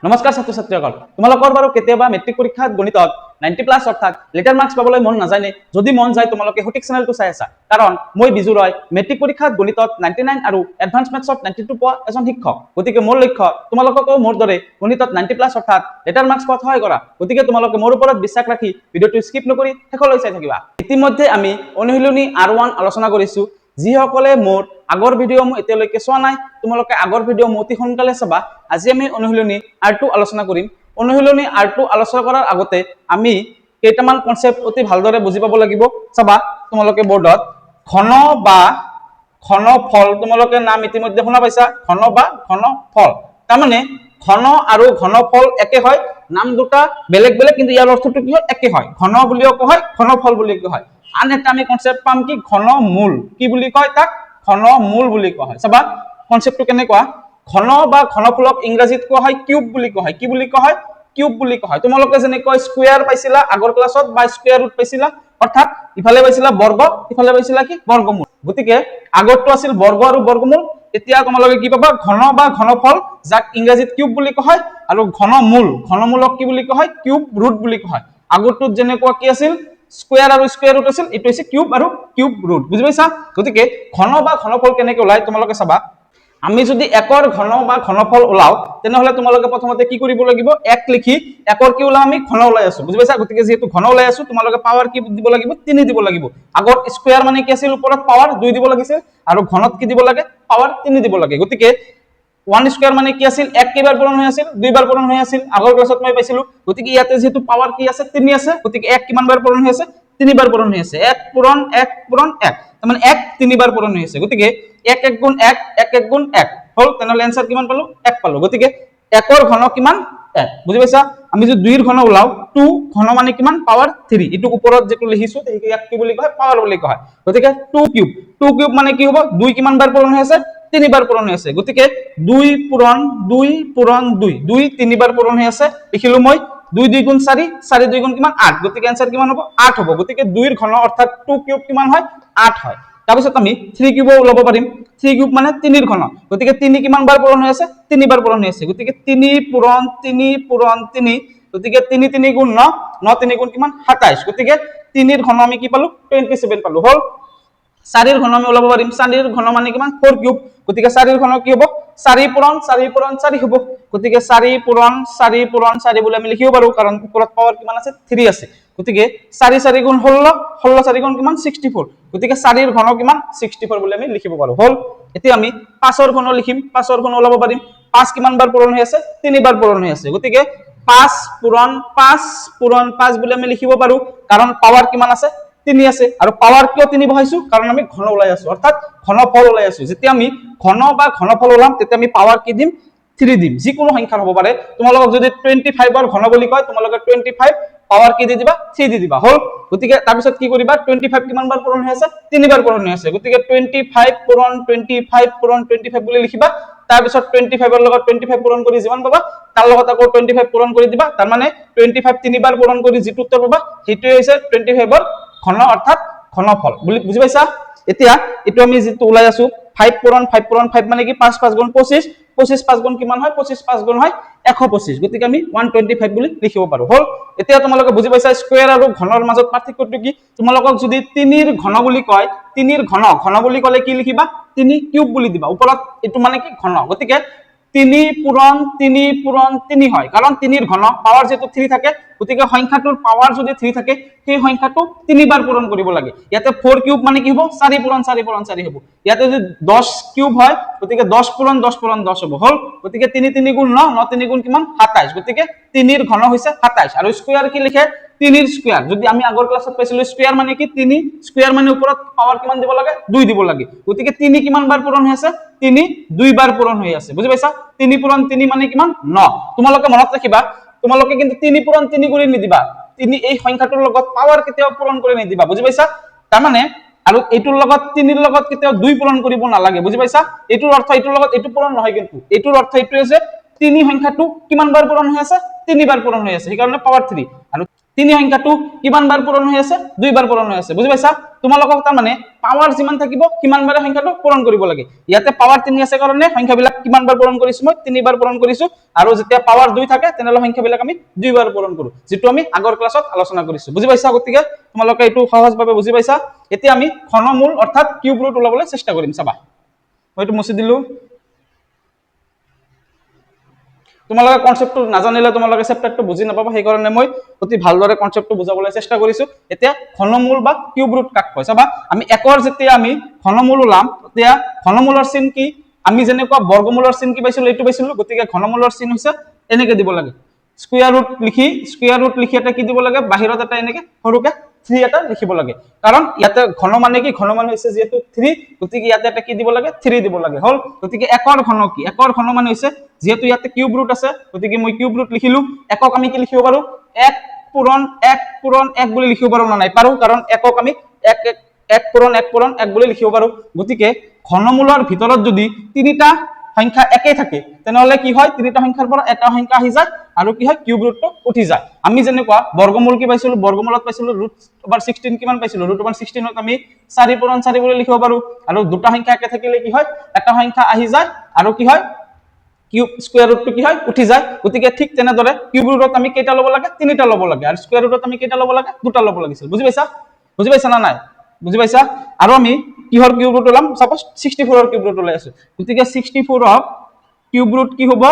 নমস্কাৰ ছাত্ৰ ছাত্ৰীসকল। তোমালোকৰ বাৰু কেতিয়াবা মেট্ৰিক পৰীক্ষাত গণিতত 90+ অৰ্থাৎ লেটাৰ মাৰ্কছ পাবলৈ মন নাযায়নে? যদি মন যায়, তোমালোকে সঠিক চেনেলটো চাই আছা। কাৰণ মই বিজু ৰয়, মেট্ৰিক পৰীক্ষাত গণিতত 99 আৰু এডভান্স মেথছত 92 পোৱা এজন শিক্ষক। গতিকে মোৰ লক্ষ্য তোমালোককো মোৰ দৰে গণিতত 90+ অৰ্থাৎ লেটাৰ মাৰ্কছ পোৱাত সহায় কৰা। গতিকে তোমালোকে মোৰ ওপৰত বিশ্বাস ৰাখি ভিডিঅ'টো স্কিপ নকৰি শেষলৈ চাই থাকিবা। ইতিমধ্যে আমি অনুশীলনী আৰ 1 আলোচনা কৰিছো। যিসকলে মোৰ আগৰ ভিডিঅ' মোৰ এতিয়ালৈকে চোৱা নাই, তোমালোকে আগৰ ভিডিঅ' মোৰ অতি সোনকালে চাবা। আজি আমি অনুশীলনী আৰ 2 আলোচনা কৰিম। অনুশীলনী আৰ 2 আলোচনা কৰাৰ আগতে আমি কেইটামান কনচেপ্ট অতি ভালদৰে বুজি পাব লাগিব। চাবা তোমালোকে বৰ্ডত, ঘন বা ঘন ফল, তোমালোকে নাম ইতিমধ্যে শুনা পাইছা। ঘন বা ঘন ফল, তাৰমানে ঘন আৰু ঘনফল একে হয়। নাম দুটা বেলেগ বেলেগ, কিন্তু ইয়াৰ অৰ্থটো কি হয়? একে হয়। ঘন বুলিও কোৱা হয়, ঘনফল বুলি কোৱা হয়। আন এটা আমি কনচেপ্ট পাম কি? ঘন মূল। কি বুলি কয় তাক? ঘন মূল বুলি কোৱা হয়। চাবা কনচেপ্টটো কেনেকুৱা। ঘন বা ঘনফলক ইংৰাজীত কোৱা হয় কিউব বুলি কোৱা হয়। কি বুলি কোৱা হয়? কিউব বুলি কোৱা হয়। তোমালোকে যেনেকৈ স্কুৱেৰ পাইছিলা আগৰ ক্লাছত বা স্কুৱেৰ ৰুট পাইছিলা, অৰ্থাৎ ইফালে পাইছিলা বৰ্গ, ইফালে পাইছিলা কি? বৰ্গমূল। গতিকে আগৰটো আছিল বৰ্গ আৰু বৰ্গমূল। এতিয়া তোমালোকে কি পাবা? ঘন বা ঘনফল, যাক ইংৰাজীত কিউব বুলি কোৱা হয়, আৰু ঘনমূল। ঘনমূলক কি বুলি কোৱা হয়? কিউব ৰুট বুলি কোৱা হয়। আগৰটোত যেনেকুৱা কি আছিল? স্কুৱেৰ আৰু স্কুৱেৰ ৰুট আছিল। এইটো হৈছে কিউব আৰু কিউব ৰুট। বুজি পাইছা? গতিকে ঘন বা ঘনফল কেনেকে ওলায় তোমালোকে চাবা। আমি যদি একৰ ঘন বা ঘনফল ওলাও, তেনেহলে তোমালোকে প্ৰথমতে কি কৰিব লাগিব? এক লিখি একৰ কি ওলাও? আমি ঘন ওলাই আছো, বুজি পাইছা? গতিকে যিহেতু ঘন ওলাই আছো, তোমালোকে পাৱাৰ কি দিব লাগিব? তিনি দিব লাগিব। আগত স্কুৱেৰ মানে কি আছিল? ওপৰত পাৱাৰ দুই দিব লাগিছিল। আৰু ঘনত কি দিব লাগে? পাৱাৰ তিনি দিব লাগে। গতিকে ওৱান স্কুৱেৰ মানে কি আছিল? এক কেইবাৰ পূৰণ হৈ আছিল? দুইবাৰ পূৰণ হৈ আছিল। আগৰ ক্লাছত মই পাইছিলো। গতিকে ইয়াতে যিহেতু পাৱাৰ কি আছে? তিনি আছে। গতিকে এক কিমান বাৰ পূৰণ হৈ আছে? তিনিবাৰ পূৰণ হৈ আছে। এক পূৰণ এক পূৰণ এক, তাৰমানে এক তিনিবাৰ পূৰণ হৈ আছে। গতিকে এক এক গুণ এক, এক এক গুণ এক হ'ল। তেনেহ'লে এনচাৰ কিমান পালো? এক পালো। গতিকে একৰ ঘন কিমান? এক। বুজি পাইছা? আমি যদি দুইৰ ঘন ওলাও, টু ঘন মানে কিমান? Power three. এইটো ওপৰত যিটো লিখিছো, ইয়াক কি বুলি কয়? পাৱাৰ বুলি কোৱা হয়। গতিকে টু কিউব। টু কিউব মানে কি হ'ব? দুই কিমান বাৰ পূৰণ হৈ আছে? তিনিবাৰ পূৰণ হৈ আছে। গতিকে দুই পূৰণ দুই পূৰণ দুই। দুই তিনিবাৰ পূৰণ হৈ আছে, লিখিলো মই। দুই দুই গুণ চাৰি, চাৰি দুই গুণ কিমান? আঠ। গতিকে এনচাৰ কিমান হ'ব? আঠ হ'ব। গতিকে দুইৰ ঘন অৰ্থাৎ টু কিউব কিমান হয়? আঠ হয়। তাৰপিছত আমি থ্ৰী কিউবো ওলাব পাৰিম। থ্ৰী কিউব মানে তিনিৰ ঘন। গতিকে তিনি কিমান বাৰ পূৰণ হৈ আছে? তিনিবাৰ পূৰণ হৈ আছে। গতিকে তিনি পূৰণ তিনি পূৰণ তিনি। গতিকে তিনি তিনি গুণ ন, ন তিনি গুণ কিমান? 27। গতিকে তিনিৰ ঘন আমি কি পালো? 27 পালো। হ'ল। চাৰিৰ ঘন আমি ওলাব পাৰিম। চাৰিৰ ঘন মানে কিমান? Four cube. গতিকে চাৰিৰ ঘন কি হ'ব? চাৰি পূৰণ চাৰি পূৰণ চাৰি হ'ব। গতিকে চাৰি পূৰণ চাৰি পূৰণ চাৰি বুলি আমি লিখিব পাৰো, কাৰণ ওপৰত পাৱাৰ কিমান আছে? থ্ৰী আছে। গতিকে চাৰি চাৰি গুণ 16, 16 চাৰি গুণ কিমান? 64। গতিকে চাৰিৰ ঘন কিমান? 64 বুলি আমি লিখিব পাৰো। হ'ল। এতিয়া আমি পাঁচৰ ঘন লিখিম। পাঁচৰ ঘন ওলাব পাৰিম। পাঁচ কিমান বাৰ পূৰণ হৈ আছে? তিনিবাৰ পূৰণ হৈ আছে। গতিকে পাঁচ পূৰণ পাঁচ পূৰণ পাঁচ বুলি আমি লিখিব পাৰো, কাৰণ পাৱাৰ কিমান আছে? তিনি আছে। আৰু পাৱাৰ কিয় তিনি বহাইছো? কাৰণ আমি ঘন ওলাই আছো, অৰ্থাৎ ঘনফল ওলাই আছো। যেতিয়া আমি ঘন বা ঘনফল ওলাম, তেতিয়া আমি পাৱাৰ কি দিম? থ্ৰী দিম। যিকোনো সংখ্যাৰ হ'ব পাৰে। তোমালোকক যদি 25ৰ ঘন বুলি কয়, তোমালোকে 25 পাৱাৰ কি দি দিবা? থ্ৰী দি দিবা। হ'ল। গতিকে তাৰপিছত কি কৰিবা? 25 কিমান বাৰ পূৰণ হৈ আছে? তিনিবাৰ পূৰণ হৈ আছে। গতিকে 25 পূৰণ 25 পূৰণ 25 বুলি লিখিবা। তাৰপিছত 25ৰ লগত 25 পূৰণ কৰি যিমান পাবা, তাৰ লগত আকৌ 25 পূৰণ কৰি দিবা। তাৰমানে 25 তিনিবাৰ পূৰণ কৰি যিটো উত্তৰ পাবা, সেইটোৱে হৈছে 25ৰ ঘন অৰ্থাৎ ঘনফল বুলি। বুজি পাইছা? এতিয়া এইটো আমি যিটো ওলাই আছো, ফাইভ পূৰণ ফাইভ পূৰণ ফাইভ মানে কি? পাঁচ পাঁচ গুণ 25। 25 পাঁচ গুণ কিমান হয়? 25 পাঁচ গুণ হয় 125। গতিকে আমি 125 বুলি লিখিব পাৰো। হ'ল। এতিয়া তোমালোকে বুজি পাইছা স্কুৱেৰ আৰু ঘনৰ মাজত পাৰ্থক্যটো কি? তোমালোকক যদি তিনিৰ ঘন বুলি কয়, তিনিৰ ঘন, ঘন বুলি ক'লে কি লিখিবা? তিনি কিউব বুলি দিবা ওপৰত। এইটো মানে কি? ঘন। গতিকে তিনি পূৰণ তিনি পূৰণ তিনি হয়, কাৰণ তিনিৰ ঘন পাৱাৰ যিহেতু থ্ৰী থাকে। গতিকে সংখ্যাটোৰ পাৱাৰ যদি থ্ৰী থাকে, সেই সংখ্যাটো তিনিবাৰ পূৰণ কৰিব লাগে। ইয়াতে ফ'ৰ কিউব মানে কি হ'ব? চাৰি পূৰণ চাৰি পূৰণ চাৰি হ'ব। ইয়াতে যদি 10 কিউব হয়, গতিকে 10 পূৰণ 10 পূৰণ 10 হ'ব। হ'ল। গতিকে তিনি তিনি গুণ ন, ন তিনি গুণ কিমান? 27। গতিকে তিনিৰ ঘন হৈছে 27। আৰু স্কুৱেৰ কি লিখে? তিনিৰ স্কুৱেৰ। যদি আমি আগৰ ক্লাছত পাইছিলো, স্কুৱেৰ মানে কি? তিনি স্কুৱেৰ মানে ওপৰত পাৱাৰ কিমান দিব লাগে? দুই দিব লাগে। গতিকে তিনি কিমান বাৰ পূৰণ হৈ আছে? তিনি দুইবাৰ পূৰণ হৈ আছে। বুজি পাইছা? তিনি পূৰণ তিনি মানে কিমান? ন। তোমালোকে মনত ৰাখিবা, তোমালোকে কিন্তু তিনি পূৰণ তিনি কৰি নিদিবা। তিনি এই সংখ্যাটোৰ লগত পাৱাৰ কেতিয়াও পূৰণ কৰি নিদিবা। বুজি পাইছা? তাৰমানে আৰু এইটোৰ লগত, তিনিৰ লগত কেতিয়াও দুই পূৰণ কৰিব নালাগে। বুজি পাইছা? এইটোৰ অৰ্থ এইটোৰ লগত এইটো পূৰণ নহয়, কিন্তু এইটোৰ অৰ্থ এইটোৱে যে তিনি সংখ্যাটো কিমান বাৰ পূৰণ হৈ আছে? তিনিবাৰ পূৰণ হৈ আছে, সেইকাৰণে পাৱাৰ থ্ৰী। আৰু তিনি সংখ্যাটো কিমান বাৰ পূৰণ হৈ আছে? দুইবাৰ পূৰণ হৈ আছে। বুজি পাইছা? তোমালোকক তাৰমানে পাৱাৰ যিমান থাকিব সিমান বাৰে সংখ্যাটো পূৰণ কৰিব লাগে। ইয়াতে পাৱাৰ তিনি আছে কাৰণে সংখ্যাবিলাক কিমান বাৰ পূৰণ কৰিছো? মই তিনিবাৰ পূৰণ কৰিছো। আৰু যেতিয়া পাৱাৰ দুই থাকে, তেনেহ'লে সংখ্যাবিলাক আমি দুইবাৰ পূৰণ কৰো, যিটো আমি আগৰ ক্লাছত আলোচনা কৰিছো। বুজি পাইছা? গতিকে তোমালোকে এইটো সহজভাৱে বুজি পাইছা। এতিয়া আমি ঘনমূল অৰ্থাৎ কিউব ৰুট ওলাবলৈ চেষ্টা কৰিম। চাবা, মই এইটো মুচি দিলো। তোমালোকে কনচেপ্টটো নাজানিলে তোমালোকে চেপ্টাৰটো বুজি নাপাবা। সেইকাৰণে মই অতি ভালদৰে কনচেপ্টটো বুজাবলৈ চেষ্টা কৰিছো। এতিয়া ঘনমূল বা কিউব ৰুট কাক কয় চাবা। আমি একৰ যেতিয়া আমি ঘনমূল ওলাম, তেতিয়া ঘনমূলৰ চিন কি? আমি যেনেকুৱা বৰ্গমূলৰ চিন কি পাইছিলো? এইটো পাইছিলো। গতিকে ঘনমূলৰ চিন হৈছে এনেকে দিব লাগে। স্কুৱেৰ ৰুট লিখি এটা কি দিব লাগে? বাহিৰত এটা এনেকে সৰুকে থ্ৰী এটা লিখিব লাগে। কাৰণ ইয়াতে ঘন মানে কি? ঘন মানে হৈছে যিহেতু থ্ৰী, গতিকে ইয়াতে এটা কি দিব লাগে? থ্ৰী দিব লাগে। হ'ল। গতিকে একৰ ঘন কি? একৰ ঘন মানে হৈছে, যিহেতু ইয়াতে কিউব ৰুট আছে, গতিকে মই কিউব ৰুট লিখিলো। একক আমি কি লিখিব পাৰো? এক পূৰণ এক পূৰণ এক বুলি লিখিব পাৰো না নাই? পাৰো। কাৰণ একক আমি এক এক এক পূৰণ এক পূৰণ এক বুলি লিখিব পাৰো। গতিকে ঘনমূলৰ ভিতৰত যদি তিনিটা সংখ্যা একেই থাকে, তেনেহ'লে কি হয়? তিনিটা সংখ্যাৰ পৰা এটা সংখ্যা আহি যায় আৰু কি হয়? কিউব ৰুটটো উঠি যায়। আমি যেনেকুৱা বৰ্গমূল কি পাইছিলো? বৰ্গমূলত পাইছিলো ৰুট অভাৰ 16। কিমান পাইছিলো? ৰুট অভাৰ 16ক আমি চাৰি পূৰণ চাৰি বুলি লিখিব পাৰো। আৰু দুটা সংখ্যা একে থাকিলে কি হয়? এটা সংখ্যা আহি যায় আৰু কি হয়? কিউব স্কুৱেৰ ৰুটটো কি হয়? উঠি যায়। গতিকে ঠিক তেনেদৰে কিউব ৰুটত আমি কেইটা ল'ব লাগে? তিনিটা ল'ব লাগে। আৰু স্কুৱেৰ ৰুটত আমি কেইটা ল'ব লাগে? দুটা ল'ব লাগিছিল। বুজি পাইছা? বুজি পাইছা না নাই? বুজি পাইছা? আৰু আমি কিহৰ কিউব ৰুট ওলাম? চাপ'জ 64ৰ কিউব ৰুট ওলাই আছো। গতিকে 64ৰ কিউব ৰুট কি হ'ব?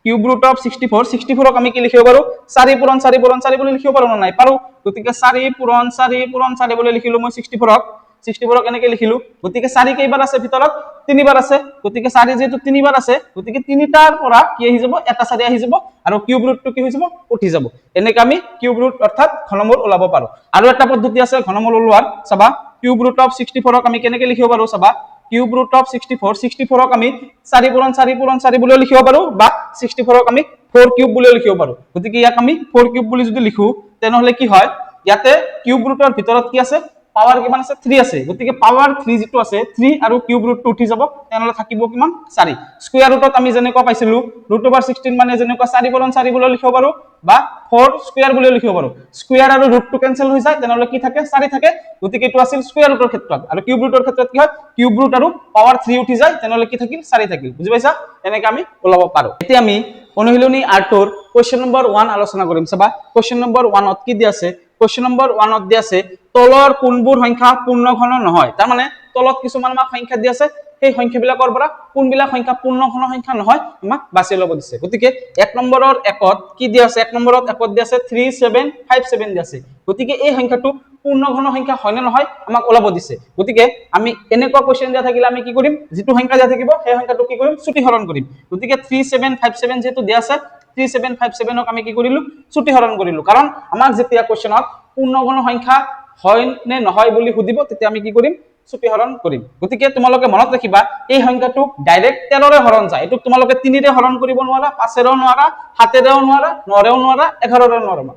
Cube root of 64। 64ক আমি কি লিখিব পাৰো? চাৰি পূৰণ চাৰি পূৰণ চাৰি বুলি লিখিব পাৰো না নাই? পাৰো। গতিকে চাৰি পূৰণ চাৰি পূৰণ চাৰি বুলি লিখিলো মই 64ক। 64ক এনেকে লিখিলো। গতিকে চাৰি কেইবাৰ আছে ভিতৰত? তিনিবাৰ আছে। গতিকে চাৰি যিহেতু তিনিবাৰ আছে, গতিকে তিনিটাৰ পৰা কি আহি যাব? এটা চাৰি আহি যাব আৰু কিউব ৰুটটো কি হৈ যাব? উঠি যাব। এনেকে আমি কিউব ৰুট অৰ্থাৎ ঘনমূল ওলাব পাৰো। আৰু এটা পদ্ধতি আছে ঘনমূল ওলোৱাৰ। চাবা, কিউব ৰুট অফ 64ক আমি কেনেকে লিখিব পাৰো চাবা। Cube root of 64, 64ক আমি চাৰি পূৰণ চাৰি পূৰণ চাৰি বুলিও লিখিব পাৰো বা 64ক আমি ফ'ৰ কিউব বুলিও লিখিব পাৰো। গতিকে ইয়াক আমি ফ'ৰ কিউব বুলি যদি লিখো, তেনেহ'লে কি হয়? ইয়াতে কিউব ৰুটৰ ভিতৰত কি আছে? পাৱাৰ কিমান আছে? থ্ৰী আছে। গতিকে পাৱাৰ থ্ৰী যিটো আছে, থ্ৰী আৰু কিউব ৰুটটো উঠি যাব। তেনেহ'লে থাকিব কিমান? চাৰি। স্কুৱেৰ ৰুটত আমি যেনেকুৱা পাইছিলো, ৰুট অভাৰ 16 মানে যেনেকুৱা চাৰি পূৰণ চাৰি বুলিও লিখিব পাৰো বা ফ'ৰ স্কুৱেৰ বুলিও লিখিব পাৰো। স্কুৱেৰ আৰু ৰুটটো কেনচেল হৈ যায়, তেনেহ'লে কি থাকে? চাৰি থাকে। গতিকে এইটো আছিল স্কুৱেৰ ৰুটৰ ক্ষেত্ৰত। আৰু কিউব ৰুটৰ ক্ষেত্ৰত কি হয়? কিউব ৰুট আৰু পাৱাৰ থ্ৰী উঠি যায়, তেনেহ'লে কি থাকিল? চাৰি থাকিল। বুজি পাইছা? এনেকে আমি ওলাব পাৰো। এতিয়া আমি অনুশীলনী আঠৰ কুৱেশ্যন নম্বৰ 1 আলোচনা কৰিম। চাবা, কুৱেশ্যন নম্বৰ 1ত কি দি আছে? কুৱেশ্যন নম্বৰ 1ত দি আছে, তলৰ কোনবোৰ সংখ্যা পূৰ্ণ ঘন নহয়? তাৰমানে তলত কিছুমান আমাক সংখ্যা দি আছে। সেই সংখ্যাবিলাকৰ পৰা কোনবিলাক সংখ্যা পূৰ্ণ ঘন সংখ্যা নহয়, আমাক বাছি ল'ব দিছে। গতিকে এক নম্বৰৰ একত কি দি আছে? এক নম্বৰত একত দি আছে 3757 দি আছে। গতিকে এই সংখ্যাটো পূৰ্ণ ঘন সংখ্যা হয় নে নহয়, আমাক ওলাব দিছে। গতিকে আমি এনেকুৱা কুৱেশ্যন দিয়া থাকিলে আমি কি কৰিম? যিটো সংখ্যা দিয়া থাকিব, সেই সংখ্যাটো কি কৰিম? চুটিহৰণ কৰিম। গতিকে 3757 যিহেতু দিয়া আছে, 3757ক আমি কি কৰিলো? চুটিহৰণ কৰিলো। কাৰণ আমাক যেতিয়া কুৱেশ্যনত পূৰ্ণঘন সংখ্যা হয় নে নহয় বুলি সুধিব, তেতিয়া আমি কি কৰিম? চুটিহৰণ কৰিম। গতিকে তোমালোকে মনত ৰাখিবা, এই সংখ্যাটোক ডাইৰেক্ট 13ৰে হৰণ যায়। এইটোক তোমালোকে তিনিৰে হৰণ কৰিব নোৱাৰা, পাঁচেৰেও নোৱাৰা, সাতেৰেও নোৱাৰা, নৰেও নোৱাৰা, 11ৰেও নোৱাৰা।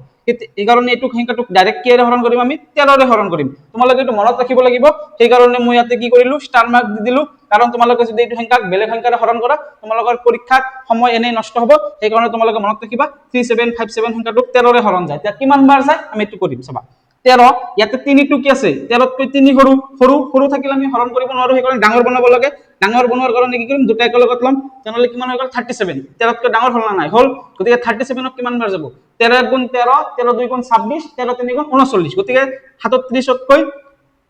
এইকাৰণে এইটো সংখ্যাটোক ডাইৰেক্ট কিহেৰে হৰণ কৰিম আমি? 13ৰে হৰণ কৰিম। তোমালোকে এইটো মনত ৰাখিব লাগিব। সেইকাৰণে মই ইয়াতে কি কৰিলো? ষ্টাৰ মাৰ্ক দি দিলো। কাৰণ তোমালোকে যদি এইটো সংখ্যাক বেলেগ সংখ্যাৰে হৰণ কৰা, তোমালোকৰ পৰীক্ষাত সময় এনেই নষ্ট হ'ব। সেইকাৰণে তোমালোকে মনত ৰাখিবা, 3757 সংখ্যাটোক 13ৰে হৰণ যায়। এতিয়া কিমান বাৰ যায়, আমি এইটো কৰিম। চাবা, 13, ইয়াতে তিনিটো কি আছে? 13তকৈ তিনি সৰু। সৰু সৰু থাকিলে আমি হৰণ কৰিব নোৱাৰো। সেইকাৰণে ডাঙৰ বনাব লাগে। ডাঙৰ বনোৱাৰ কাৰণে কি কৰিম? দুটা একেলগত ল'ম। তেনেহ'লে কিমান হৈ গ'ল? 37। 13তকৈ ডাঙৰ হ'ল না নাই? হ'ল। গতিকে 37ক কিমান বাৰ যাব? 13 এক গুণ 13, 13 দুই গুণ 26, 13 তিনি গুণ 39। গতিকে 37তকৈ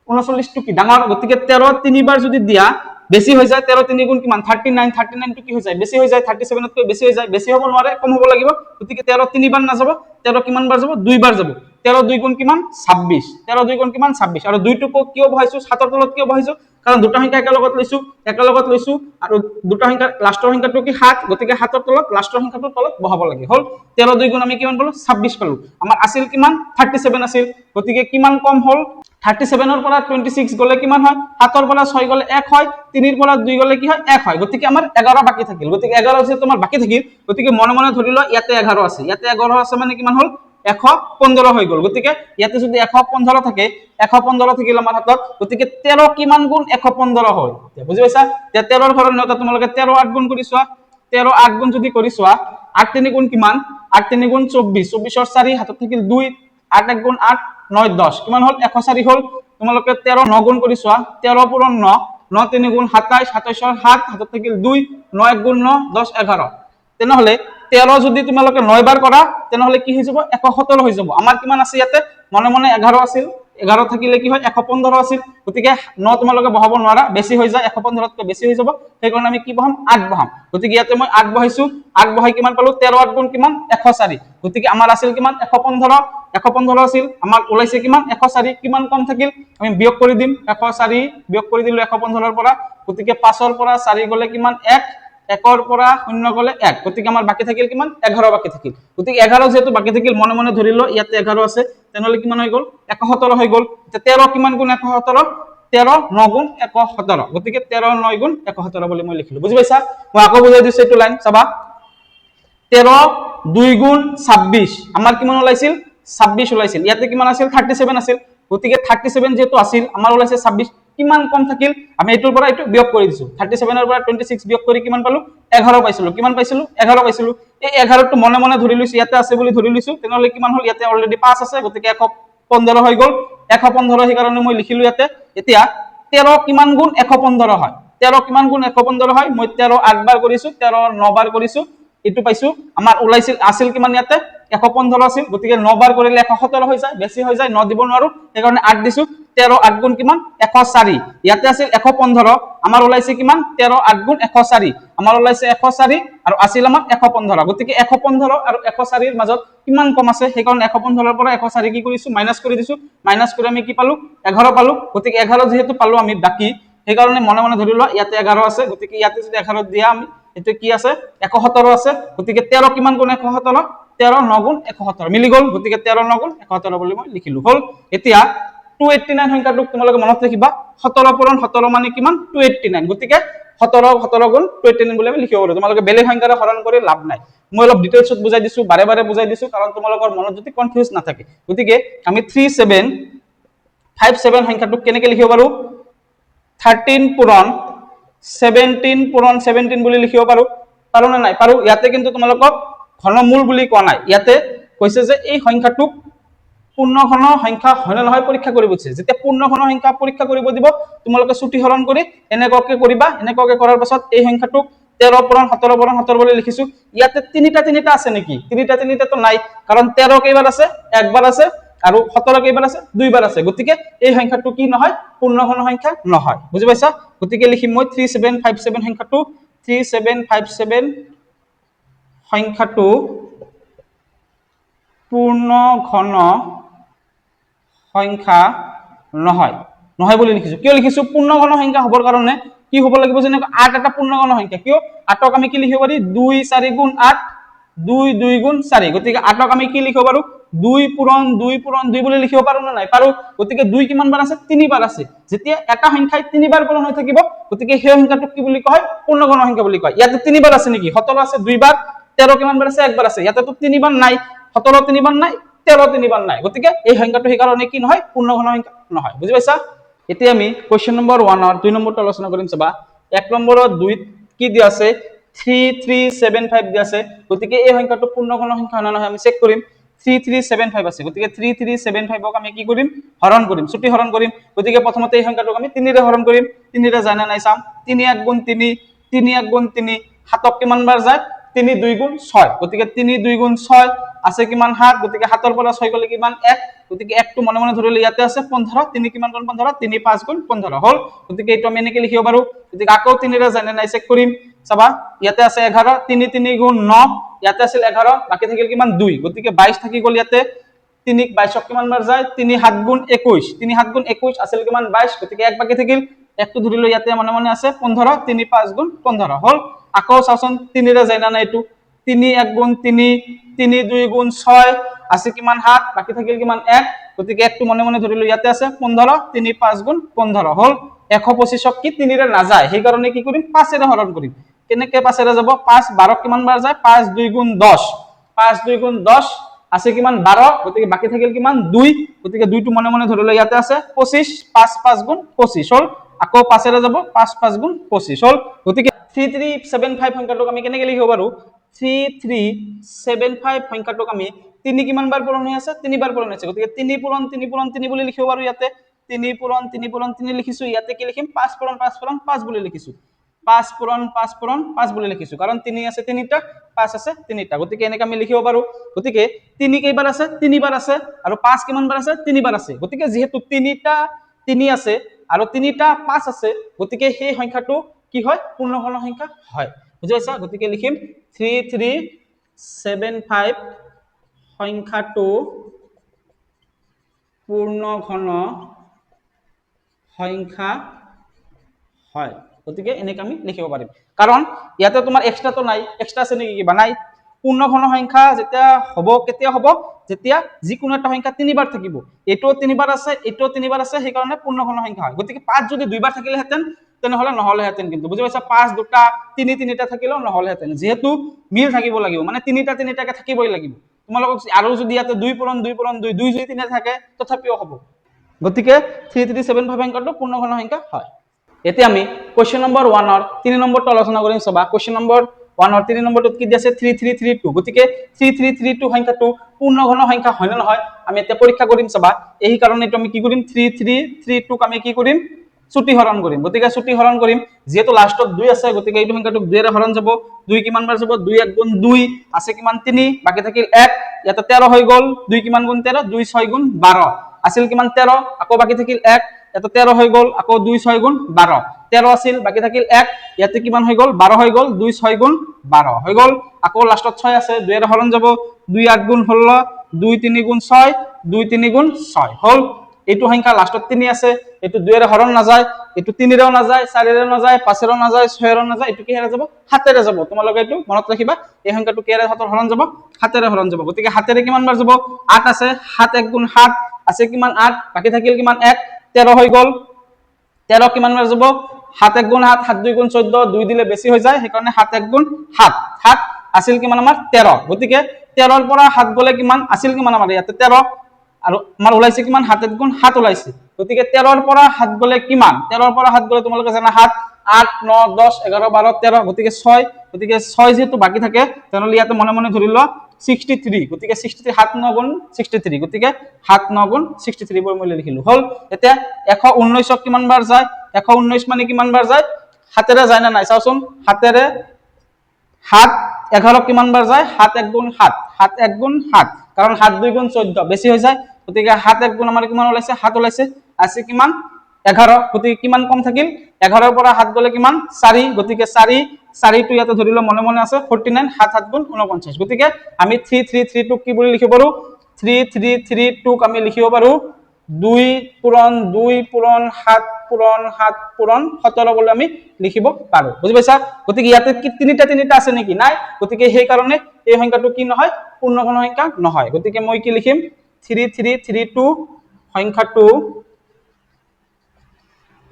39টো কি ডাঙৰ? গতিকে 13 তিনিবাৰ যদি দিয়া, বেছি হৈ যায়। 13 তিনি গুণ কিমান? 39। 39টো কি হৈ যায়? বেছি হৈ যায়। 37তকৈ বেছি হৈ যায়। বেছি হ'ব নোৱাৰে, কম হ'ব লাগিব। গতিকে 13 তিনিবাৰ নাযাব। 13 কিমান বাৰ যাব? দুইবাৰ যাব। 13 দুই গুণ কিমান? 26। 13 দুই গুণ কিমান? 26। আৰু দুইটো কিয় বহাইছো? সাতৰ তলত কিয় বহাইছো? কাৰণ দুটা সংখ্যা একেলগত লৈছো, একেলগত লৈছো আৰু দুটা সংখ্যা লাষ্টৰ সংখ্যাটো কি? সাত। গতিকে সাতৰ তলত, লাষ্টৰ সংখ্যাটোৰ তলত বহাব লাগে। হ'ল। 13 দুই গুণ আমি কিমান পালো? 26 পালো। আমাৰ আছিল কিমান? 37 আছিল। গতিকে কিমান কম হ'ল? 37ৰ পৰা 26 গ'লে কিমান হয়? সাতৰ পৰা ছয় গ'লে এক হয়। তিনিৰ পৰা দুই গ'লে কি হয়? এক হয়। গতিকে আমাৰ 11 বাকী থাকিল। গতিকে 11 যিহেতু আমাৰ বাকী থাকিল, গতিকে মনে মনে ধৰি লোৱা ইয়াতে 11 আছে। ইয়াতে 11 আছে মানে কিমান হ'ল? 115 হৈ গ'ল। গতিকে ইয়াতে যদি 115 থাকে, 115 থাকিল আমাৰ হাতত। গতিকে 13 কিমান গুণ 115 হয়? বুজি পাইছা? এতিয়া 13ৰ ঘৰৰ নেওতা তোমালোকে 13 আঠ গুণ কৰি চোৱা। 13 আঠ গুণ যদি কৰি চোৱা, আঠ তিনি গুণ কিমান? 8 3 গুণ 24, 24ৰ 4, হাতত থাকিল 2। 8 1 গুণ 8, 9 10, কিমান হ'ল? 104 হ'ল। তোমালোকে 13 9 গুণ কৰি চোৱা। 13 পূৰণ 9, 9 3 গুণ 27, 27ৰ 7, হাতত থাকিল 2। 9 1 গুণ 9, 10 11। তেনেহ'লে 13 যদি তোমালোকে 9 বাৰ কৰা, তেনেহ'লে কি হৈ যাব? 117 হৈ যাব। আমাৰ কিমান আছে ইয়াতে? মনে মনে 11 আছিল। 11 থাকিলে কি হয়? 115 আছিল। গতিকে 9 তোমালোকে বহাব নোৱাৰা, বেছি হৈ যায়, 115তকৈ বেছি হৈ যাব। সেইকাৰণে আমি কি বহাম? 8 বহাম। গতিকে ইয়াতে মই 8 বহাইছো। 8 বহাই কিমান পালো? 13 8 গুণ কিমান? 104। গতিকে আমাৰ আছিল কিমান? 115। 115 আছিল, আমাৰ ওলাইছে কিমান? 104। কিমান কম থাকিল? আমি বিয়োগ কৰি দিম। 104 বিয়োগ কৰি দিলো 115ৰ পৰা। গতিকে 5ৰ পৰা 4 গ'লে কিমান? 1। 1ৰ পৰা 0 গ'লে 1। গতিকে আমাৰ বাকী থাকিল কিমান? 11 বাকী থাকিল। গতিকে 11 যিহেতু বাকী থাকিল, মনে মনে ধৰি ল ইয়াতে 11 আছে। তেনেহ'লে কিমান হৈ গ'ল? 117 হৈ গ'ল। এতিয়া 13 কিমান গুণ 117? 13 9 গুণ 117। গতিকে 13 9 গুণ 117 বুলি মই লিখিলো। বুজি পাইছা? মই আকৌ বুজাই দিছো। এইটো লাইন চাবা। 13 2 গুণ 26, আমাৰ কিমান ওলাইছিল? 26 ওলাইছিল। ইয়াতে কিমান আছিল? 37 আছিল। গতিকে 37 যিহেতু আছিল, আমাৰ ওলাইছে 26। কিমান কম থাকিল? আমি এইটোৰ পৰা এইটো বিয়োগ কৰি দিছো। 37ৰ পৰা 26 বিয়োগ কৰি কিমান পালো? 11 পাইছিলো। কিমান পাইছিলো? 11 পাইছিলো। এই 11টো মনে মনে ধৰি লৈছো, ইয়াতে আছে বুলি ধৰি লৈছো। তেনেহ'লে কিমান হ'ল? ইয়াতে অলৰেডি 5 আছে, গতিকে 115 হৈ গ'ল। 115, সেইকাৰণে মই লিখিলো ইয়াতে। এতিয়া 13 কিমান গুণ 115 হয়? 13 কিমান গুণ 115 হয়? মই 13 8 বাৰ কৰিছো, 13 9 বাৰ কৰিছো, এইটো পাইছো। আমাৰ ওলাইছিল আছিল কিমান ইয়াতে? 115 আছিল। গতিকে 9 বাৰ কৰিলে 117 হৈ যায়, বেছি হৈ যায়, 9 দিব নোৱাৰো, সেইকাৰণে 8 দিছো। 13 8 গুণ কিমান? 104। ইয়াতে আছিল 115, আমাৰ ওলাইছে কিমান? 13 8 গুণ 104। আমাৰ ওলাইছে 104 আৰু আছিল আমাৰ 115। গতিকে 115 আৰু 104ৰ মাজত কিমান কম আছে? সেইকাৰণে 115ৰ পৰা 104 কি কৰিছো? মাইনাছ কৰি দিছো। মাইনাছ কৰি আমি কি পালো? 11 পালো। গতিকে 11 যিহেতু পালো আমি বাকী, সেইকাৰণে মনে মনে ধৰি লোৱা ইয়াতে 11 আছে। গতিকে ইয়াতে যদি 11 দিয়া আমি, এইটো কি আছে? 117 আছে। গতিকে 13 কিমান গুণ 117? 13 9 গুণ 117। মিলি গ'ল। গতিকে 13 9 গুণ 117 বুলি মই লিখিলো। হ'ল। এতিয়া 289 সংখ্যাটোক তোমালোকে মনত ৰাখিবা। 17 পূৰণ 17 মানে কিমান? 289। গতিকে 17 17 গুণ 289 বুলি আমি লিখিব পাৰো। তোমালোকে বেলেগ সংখ্যাৰে হৰণ কৰি লাভ নাই। মই অলপ ডিটেইলছত বুজাই দিছো, বাৰে বাৰে বুজাই দিছো, কাৰণ তোমালোকৰ মনত যদি কনফিউজ নাথাকে। গতিকে আমি 3757 সংখ্যাটোক কেনেকে লিখিব পাৰো? 13 পূৰণ 17 পূৰণ 17 বুলি লিখিব পাৰো। পাৰো নে নাই? পাৰো। ইয়াতে কিন্তু তোমালোকক ঘনমূল বুলি কোৱা নাই। ইয়াতে কৈছে যে এই সংখ্যাটোক পূৰ্ণঘন সংখ্যা হয় নে নহয় পৰীক্ষা কৰিব দিছে। যেতিয়া পূৰ্ণঘন সংখ্যা পৰীক্ষা কৰিব দিব, তোমালোকে চুটি হৰণ কৰি এনেকুৱাকে কৰিবা। এনেকুৱাকে কৰাৰ পাছত এই সংখ্যাটোক 13 পূৰণ 17 পূৰণ 17 বুলি লিখিছো। ইয়াতে তিনিটা তিনিটা আছে নেকি? তিনিটা তিনিটাতো নাই, কাৰণ 13 কেইবাৰ আছে? একবাৰ আছে। আৰু 17 কেইবাৰ আছে? দুইবাৰ আছে। গতিকে এই সংখ্যাটো কি নহয়? পূৰ্ণঘন সংখ্যা নহয়। বুজি পাইছা? গতিকে লিখিম মই 3757 সংখ্যাটো, 3757 সংখ্যাটো পূৰ্ণ ঘন সংখ্যা নহয়। নহয় বুলি লিখিছো। কিয় লিখিছো? পূৰ্ণ ঘন সংখ্যা হ'বৰ কাৰণে কি হ'ব লাগিব? যেনেকৈ 8 এটা পূৰ্ণঘন সংখ্যা। কিয়? 8ক আমি কি লিখিব পাৰি? 2 4 গুণ 8, 2 2 গুণ 4। গতিকে 8ক আমি কি লিখিব পাৰো? 2 পূৰণ 2 পূৰণ 2 বুলি লিখিব পাৰো নে নাই? পাৰো। গতিকে 2 কিমান বাৰ আছে? তিনিবাৰ আছে। যেতিয়া এটা সংখ্যাই তিনিবাৰ পূৰণ হৈ থাকিব, গতিকে সেই সংখ্যাটোক কি বুলি কয়? পূৰ্ণঘন সংখ্যা বুলি কয়। ইয়াতে তিনিবাৰ আছে নেকি? 17 আছে দুইবাৰ। 13 কিমান বাৰ আছে? একবাৰ আছে। ইয়াতেতো তিনিবাৰ নাই। 17 তিনিবাৰ নাই, 13 তিনিবাৰ নাই। গতিকে এই সংখ্যাটো সেইকাৰণে কি নহয়? পূৰ্ণঘন সংখ্যা নহয়। বুজি পাইছা? এতিয়া আমি কুৱেশ্যন নম্বৰ 1ৰ 2 নম্বৰটো আলোচনা কৰিম। চাবা, 1 নম্বৰত 2ত কি দিয়া আছে? 3375 দিয়া আছে। গতিকে এই সংখ্যাটো পূৰ্ণঘন সংখ্যা হয় নে নহয় আমি চেক কৰিম। 3375 আছে। গতিকে 3375ক আমি কি কৰিম? হৰণ কৰিম, চুটি হৰণ কৰিম। গতিকে প্ৰথমতে এই সংখ্যাটোক আমি 3ৰে হৰণ কৰিম। 3ৰে যায় নে নাই চাম। 3 1 গুণ 3, 3 1 গুণ 3। 7ক কিমান বাৰ যায়? 3 2 গুণ 6। গতিকে 3 2 গুণ 6, আছে কিমান? 7। গতিকে 7ৰ পৰা 6 গ'লে কিমান? 1। গতিকে 1টো মনে মনে ধৰিলে ইয়াতে আছে 15। 3 কিমান গুণ 15? 3 5 গুণ 15 হ'ল। গতিকে এইটো আমি এনেকে লিখিব পাৰো। গতিকে আকৌ 3ৰে যায় নে নাই চেক কৰিম। চাবা, ইয়াতে আছে 11, 3 3 গুণ 9। ইয়াতে আছিল 11, বাকী থাকিল কিমান? 2। গতিকে 22 থাকি গ'ল ইয়াতে। 3 22ক কিমান বাৰ যায়? 3 7 গুণ 21। 3 7 গুণ 21, আছিল কিমান? 22। গতিকে 1 বাকী থাকিল। 1টো ধৰিলো ইয়াতে মনে মনে আছে 15। 3 5 গুণ 15 হ'ল। আকৌ চাওচোন 3ৰে যায় না নাই এইটো। 3 1 গুণ 3, 3 2 গুণ 6, আছে কিমান? 7। বাকী থাকিল কিমান? 1। গতিকে 1টো মনে মনে ধৰিলো ইয়াতে আছে 15। 3 5 গুণ 15 হ'ল। 125ক কি 3ৰে নাযায়, সেইকাৰণে কি কৰিম? 5ৰে হৰণ কৰিম। কেনেকে 5ৰে যাব? 5 12 কিমান বাৰ যায়? 5 2 গুণ 10। 5 2 গুণ 10, আছে কিমান? 12। গতিকে বাকী থাকিল কিমান? 2। গতিকে 2টো মনে মনে ধৰিলো ইয়াতে আছে 25। 5 5 গুণ 25 হ'ল। আকৌ 5ৰে যাব, 5 5 গুণ 25 হ'ল। গতিকে 3375 সংখ্যাটোক আমি কেনেকে লিখিব পাৰো? 3375 সংখ্যাটোক আমি তিনি কিমান বাৰ পূৰণ হৈ আছে? তিনিবাৰ পূৰণ হৈছে। গতিকে তিনি পূৰণ তিনি পূৰণ তিনি বুলি লিখিব পাৰো। ইয়াতে তিনি পূৰণ তিনি পূৰণ তিনি লিখিছো। ইয়াতে কি লিখিম? পাঁচ পূৰণ পাঁচ পূৰণ পাঁচ বুলি লিখিছো। পাঁচ পূৰণ পাঁচ পূৰণ পাঁচ বুলি লিখিছো, কাৰণ তিনি আছে তিনিটা, পাঁচ আছে তিনিটা। গতিকে এনেকে আমি লিখিব পাৰো। গতিকে তিনি কেইবাৰ আছে? তিনিবাৰ আছে। আৰু পাঁচ কিমান বাৰ আছে? তিনিবাৰ আছে। গতিকে যিহেতু তিনিটা তিনি আছে আৰু তিনিটা পাঁচ আছে, গতিকে সেই সংখ্যাটো কি হয়? পূৰ্ণঘন সংখ্যা হয়। বুজি পাইছা? গতিকে লিখিম 3375 সংখ্যাটো পূৰ্ণঘন সংখ্যা হয়। গতিকে এনেকে আমি লিখিব পাৰিম, কাৰণ ইয়াতে তোমাৰ এক্সট্ৰাটো নাই। এক্সট্ৰা আছে নেকি কিবা? নাই। পূৰ্ণঘন সংখ্যা যেতিয়া হ'ব, কেতিয়া হ'ব? যেতিয়া যিকোনো এটা সংখ্যা তিনিবাৰ থাকিব। এইটোও তিনিবাৰ আছে, এইটোও তিনিবাৰ আছে, সেইকাৰণে পূৰ্ণঘন সংখ্যা হয়। গতিকে পাঁচ যদি দুইবাৰ থাকিলেহেঁতেন, তেনেহ'লে নহ'লেহেঁতেন কিন্তু। বুজি পাইছা? পাঁচ দুটা, তিনি তিনিটা থাকিলেও নহ'লেহেঁতেন। যিহেতু মিল থাকিব লাগিব, মানে তিনিটা তিনিটাকে থাকিবই লাগিব। তোমালোকক আৰু যদি ইয়াতে দুই পূৰণ দুই পূৰণ দুই, দুই যদি তিনিটা থাকে, তথাপিও হ'ব। গতিকে 3375 সংখ্যাটো পূৰ্ণঘন সংখ্যা হয়। এতিয়া আমি কুৱেশ্যন নম্বৰ ওৱানৰ তিনি নম্বৰটো আলোচনা কৰিম। চাবা, কুৱেশ্যন নম্বৰ ওৱানৰ তিনি নম্বৰটোত কি দি আছে? 3332। গতিকে 3332 সংখ্যাটো পূৰ্ণঘন সংখ্যা হয় নে নহয়, আমি এতিয়া পৰীক্ষা কৰিম। চাবা, এই কাৰণে এইটো আমি কি কৰিম? 3332ক আমি কি কৰিম? চুটি হৰণ কৰিম। গতিকে চুটি হৰণ কৰিম। যিহেতু লাষ্টত দুই আছে, গতিকে এইটো সংখ্যাটোক দুইৰে হৰণ যাব। দুই কিমান বাৰ যাব? দুই এক গুণ দুই, আছে কিমান? তিনি, বাকী থাকিল এক। ইয়াতে 13 হৈ গ'ল। দুই কিমান গুণ 13? দুই ছয় গুণ 12। আছিল কিমান? 13। আকৌ বাকী থাকিল এক। ইয়াতে 13 হৈ গ'ল। আকৌ দুই ছয় গুণ 12। 13 আছিল, বাকী থাকিল এক। ইয়াতে কিমান হৈ গ'ল? 12 হৈ গ'ল। দুই ছয় গুণ 12 হৈ গ'ল। আকৌ লাষ্টত ছয় আছে, দুইৰে হৰণ যাব। দুই আঠ গুণ 16, দুই তিনি গুণ ছয়, দুই তিনি গুণ ছয় হ'ল। এইটো সংখ্যা লাষ্টত তিনি আছে, এইটো দুইৰে হৰণ নাযায়, এইটো তিনিৰেও নাযায়, চাৰিৰেও নাযায়, পাঁচেৰেও নাযায়, ছয়েৰেও নাযায়। এইটো কিহেৰে যাব? সাতেৰে যাব। তোমালোকে এইটো মনত ৰাখিবা। এই সংখ্যাটো কিহেৰে হৰণ যাব? সাতেৰে হৰণ যাব। গতিকে সাতেৰে কিমান বাৰ যাব? আঠ আছে, সাত এক গুণ সাত, আছে কিমান? আঠ, বাকী থাকিল কিমান? এক। 13 হৈ গ'ল। 13 কিমান বাৰ যাব? সাত এক গুণ সাত, সাত দুই গুণ 14, দুই দিলে বেছি হৈ যায়, সেইকাৰণে সাত এক গুণ সাত। সাত আছিল কিমান আমাৰ? 13। গতিকে 13ৰ পৰা সাত গ'লে কিমান আছিল? কিমান আমাৰ ইয়াতে? 13। আৰু আমাৰ ওলাইছে কিমান? সাত এক গুণ সাত ওলাইছে। গতিকে 13ৰ পৰা সাত গ'লে কিমান? 13ৰ পৰা সাত গ'লে তোমালোকে জানা, সাত, আঠ, ন, 10, 11, 12, 13, গতিকে ছয়। গতিকে ছয় যিহেতু বাকী থাকে, তেনেহ'লে ইয়াতে মনে মনে ধৰি লোৱা 63। গতিকে 63, সাত ন গুণ 63। গতিকে সাত ন গুণ 63 মই লিখিলো। হ'ল। এতিয়া 119ক কিমান বাৰ যায়? 119 মানে কিমান বাৰ যায়? সাতেৰে যায় নে নাই চাওচোন। সাতেৰে সাত, 11 কিমান বাৰ যায়? সাত এক গুণ সাত, সাত এক গুণ সাত, কাৰণ সাত দুই গুণ 14, বেছি হৈ যায়। গতিকে সাত এক গুণ আমাৰ কিমান ওলাইছে? সাত ওলাইছে। আছে কিমান? 11। গতিকে কিমান কম থাকিল? 11ৰ পৰা সাত গ'লে কিমান? চাৰি। গতিকে চাৰি, চাৰিটো ইয়াতে ধৰি লওঁ মনে মনে আছে 49। সাত সাত গুণ 49। গতিকে আমি 3332ক কি বুলি লিখিব পাৰো? 3332ক আমি লিখিব পাৰো দুই পূৰণ দুই পূৰণ সাত পূৰণ সাত পূৰণ 17 বুলি আমি লিখিব পাৰো। বুজি পাইছা? গতিকে ইয়াতে কি তিনিটা তিনিটা আছে নেকি? নাই। গতিকে সেইকাৰণে এই সংখ্যাটো কি নহয়? পূৰ্ণঘন সংখ্যা নহয়। গতিকে মই কি লিখিম? 3332 সংখ্যাটো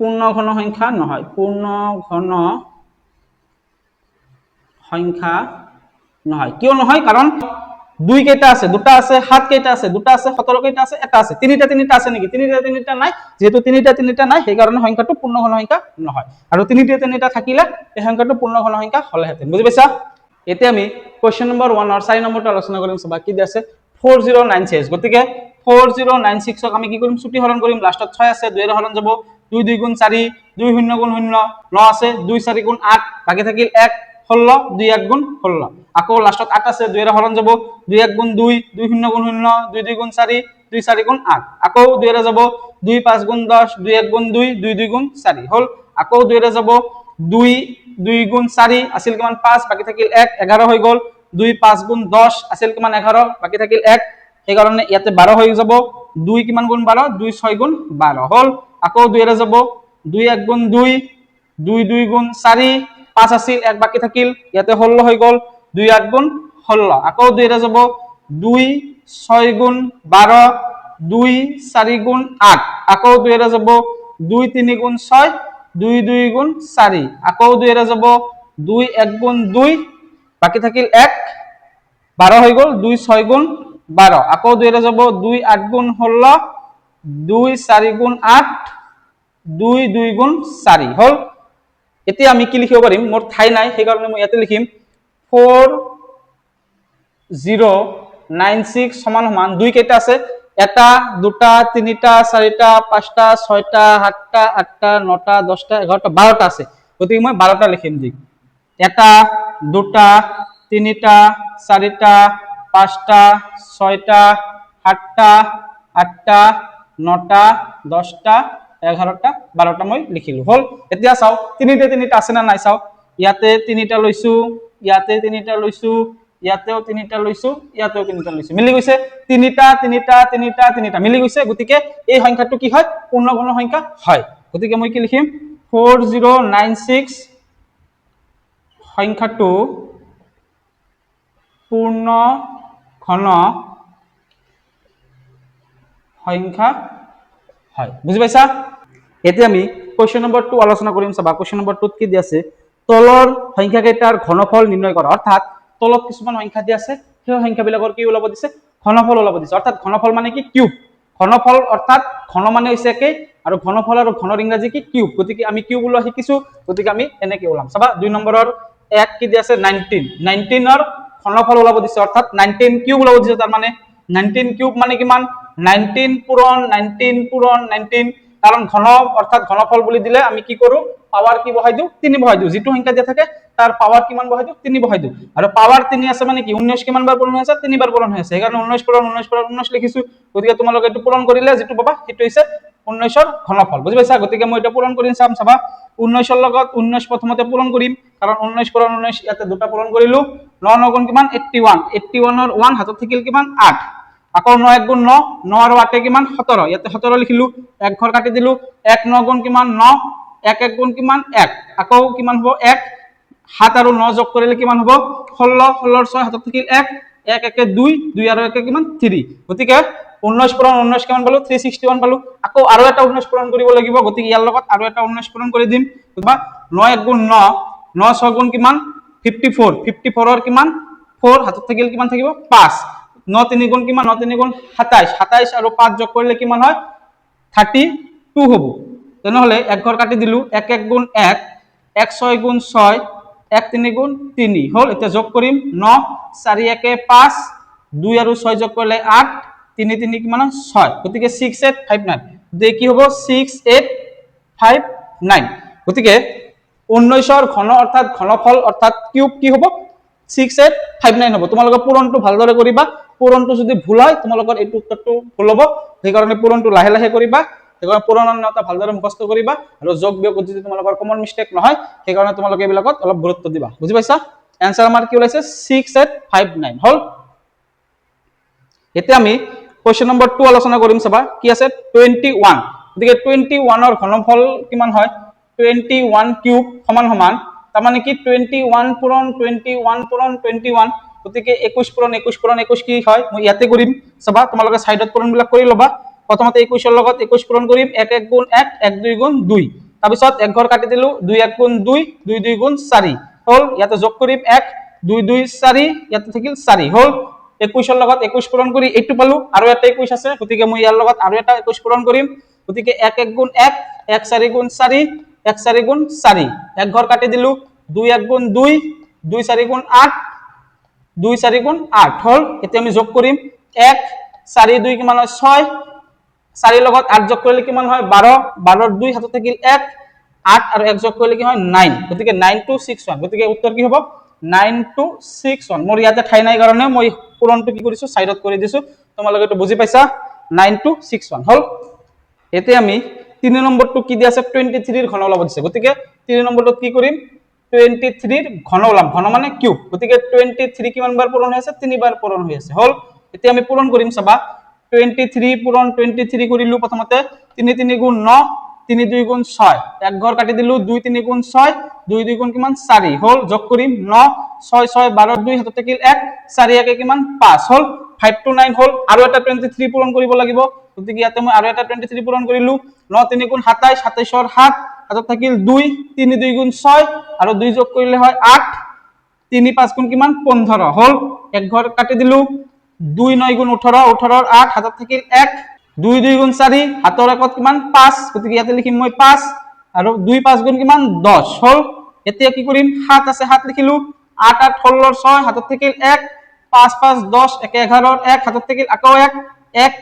পূৰ্ণঘন সংখ্যা নহয়। পূৰ্ণ ঘন সংখ্যা নহয়। কিয় নহয়? কাৰণ দুই কেইটা আছে? দুটা আছে। সাত কেইটা আছে? দুটা আছে। 17 কেইটা আছে? এটা আছে। তিনিটা তিনিটা আছে নেকি? তিনিটা তিনিটা নাই। যিহেতু তিনিটা তিনিটা নাই, সেইকাৰণে সংখ্যাটো পূৰ্ণঘন সংখ্যা নহয়। আৰু তিনিটা তিনিটা থাকিলে এই সংখ্যাটো পূৰ্ণঘন সংখ্যা হ'লেহেঁতেন। বুজি পাইছা? এতিয়া আমি কুৱেশ্যন নম্বৰ ওৱানৰ চাৰি নম্বৰটো আলোচনা কৰিম। চাবা, কি দি আছে? 4096। গতিকে 4096ক আমি কি কৰিম? চুটি হৰণ কৰিম। লাষ্টত ছয় আছে, দুইৰে হৰণ যাব। দুই দুই গুণ চাৰি, দুই শূন্য গুণ শূন্য, ন আছে, দুই চাৰি গুণ আঠ, বাকী থাকিল এক, 16, দুই এক গুণ 16। আকৌ লাষ্টত আঠ আছে, দুইৰে হৰণ যাব। দুই এক গুণ দুই, দুই শূন্য গুণ শূন্য, দুই দুই গুণ চাৰি, দুই চাৰি গুণ আঠ। আকৌ দুইৰে যাব। দুই পাঁচ গুণ 10, দুই এক গুণ দুই, দুই দুই গুণ চাৰি হ'ল। আকৌ দুইৰে যাব। দুই দুই গুণ চাৰি, আছিল কিমান? পাঁচ, বাকী থাকিল এক, 11 হৈ গ'ল। দুই পাঁচ গুণ 10, আছিল কিমান? 11, বাকী থাকিল এক, সেইকাৰণে ইয়াতে 12 হৈ যাব। দুই কিমান গুণ 12? দুই ছয় গুণ 12 হ'ল। আকৌ দুইৰে যাব। দুই এক গুণ দুই, দুই দুই গুণ চাৰি, পাঁচ আছিল, এক বাকী থাকিল, ইয়াতে 16 হৈ গ'ল। দুই আঠ গুণ 16। আকৌ দুইৰে যাব। দুই ছয় গুণ 12, দুই চাৰি গুণ আঠ। আকৌ দুইৰে যাব। দুই তিনি গুণ ছয়, দুই দুই গুণ চাৰি। আকৌ দুইৰে যাব। দুই এক গুণ দুই, বাকী থাকিল এক, 12 হৈ গ'ল। দুই ছয় গুণ 12। আকৌ দুইৰে যাব। দুই আঠ গুণ 16, দুই চাৰি গুণ আঠ, দুই দুই গুণ চাৰি হ'ল। এতিয়া আমি কি লিখিব পাৰিম? মোৰ ঠাই নাই, সেইকাৰণে মই ইয়াতে লিখিম। ফ'ৰ 0 9 6 সমান সমান দুই কেইটা আছে? এটা, দুটা, তিনিটা, চাৰিটা, পাঁচটা, ছয়টা, সাতটা, আঠটা, নটা, 10টা, 11টা, 12টা আছে। গতিকে মই 12টা লিখিম। দুই, এটা, দুটা, তিনিটা, চাৰিটা, পাঁচটা, ছয়টা, সাতটা, আঠটা, নটা, 10টা, 11টা, 12টা মই লিখিলো। হ'ল। এতিয়া চাওঁ, তিনিটা তিনিটা আছে নে নাই চাওঁ। ইয়াতে তিনিটা লৈছো, ইয়াতে তিনিটা লৈছো, ইয়াতেও তিনিটা লৈছো, ইয়াতেও তিনিটা লৈছো। মিলি গৈছে। তিনিটা, তিনিটা, তিনিটা, তিনিটা মিলি গৈছে। গতিকে এই সংখ্যাটো কি হয়? পূৰ্ণঘন সংখ্যা হয়। গতিকে মই কি লিখিম? 4096 সংখ্যাটো পূৰ্ণ ঘন সংখ্যা হয়। বুজি পাইছা? এতিয়া আমি কুৱেশ্যন নম্বৰ 2 আলোচনা কৰিম। চাবা, কুৱেশ্যন নম্বৰ 2ত কি দি আছে? তলৰ সংখ্যাকেইটাৰ ঘনফল নিৰ্ণয় কৰা। অৰ্থাৎ তলত কিছুমান সংখ্যা দি আছে, সেই সংখ্যাবিলাকৰ কি ওলাব দিছে? ঘনফল ওলাব দিছে। অৰ্থাৎ ঘনফল মানে কি? কিউব। ঘনফল অৰ্থাৎ ঘন মানে হৈছে একেই আৰু ঘনফল আৰু ঘনৰ ইংৰাজী কি? কিউব। গতিকে আমি কিউব ওলোৱা শিকিছো। গতিকে আমি এনেকে ওলাম। চাবা, 2 নম্বৰৰ 1 কি দি আছে? 19। 19ৰ ঘনফল ওলাব দিছে, অৰ্থাৎ 19 কিউব ওলাব দিছে। তাৰমানে 19 কিউব মানে কিমান? 19 পূৰণ 19 পূৰণ 19। কাৰণ ঘন অৰ্থাৎ ঘনফল বুলি দিলে আমি কি কৰো? পাৱাৰ কি বহাই দিওঁ? তিনি বহাই দিওঁ। যিটো সংখ্যা দিয়া থাকে, তাৰ পাৱাৰ কিমান বহাই দিওঁ? তিনি বহাই দিওঁ। আৰু পাৱাৰ তিনি আছে মানে কি? 19 কিমান বাৰ পূৰণ হৈ আছে? তিনিবাৰ পূৰণ হৈ আছে। সেইকাৰণে 19 পূৰণ 19 পূৰণ 19 লিখিছো। গতিকে তোমালোকে এইটো পূৰণ কৰিলে যিটো পাবা, সেইটো হৈছে 19ৰ ঘনফল। বুজি পাইছা? গতিকে মই এতিয়া পূৰণ কৰি চাম। চাবা, 19ৰ লগত 19 প্ৰথমতে পূৰণ কৰিম, কাৰণ 19 পূৰণ 19। ইয়াতে দুটা পূৰণ কৰিলো। ন ন গুণ কিমান? 81। 81ৰ 1 হাতত থাকিল কিমান? আঠ। আকৌ ন এক গুণ ন, ন আৰু আঠে কিমান? 17। ইয়াতে 17 লিখিলো, এক ঘৰ কাটি দিলো। এক ন গুণ কিমান? ন। এক এক গুণ কিমান? এক। আকৌ কিমান হ'ব? এক। সাত আৰু ন যোগ কৰিলে কিমান হ'ব? 16। 16ৰ 6 হাতত থাকিল এক। এক একে দুই, দুই আৰু একে কিমান? থ্ৰী। গতিকে 19 পূৰণ 19 কিমান পালো? 361 পালো। আকৌ আৰু এটা 19 পূৰণ কৰিব লাগিব। গতিকে ইয়াৰ লগত আৰু এটা 19 পূৰণ কৰি দিম। বা ন এক গুণ ন, ন ছয় গুণ কিমান? 54। 54ৰ কিমান? ফ'ৰ। হাতত থাকিল কিমান থাকিব? পাঁচ। ন তিনি গুণ কিমান? ন তিনি গুণ 27। 27 আৰু পাঁচ যোগ কৰিলে কিমান হয়? 32 হ'ব। তেনেহ'লে এক ঘৰ কাটি দিলো। এক এক গুণ এক, এক ছয় গুণ ছয়, এক তিনি গুণ তিনি হ'ল। এতিয়া যোগ কৰিম। ন, চাৰি একে পাঁচ, দুই আৰু ছয় যোগ কৰিলে আঠ, তিনি তিনি কিমান হয়? ছয়। গতিকে 6859। গতিকে কি হ'ব? 6859। গতিকে 19ৰ ঘন অৰ্থাৎ ঘনফল অৰ্থাৎ কিউব কি হ'ব? 6859 হ'ব। তোমালোকে পূৰণটো ভালদৰে কৰিবা। পূৰণটো যদি ভুল হয়, তোমালোকৰ এইটো উত্তৰটো ভুল হ'ব। সেইকাৰণে পূৰণটো লাহে লাহে কৰিবা। সেইকাৰণে পূৰণৰ নিয়মটা ভালদৰে মুখস্থ কৰিবা আৰু যোগ বিয়োগ যদি তোমালোকৰ কমন মিষ্টেক নহয়, সেইকাৰণে তোমালোকে এইবিলাকত অলপ গুৰুত্ব দিবা। বুজি পাইছা? এনচাৰ আমাৰ কি ওলাইছে? 6859 হ'ল। এতিয়া আমি কুৱেশ্যন নম্বৰ 2 আলোচনা কৰিম। চাবা, কি আছে? 21। গতিকে 21ৰ ঘনফল কিমান হয়? 21 কিউব সমান সমান, তাৰমানে কি? 21 পূৰণ 21 পূৰণ 21। গতিকে 21 পূৰণ 21 পূৰণ 21 কি হয়? মই ইয়াতে কৰিম। চাবা, তোমালোকে চাইডত পূৰণবিলাক কৰি ল'বা। প্ৰথমতে 21ৰ লগত 21 পূৰণ কৰিম। এক এক গুণ এক, এক দুই গুণ দুই। তাৰপিছত এক ঘৰ কাটি দিলো। দুই এক গুণ দুই, দুই দুই গুণ চাৰি হ'ল। ইয়াতে যোগ কৰিম এক, দুই দুই চাৰি, ইয়াতে থাকিল চাৰি। হ'ল। 21ৰ লগত 21 পূৰণ কৰি এইটো পালো। আৰু এটা 21 আছে, গতিকে মই ইয়াৰ লগত আৰু এটা 21 পূৰণ কৰিম। গতিকে এক এক গুণ এক, এক চাৰি গুণ চাৰি, এক চাৰি গুণ চাৰি। এক ঘৰ কাটি দিলো। দুই এক গুণ দুই, দুই চাৰি গুণ আঠ, দুই চাৰি গুণ আঠ হ'ল। এতিয়া আমি যোগ কৰিম। এক, চাৰি দুই কিমান হয়? ছয়। চাৰিৰ লগত আঠ যোগ কৰিলে কিমান হয়? 12। 12ৰ 2 হাতত থাকিল এক। আঠ আৰু এক যোগ কৰিলে কি হয়? নাইন। গতিকে 9261। গতিকে উত্তৰ কি হ'ব? 9261। মোৰ ইয়াতে ঠাই নাই কাৰণে মই পূৰণটো কি কৰিছো? চাইডত কৰি দিছো। তোমালোকে এইটো বুজি পাইছা? 9261 হ'ল। এতিয়া আমি 3 নম্বৰটো কি দি আছে? 23ৰ ঘন ওলাব দিছে। গতিকে 3 নম্বৰটোত কি কৰিম? 23ৰ ঘন ওলাম। ঘন মানে কিউব। গতিকে 23 কিমান বাৰ পূৰণ হৈ আছে? তিনিবাৰ পূৰণ হৈ আছে। হ'ল। এতিয়া আমি পূৰণ কৰিম। চাবা, 23 পূৰণ 23 কৰিলো। প্ৰথমতে তিনি তিনি গুণ ন, তিনি দুই গুণ ছয়। এক ঘৰ কাটি দিলো। দুই তিনি গুণ ছয়, দুই দুই গুণ কিমান? চাৰি। হ'ল। যোগ কৰিম। ন, ছয় ছয় 12ৰ 2 হাতত থাকিল এক, চাৰি একে কিমান? পাঁচ। হ'ল, 529 হ'ল। আৰু এটা 23 পূৰণ কৰিব লাগিব। গতিকে ইয়াতে মই আৰু এটা 23 পূৰণ কৰিলো। ন তিনি গুণ 27, 27ৰ 7 হাতত থাকিল দুই, তিনি দুই গুণ ছয় আৰু দুই যোগ কৰিলে হয় আঠ, তিনি পাঁচ গুণ কিমান? 15। হ'ল। এক ঘৰ কাটি দিলো। দুই নয় গুণ 18, 18ৰ 8 হাতত থাকিল এক, দুই দুই গুণ চাৰি, হাতৰ একত কিমান? পাঁচ। গতিকে ইয়াতে লিখিম মই পাঁচ। আৰু দুই পাঁচ গুণ কিমান? 10। হ'ল। এতিয়া কি কৰিম? সাত আছে, সাত লিখিলো। আঠ আঠ 16ৰ 6 হাতত থাকিল এক, পাঁচ দুই গুণ চাৰি, চাৰি দুই গুণ কিমান? আঠ। পাঁচ পাঁচ দহ, একে এঘাৰৰ এক, হাতত থাকিল আকৌ এক, এক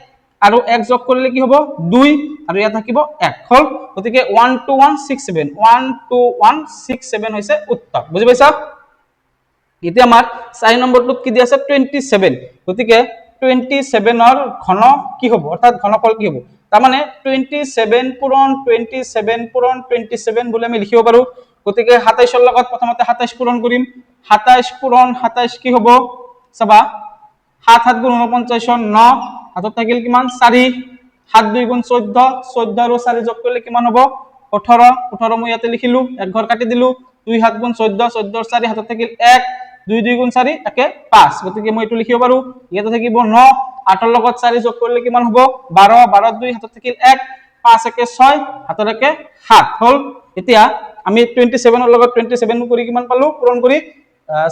আৰু এক যোগ কৰিলে কি হ'ব? দুই, আৰু ইয়াত থাকিব এক। হ'ল। গতিকে 1 2 1 6 7, 1 2 1 6 7 হৈছে উত্তৰ। বুজি পাইছা? এতিয়া আমাৰ চাৰি নম্বৰটোত কি দিয়া আছে? 27। গতিকে 27ৰ ঘন কি হ'ব, অৰ্থাৎ ঘনফল কি হ'ব? তাৰমানে 27 পূৰণ 27 পূৰণ 27 বুলি আমি লিখিব পাৰো। গতিকে 27ৰ লগত প্ৰথমতে 27 পূৰণ কৰিম। 27 পূৰণ 27 কি হ'ব চাবা। সাত সাত গুণ 49ৰ ন, হাতত থাকিল কিমান? চাৰি। সাত দুই গুণ 14, 14 আৰু চাৰি যোগ কৰিলে কিমান হ'ব? 18। 18 মই ইয়াতে লিখিলো, এক ঘৰ কাটি দিলো। দুই সাত গুণ 14, 14ৰ চাৰি, হাতত থাকিল এক। দুই দুই গুণ চাৰি, একে পাঁচ। গতিকে মই এইটো লিখিব পাৰো। ইয়াতে থাকিব ন। আঠৰ লগত চাৰি যোগ কৰিলে কিমান হ'ব? 12। 12 দুই, হাতত থাকিল এক। পাঁচ একে ছয়, হাতত একে সাত। হ'ল। এতিয়া আমি 27ৰ লগত 27 কৰি কিমান পালো? পূৰণ কৰি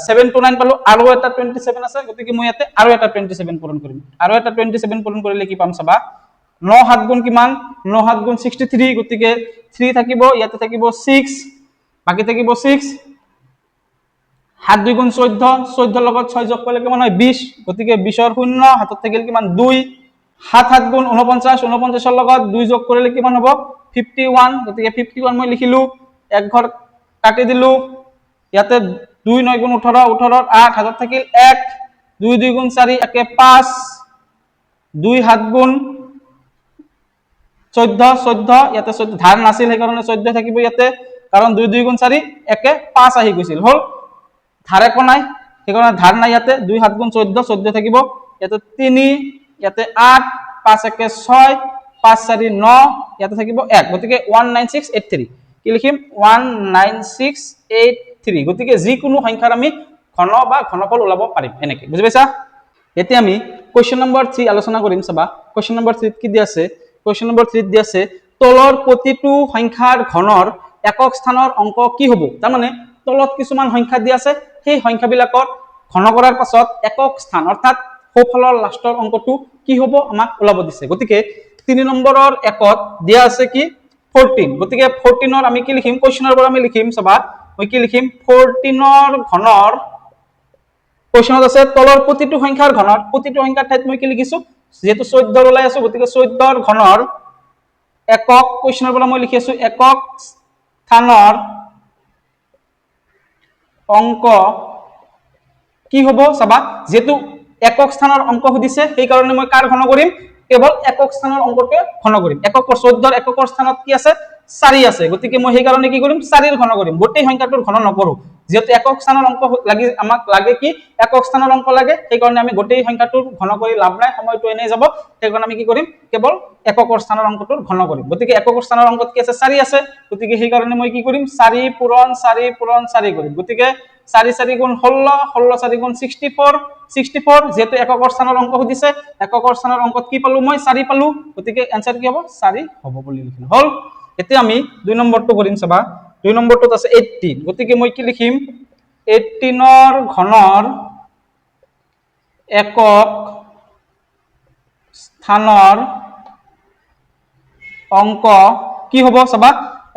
729 পালো। আৰু এটা 27 আছে, গতিকে মই ইয়াতে আৰু এটা 27 পূৰণ কৰিম। আৰু এটা 27 পূৰণ কৰিলে কি পাম চাবা। ন সাত গুণ কিমান? ন সাত গুণ 63। গতিকে থ্ৰী থাকিব, ইয়াতে থাকিব ছিক্স, বাকী থাকিব ছিক্স। সাত দুই গুণ 14, 14ৰ লগত ছয় যোগ কৰিলে কিমান হয়? 20। গতিকে 20ৰ শূন্য, হাতত থাকিল কিমান? দুই। সাত সাত গুণ 49, 49ৰ লগত দুই যোগ কৰিলে কিমান হ'ব? 51। গতিকে 51 মই লিখিলো, এক ঘৰ কাটি দিলো। ইয়াতে দুই নয় গুণ 18, 18ৰ আঠ, হাতত থাকিল এক। দুই দুই গুণ চাৰি, একে পাঁচ। দুই সাত গুণ 14, 14, ইয়াতে 14, ধাৰ নাছিল, সেইকাৰণে 14 থাকিব ইয়াতে, কাৰণ দুই দুই গুণ চাৰি, একে পাঁচ আহি গৈছিল। হ'ল। ধাৰ একো নাই, সেইকাৰণে ধাৰ নাই ইয়াতে। দুই সাত গুণ 14, 14 থাকিব ইয়াতে। তিনি, ইয়াতে আঠ, পাঁচ একে ছয়, পাঁচ চাৰি ন, ইয়াতে থাকিব এক। গতিকে 19683। কি লিখিম? 19683। গতিকে যিকোনো সংখ্যাৰ আমি ঘন বা ঘনফল ওলাব পাৰিম এনেকে। বুজি পাইছা? এতিয়া আমি কুৱেশ্যন নম্বৰ 3 আলোচনা কৰিম। চাবা, কুৱেশ্যন নম্বৰ 3ত কি দি আছে? কুৱেশ্যন নম্বৰ 3ত দি আছে, তলৰ প্ৰতিটো সংখ্যাৰ ঘনৰ একক স্থানৰ অংক কি হ'ব? তাৰমানে তলত কিছুমান সংখ্যা দি আছে, সেই সংখ্যাবিলাকৰ ঘন কৰাৰ পাছত একক স্থান, অৰ্থাৎ সোঁফালৰ লাষ্টৰ অংকটো কি হ'ব, আমাক ওলাব দিছে। গতিকে তিনি নম্বৰৰ একত দিয়া আছে কি? 14। গতিকে 14ৰ আমি কি লিখিম? কুৱেশ্যনৰ পৰা আমি লিখিম। চাবা, মই কি লিখিম? 14ৰ ঘনৰ, কুৱেশ্যনত আছে তলৰ প্ৰতিটো সংখ্যাৰ ঘনৰ, প্ৰতিটো সংখ্যাৰ ঠাইত মই কি লিখিছো? যিহেতু 14ৰ ওলাই আছো, গতিকে 14ৰ ঘনৰ একক, কুৱেশ্যনৰ পৰা মই লিখি আছো, একক স্থানৰ অংক কি হ'ব চাবা। যিহেতু একক স্থানৰ অংক সুধিছে, সেইকাৰণে মই কাৰ ঘন কৰিম? কেৱল একক স্থানৰ অংকটোৱে ঘন কৰিম। একক, 14ৰ এককৰ স্থানত কি আছে? চাৰি আছে। গতিকে মই সেইকাৰণে কি কৰিম? চাৰিৰ ঘন কৰিম, গোটেই সংখ্যাটোৰ ঘন নকৰো। যিহেতু একক স্থানৰ অংক লাগি, আমাক লাগে কি? একক স্থানৰ অংক লাগে। সেইকাৰণে আমি গোটেই সংখ্যাটোৰ ঘন কৰি লাভ নাই, সময়টো এনেই যাব। সেইকাৰণে আমি কি কৰিম? কেৱল এককৰ স্থানৰ অংকটোৰ ঘন কৰিম। গতিকে এককৰ স্থানৰ অংকত কি আছে? চাৰি আছে। গতিকে সেইকাৰণে মই কি কৰিম? চাৰি পূৰণ চাৰি পূৰণ চাৰি কৰিম। গতিকে চাৰি চাৰি গুণ 16, 16 চাৰি গুণ 64, 64। যিহেতু এককৰ স্থানৰ অংক সুধিছে, এককৰ স্থানৰ অংকত কি পালো মই? চাৰি পালো। গতিকে এনচাৰ কি হ'ব? চাৰি হ'ব বুলি লিখিলো। হ'ল। এতিয়া আমি দুই নম্বৰটো কৰিম। চাবা, দুই নম্বৰটোত আছে 18। গতিকে মই কি লিখিম? 18ৰ ঘনৰ একক স্থানৰ অংক কি হ'ব চাবা।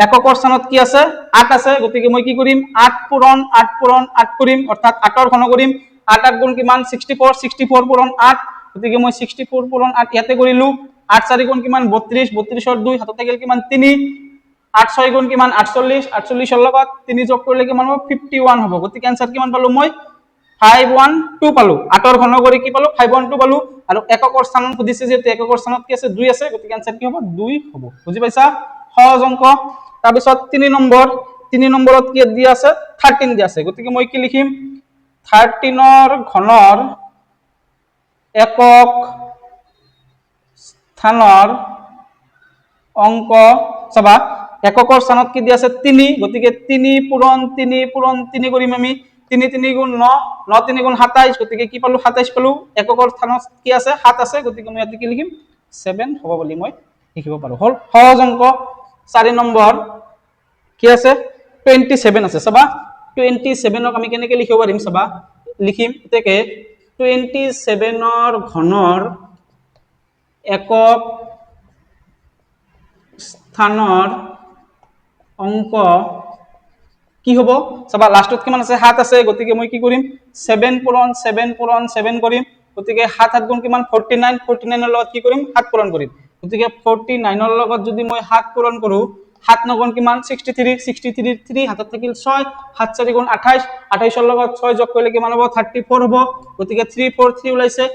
এককৰ স্থানত কি আছে? আঠ আছে। গতিকে মই কি কৰিম? আঠ পূৰণ আঠ পূৰণ আঠ কৰিম, অৰ্থাৎ আঠৰ ঘন কৰিম। আঠ আঠ গুণ কিমান? 64। 64 পূৰণ আঠ। গতিকে মই 64 পূৰণ আঠ ইয়াতে কৰিলো। আঠ চাৰি গুণ কিমান? 32। 32ৰ দুই, হাতত থাকিল কিমান? তিনি। আঠ ছয় গুণ কিমান? 48। 48ৰ লগত তিনি যোগ কৰিলে কিমান হ'ব? 51 হ'ব। গতিকে এনচাৰ কিমান পালো মই? 512 পালো। আঠৰ ঘন কৰি কি পালো? 512 পালো। আৰু এককৰ স্থানত সুধিছে যিহেতু, এককৰ স্থানত কি আছে? দুই আছে। গতিকে এনচাৰ কি হ'ব? দুই হ'ব। বুজি পাইছা? সহজ অংক। তাৰপিছত তিনি নম্বৰ, তিনি নম্বৰত কি দিয়া আছে? 13 দিয়া আছে। গতিকে মই কি লিখিম? 13ৰ ঘনৰ একক স্থানৰ অংক। চাবা, এককৰ স্থানত কি দিয়া আছে? তিনি। গতিকে তিনি পূৰণ তিনি পূৰণ তিনি কৰিম আমি। তিনি তিনি গুণ ন, ন তিনি গুণ 27। গতিকে কি পালো? 27 পালো। এককৰ স্থানত কি আছে? সাত আছে। গতিকে মই ইয়াতে কি লিখিম? ছেভেন হ'ব বুলি মই লিখিব পাৰো। হ'ল, সহজ অংক। চাৰি নম্বৰ কি আছে? 27 আছে। চাবা, 27ক আমি কেনেকে লিখিব পাৰিম চাবা। লিখিম এতেকে 27ৰ ঘনৰ একক স্থানৰ অংক কি হ'ব? কি হ'ব চাবা, লাষ্টত কিমান আছে? সাত আছে। গতিকে মই কি কৰিম? ছেভেন পূৰণ ছেভেন পূৰণ ছেভেন কৰিম। গতিকে সাত সাত গুণ কিমান? 49। 49ৰ লগত কি কৰিম? সাত পূৰণ কৰিম। গতিকে 49ৰ লগত যদি মই সাত পূৰণ কৰোঁ, সাত নগুণ কিমান? 63। 63 থ্ৰী হাতত থাকিল ছয়, সাত চাৰি গুণ 28। 28ৰ লগত ছয় যোগ কৰিলে কিমান হ'ব? 34 হ'ব। গতিকে থ্ৰী ফ'ৰ থ্ৰী ওলাইছে,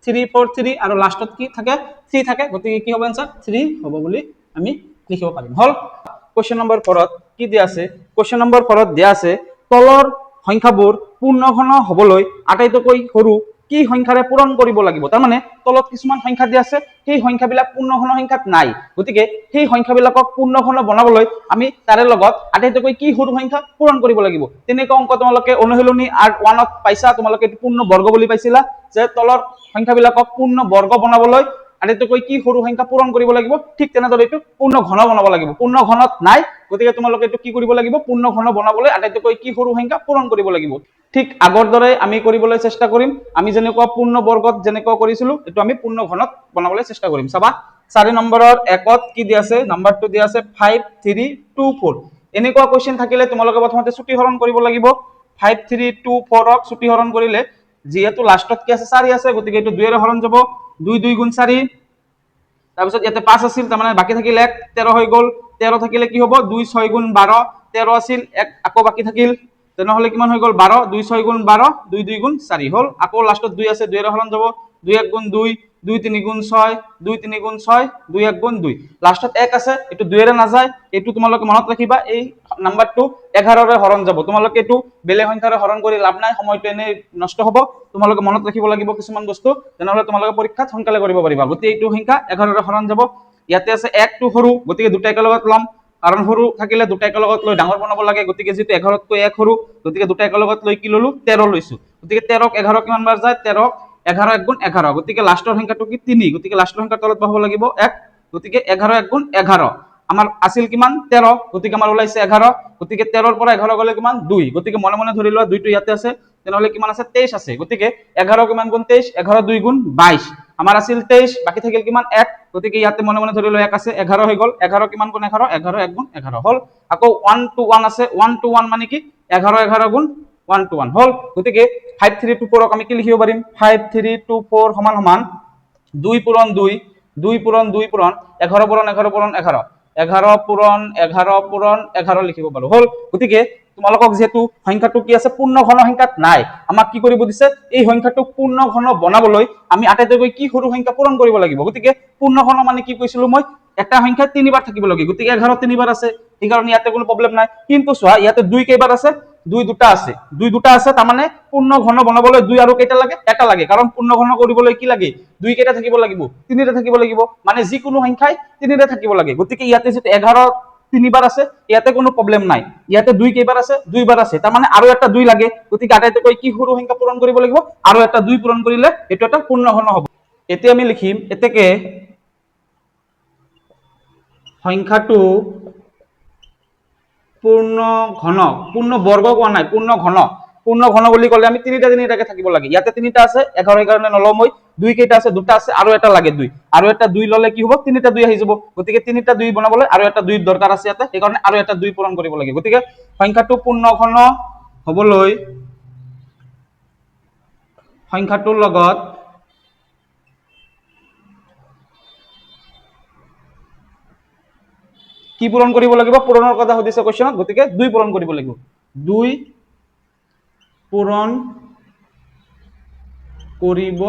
থ্ৰী ফ'ৰ থ্ৰী, আৰু লাষ্টত কি থাকে? থ্ৰী থাকে। গতিকে কি হ'ব এনচাৰ? থ্ৰী হ'ব বুলি আমি লিখিব পাৰিম। হ'ল। কুৱেশ্যন নম্বৰ ফ'ৰত কি দিয়া আছে? কুৱেশ্যন নম্বৰ ফ'ৰত দিয়া আছে, তলৰ সংখ্যাবোৰ পূৰ্ণঘন হ'বলৈ আটাইতকৈ সৰু কি সংখ্যাৰে পূৰণ কৰিব লাগিব? তাৰমানে তলত কিছুমান সংখ্যা দিয়া আছে, সেই সংখ্যাবিলাক পূৰ্ণঘন সংখ্যাত নাই। গতিকে সেই সংখ্যাবিলাকক পূৰ্ণঘন বনাবলৈ আমি তাৰে লগত আটাইতকৈ কি সৰু সংখ্যা পূৰণ কৰিব লাগিব। তেনেকুৱা অংক তোমালোকে অনুশীলনী আৰ্ট ওৱানত পাইছা। তোমালোকে এইটো পূৰ্ণ বৰ্গ বুলি পাইছিলা যে তলৰ সংখ্যাবিলাকক পূৰ্ণ বৰ্গ বনাবলৈ আটাইতকৈ কি সৰু সংখ্যা পূৰণ কৰিব লাগিব। ঠিক তেনেদৰে এইটো পূৰ্ণ ঘন বনাব লাগিব। পূৰ্ণ ঘনত নাই। গতিকে তোমালোকে এইটো কি কৰিব লাগিব? পূৰ্ণ ঘন বনাবলৈ আটাইতকৈ কি সৰু সংখ্যা পূৰণ কৰিব লাগিব। ঠিক আগৰ দৰে আমি কৰিবলৈ চেষ্টা কৰিম। আমি যেনেকুৱা পূৰ্ণ বৰ্গত যেনেকুৱা কৰিছিলো, এইটো আমি পূৰ্ণ ঘনত বনাবলৈ চেষ্টা কৰিম। চাবা, চাৰি নম্বৰৰ একত কি দিয়া আছে? নাম্বাৰটো দিয়া আছে 5324। এনেকুৱা কুৱেশ্যন থাকিলে তোমালোকে প্ৰথমতে চুটিহৰণ কৰিব লাগিব। 5324ক চুটিহৰণ কৰিলে, যিহেতু লাষ্টত কি আছে? চাৰি আছে, গতিকে এইটো দুইৰে হৰণ যাব। দুই দুই গুণ চাৰি। তাৰপিছত ইয়াতে পাঁচ আছিল, তাৰমানে বাকী থাকিল এক, 13 হৈ গ'ল। 13 থাকিলে কি হ'ব? দুই ছয় গুণ 12। 13 আছিল, এক আকৌ বাকী থাকিল। তেনেহ'লে কিমান হৈ গ'ল? 12। দুই ছয় গুণ 12, দুই দুই গুণ চাৰি হ'ল। আকৌ লাষ্টত দুই আছে, দুইৰে হৰণ যাব। দুই এক গুণ দুই, দুই তিনি গুণ ছয়, দুই তিনি গুণ ছয়, দুই এক গুণ দুই। লাষ্টত এক আছে, এইটো দুইৰে নাযায়। এইটো তোমালোকে মনত ৰাখিবা, এই নাম্বাৰটো 11ৰে হৰণ যাব। তোমালোকে এইটো বেলেগ সংখ্যাৰে হৰণ কৰি লাভ নাই, সময়টো এনেই নষ্ট হ'ব। তোমালোকে মনত ৰাখিব লাগিব কিছুমান বস্তু, তেনেহ'লে তোমালোকে পৰীক্ষাত সোনকালে কৰিব পাৰিবা। গতিকে এইটো সংখ্যা 11ৰে হৰণ যাব। ইয়াতে আছে একটো সৰু, গতিকে দুটা একেলগত ল'ম। কাৰণ সৰু থাকিলে দুটা একেলগত লৈ ডাঙৰ বনাব লাগে। গতিকে যিটো 11তকৈ এক সৰু, গতিকে দুটা একেলগত লৈ কি ললো? 13 লৈছো। গতিকে 13ক 11 কিমান বাৰ যায়? 13ক 11 এক গুণ 11। গতিকে লাষ্টৰ সংখ্যাটো কি? তিনি। গতিকে লাষ্টৰ সংখ্যাৰ তলত বহাব লাগিব এক। গতিকে 11 এক গুণ 11। আমাৰ আছিল কিমান? 13। গতিকে আমাৰ ওলাইছে 11। গতিকে 13ৰ পৰা 11 গ'লে কিমান? দুই। গতিকে মনে মনে ধৰি লোৱা দুইটো ইয়াতে আছে। তেনেহ'লে কিমান আছে? 23 আছে। গতিকে 11 কিমান গুণ 23? 11 দুই গুণ 22। আমাৰ আছিল 23, বাকী থাকিল কিমান? এক। গতিকে ইয়াতে মনে মনে ধৰি লোৱা এক আছে, 11 হৈ গ'ল। 11 কিমান গুণ 11? 11 এক গুণ 11 হ'ল। আকৌ ওৱান টু ওৱান আছে। ওৱান টু ওৱান মানে কি? 11 11 গুণ ওৱান টু ওৱান হ'ল। গতিকে 5324ক আমি কি লিখিব পাৰিম? 5324 সমান সমান দুই পূৰণ দুই, দুই পূৰণ দুই পূৰণ 11 পূৰণ 11 পূৰণ 11, 11 পূৰণ 11 পূৰণ 11 লিখিব পাৰো। হ'ল। গতিকে তোমালোকক যিহেতু সংখ্যাটো কি আছে? পূৰ্ণ ঘন সংখ্যাত নাই। আমাক কি কৰিব দিছে? এই সংখ্যাটোক পূৰ্ণ ঘন বনাবলৈ আমি আটাইতকৈ কি সৰু সংখ্যা পূৰণ কৰিব লাগিব। গতিকে পূৰ্ণ ঘন মানে কি কৈছিলো মই? এটা সংখ্যা তিনিবাৰ থাকিব লাগে। গতিকে 11 তিনিবাৰ আছে, সেইকাৰণে ইয়াতে কোনো প্ৰব্লেম নাই। কিন্তু চোৱা, ইয়াতে দুই কেইবাৰ আছে? দুই দুটা আছে। দুই দুটা আছে, তাৰমানে পূৰ্ণ ঘন বনাবলৈ দুই আৰু কেইটা লাগে? এটা লাগে। কাৰণ পূৰ্ণ ঘন কৰিবলৈ কি লাগে? দুই কেইটা থাকিব লাগিব? তিনিটা থাকিব লাগিব। মানে যিকোনো সংখ্যাই তিনিটা থাকিব লাগে। গতিকে ইয়াতে যিটো 11 তিনিবাৰ আছে, ইয়াতে কোনো প্ৰব্লেম নাই। ইয়াতে দুই কেইবাৰ আছে? দুইবাৰ আছে, তাৰমানে আৰু এটা দুই লাগে। গতিকে আটাইতকৈ কি সৰু সংখ্যা পূৰণ কৰিব লাগিব? আৰু এটা দুই পূৰণ কৰিলে এইটো এটা পূৰ্ণ ঘন হ'ব। এতিয়া আমি লিখিম, এতেকে সংখ্যাটো পূৰ্ণ ঘন। পূৰ্ণ বৰ্গ কোৱা নাই, পূৰ্ণ ঘন। পূৰ্ণ ঘন বুলি ক'লে আমি তিনিটা তিনিটাকে থাকিব লাগে। ইয়াতে তিনিটা আছে 11, সেইকাৰণে নলওঁ মই। দুই কেইটা আছে? দুটা আছে, আৰু এটা লাগে দুই। আৰু এটা দুই ল'লে কি হ'ব? তিনিটা দুই আহি যাব। গতিকে তিনিটা দুই বনাবলৈ আৰু এটা দুই দৰকাৰ আছে ইয়াতে, সেইকাৰণে আৰু এটা দুই পূৰণ কৰিব লাগে। গতিকে সংখ্যাটো পূৰ্ণ ঘন হ'বলৈ সংখ্যাটোৰ লগত কি পূৰণ কৰিব লাগিব? পূৰণৰ কথা সুধিছে কুৱেশ্যনত, গতিকে দুই পূৰণ কৰিব লাগিব। দুই পূৰণ কৰিব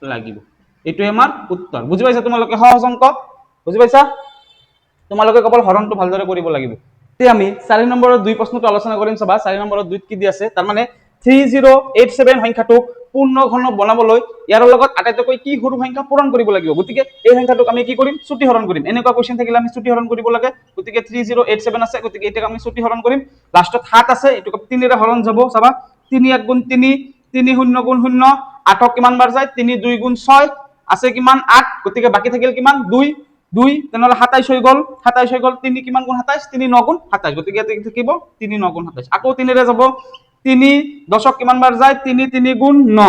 লাগিব। এইটোৱে আমাৰ উত্তৰ। বুজি পাইছা তোমালোকে? সহজ অংক, বুজি পাইছা? তোমালোকে কেৱল হৰণটো ভালদৰে কৰিব লাগিব। এতিয়া আমি চাৰি নম্বৰৰ দুই প্ৰশ্নটো আলোচনা কৰিম। চাবা, চাৰি নম্বৰৰ দুইত কি দি আছে? তাৰমানে 3087 সংখ্যাটোক পূৰ্ণ ঘন বনাবলৈ ইয়াৰ লগত আটাইতকৈ কি সৰু সংখ্যা পূৰণ কৰিব লাগিব। গতিকে এই সংখ্যাটোক আমি কি কৰিম? চুটি হৰণ কৰিম। এনেকুৱা কুৱেশ্যন থাকিলে আমি চুটি হৰণ কৰিব লাগে। গতিকে 3087 আছে, গতিকে এইটোক আমি চুটি হৰণ কৰিম। লাষ্টত সাত আছে, এইটোক তিনিৰে হৰণ যাব। চাবা, তিনি এক গুণ তিনি, তিনি শূন্য গুণ শূন্য। আঠক কিমান বাৰ যায়? তিনি দুই গুণ ছয়। আছে কিমান? আঠ। গতিকে বাকী থাকিল কিমান? দুই। দুই, তেনেহ'লে 27 হৈ গ'ল। 27 হৈ গ'ল। তিনি কিমান গুণ 27? তিনি ন গুণ 27। গতিকে ইয়াতে থাকিব তিনি ন গুণ 27। আকৌ তিনিৰে যাব। তিনি দশক কিমান বাৰ যায়? তিনি তিনি গুণ ন।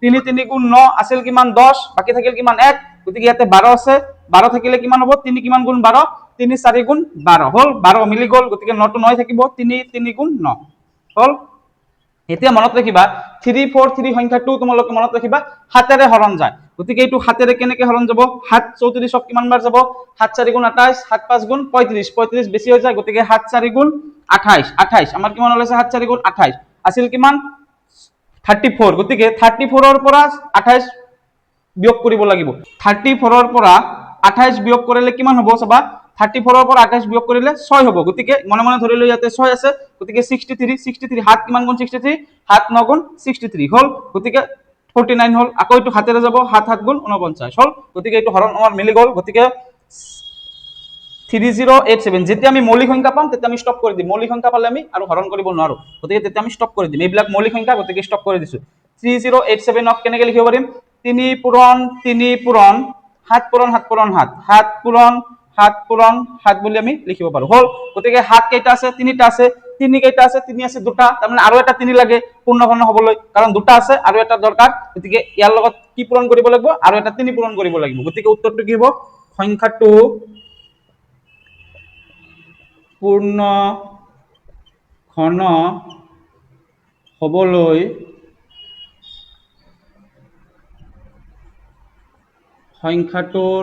তিনি তিনি গুণ ন। আছিল কিমান? 10। বাকী থাকিল কিমান? এক। গতিকে ইয়াতে 12 আছে। 12 থাকিলে কিমান হ'ব? 3 কিমান গুণ 12? 3 4 গুণ 12 হ'ল, 12 মিলি গ'ল, গতিকে 9টো 9 থাকিব, 3 3 গুণ 9 হ'ল। এতিয়া মনত ৰাখিবা, 3 4 3 সংখ্যাটো তোমালোকে মনত ৰাখিবা 7-এৰে হৰণ যায়। গতিকে এইটো 7-এৰে কেনেকে হৰণ যাব? 7 34ক কিমান বাৰ যাব? 7 4 গুণ 28, 7 5 গুণ 35, 35 বেছি হৈ যায়, গতিকে 7 4 গুণ 28, 28 আমাৰ কিমান ওলাইছে? 7 4 গুণ 28 আছিল কিমান? 34। গতিকে 34ৰ পৰা 28 বিয়োগ কৰিব লাগিব। 34ৰ পৰা 28 বিয়োগ কৰিলে কিমান হ'ব চাবা। 34ৰ পৰা 28 বিয়োগ কৰিলে 6 হ'ব। গতিকে মনে মনে ধৰি লৈ ইয়াতে 6 আছে, গতিকে 63, 63, 7 কিমান গুণ 63? 7 9 গুণ 63 হ'ল, গতিকে 49 হ'ল। আকৌ এইটো 7-এৰে যাব, 7 7 গুণ 49 হ'ল, গতিকে এইটো হৰণ আমাৰ মিলি গ'ল। গতিকে 3087। যেতিয়া আমি মৌলিক সংখ্যা পাম তেতিয়া আমি ষ্টপ কৰি দিম। মৌলিক সংখ্যা পালে আমি আৰু হৰণ কৰিব নোৱাৰো, গতিকে তেতিয়া আমি ষ্টপ কৰি দিম। এইবিলাক মৌলিক সংখ্যা, গতিকে ষ্টপ কৰি দিছো। 3087ক কেনেকে লিখিব পাৰিম? 3 পূৰণ 3 পূৰণ 7 পূৰণ 7 পূৰণ 7, 7 পূৰণ 7 পূৰণ 7 বুলি আমি লিখিব পাৰো। হ'ল, গতিকে 7 কেইটা আছে? 3টা আছে। 3 কেইটা আছে? 3 আছে দুটা, তাৰমানে আৰু এটা 3 লাগে পূৰ্ণ ঘন হ'বলৈ, কাৰণ দুটা আছে আৰু এটা দৰকাৰ। গতিকে ইয়াৰ লগত কি পূৰণ কৰিব লাগিব? আৰু এটা 3 পূৰণ কৰিব লাগিব। গতিকে উত্তৰটো কি হ'ব? সংখ্যাটো পূৰ্ণ ঘন হ'বলৈ সংখ্যাটোৰ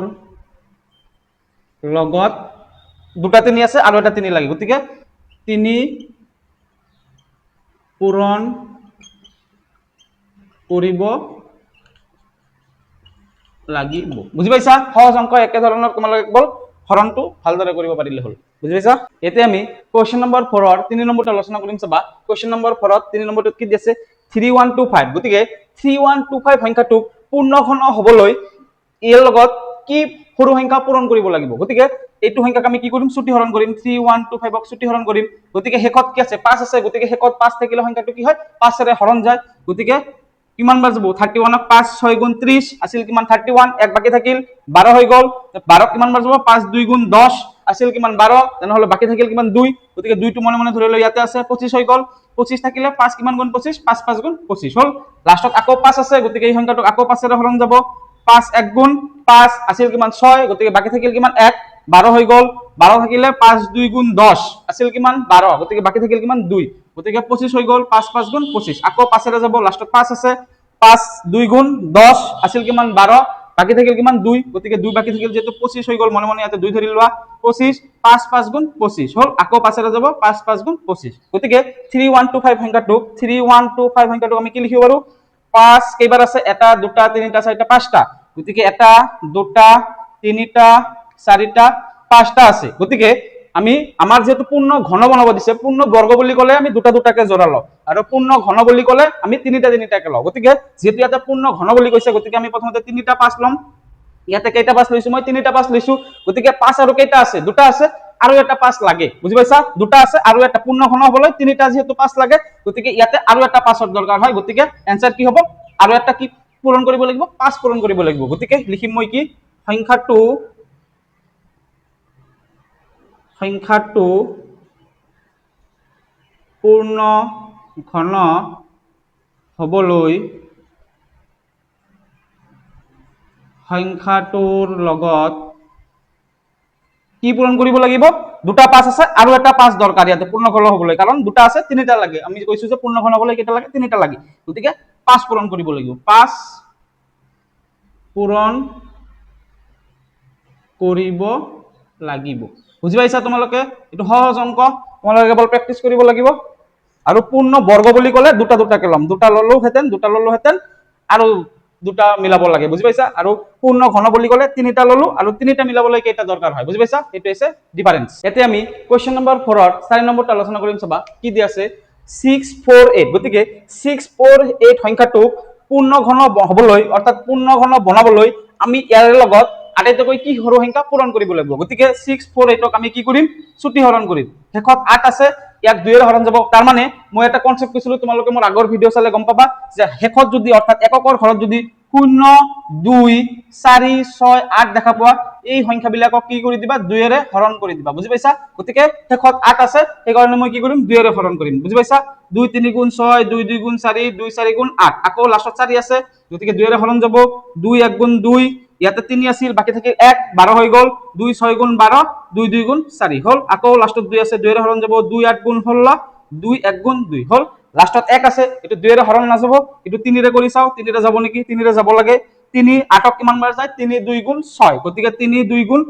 লগত দুটা 3 আছে আৰু এটা 3 লাগে, গতিকে 3 পূৰণ কৰিব লাগিব। বুজি পাইছা? সহজ অংক, একেধৰণৰ, তোমালোকে কেৱল হৰণটো ভালদৰে কৰিব পাৰিলে হ'ল। বুজি পাইছা? এতিয়া আমি কুৱেশ্যন নম্বৰ 4ৰ 3 নম্বৰটো আলোচনা কৰিম। চাবা, কুৱেশ্যন নম্বৰ 4ত 3 নম্বৰটোত কি দিছে? 3125। গতিকে 3125 সংখ্যাটোক পূৰ্ণ ঘন হ'বলৈ ইয়াৰ লগত কি সৰু সংখ্যা পূৰণ কৰিব লাগিব? গতিকে এইটো সংখ্যাক আমি কি কৰিম? চুটি হৰণ কৰিম। 3125ক চুটি হৰণ কৰিম। গতিকে শেষত কি আছে? 5 আছে। গতিকে শেষত 5 থাকিলে সংখ্যাটো কি হয়? 5-এৰে হৰণ যায়। গতিকে কিমান বাৰ যাব? 31ক 5 6 গুণ 30 আছিল কিমান? 31, এক বাকী থাকিল, 12 হৈ গ'ল। 12 কিমান বাৰ যাব? 5 2 গুণ 10 আছিল কিমান? 12। তেনেহ'লে বাকী থাকিল কিমান? 2। গতিকে 2টো মনে মনে ধৰি লৈ ইয়াতে আছে, 25 হৈ গ'ল। 25 থাকিলে 5 কিমান গুণ 25? 5 5 গুণ 25 হ'ল। লাষ্টত আকৌ 5 আছে, গতিকে এই সংখ্যাটোক আকৌ 5-এৰে হৰণ যাব। 5 1 গুণ 5 আছিল কিমান? 6। গতিকে বাকী থাকিল কিমান? 1, 12 হৈ গ'ল। 12 থাকিলে 5 2 গুণ 10 আছিল কিমান? 12। গতিকে বাকী থাকিল কিমান? 2। গতিকে 25 হৈ গ'ল। 5 5 গুণ 25। আকৌ 5-এৰে যাব, লাষ্টত 5 আছে। 5 2 গুণ 10 আছিল কিমান? 12। বাকী থাকিল কিমান? 2। গতিকে 2 বাকী থাকিল যিহেতু 25 হৈ গ'ল, মনে মনে ইয়াতে 2 ধৰি লোৱা, 25। 5 5 গুণ 25 হ'ল। আকৌ 5-এৰে যাব, 5 5 গুণ 25। গতিকে 3125 সংখ্যাটোক, 3125 সংখ্যাটোক আমি কি লিখিব পাৰো? 5 কেইবাৰ আছে? 1, 2, 3, 4, 5টা। গতিকে 1, 2, 3, 4, 5টা আছে। গতিকে আমি আমাৰ যিহেতু পূৰ্ণ ঘন বনাব দিছে, পূৰ্ণ বৰ্গ বুলি ক'লে আমি দুটা দুটাকে জোৰা লওঁ আৰু পূৰ্ণ ঘন বুলি ক'লে আমি তিনিটা তিনিটাকে লওঁ। গতিকে যিহেতু ইয়াতে পূৰ্ণ ঘন বুলি কৈছে, গতিকে আমি প্ৰথমতে 3টা 5 ল'ম। ইয়াতে কেইটা 5 লৈছো মই? 3টা 5 লৈছো। গতিকে 5 আৰু কেইটা আছে? দুটা আছে আৰু এটা 5 লাগে। বুজি পাইছা? দুটা আছে আৰু এটা, পূৰ্ণ ঘন হ'বলৈ 3টা যিহেতু 5 লাগে, গতিকে ইয়াতে আৰু এটা 5ৰ দৰকাৰ হয়। গতিকে এনচাৰ কি হ'ব? আৰু এটা কি পূৰণ কৰিব লাগিব? 5 পূৰণ কৰিব লাগিব। গতিকে লিখিম মই কি? সংখ্যাটো পূৰ্ণ ঘন হ'বলৈ সংখ্যাটোৰ লগত কি পূৰণ কৰিব লাগিব? দুটা 5 আছে আৰু এটা 5 দৰকাৰ ইয়াতে পূৰ্ণ ঘন হ'বলৈ, কাৰণ দুটা আছে, 3টা লাগে। আমি কৈছো যে পূৰ্ণ ঘন হ'বলৈ কেইটা লাগে? 3টা লাগে। গতিকে 5 পূৰণ কৰিব লাগিব। 5 পূৰণ কৰিব লাগিব। বুজি পাইছা তোমালোকে? এইটো সহজ অংক, তোমালোকে কেৱল প্ৰেক্টিচ কৰিব লাগিব। আৰু পূৰ্ণ বৰ্গ বুলি ক'লে দুটা দুটাকে ল'ম, দুটা ল'লোহেঁতেন, দুটা ল'লোহেঁতেন আৰু দুটা মিলাব লাগে। বুজি পাইছা? আৰু পূৰ্ণ ঘন বুলি ক'লে 3টা ল'লো আৰু 3টা মিলাবলৈ কেইটা দৰকাৰ হয়, বুজি পাইছা? সেইটো হৈছে ডিফাৰেন্স। এতিয়া আমি কুৱেশ্যন নম্বৰ 4ৰ 4 নম্বৰটো আলোচনা কৰিম। চাবা কি দি আছে? 6 4 8। গতিকে 6 4 8 সংখ্যাটোক পূৰ্ণ ঘন হ'বলৈ, অৰ্থাৎ পূৰ্ণ ঘন বনাবলৈ আমি ইয়াৰ লগত আটাইতকৈ কি সৰু সংখ্যা পূৰণ কৰিব লাগিব? গতিকে 6 4 8ক আমি কি কৰিম? চুটি হৰণ কৰিম। শেষত 8 আছে, ইয়াক 2-এৰে হৰণ যাব। তাৰমানে মই এটা কনচেপ্ট কৈছিলো, তোমালোকে মোৰ আগৰ ভিডিঅ' চালে গম পাবা যে শেষত যদি, অৰ্থাৎ এককৰ ঘৰত যদি 0 2 4 6 8 দেখা পোৱা, এই সংখ্যাবিলাকক কি কৰি দিবা? 2-এৰে হৰণ কৰি দিবা। বুজি পাইছা? গতিকে শেষত 8 আছে, সেইকাৰণে মই কি কৰিম? 2-এৰে হৰণ কৰিম। বুজি পাইছা? 2 3 গুণ 6, 2 2 গুণ 4, 2 4 গুণ 8। আকৌ লাষ্টত 4 আছে, গতিকে 2-এৰে হৰণ যাব। 2 1 গুণ 2, ইয়াতে তিনি আছিল, বাকী থাকিল এক, 12 হৈ গ'ল। দুই ছয় গুণ 12, দুই দুই গুণ চাৰি হ'ল। আকৌ লাষ্টত দুই আছে, দুইৰে হৰণ যাব, দুই আঠ গুণ 16, দুই এক গুণ দুই হ'ল। লাষ্টত এক আছে, এইটো দুইৰে হৰণ নাযাব। এইটো তিনিৰে কৰি চাওঁ, তিনিৰে যাব নেকি? তিনিৰে যাব লাগে। তিনি আঠক কিমান বাৰ যায়? তিনি দুই গুণ ছয়। গতিকে তিনি দুই গুণ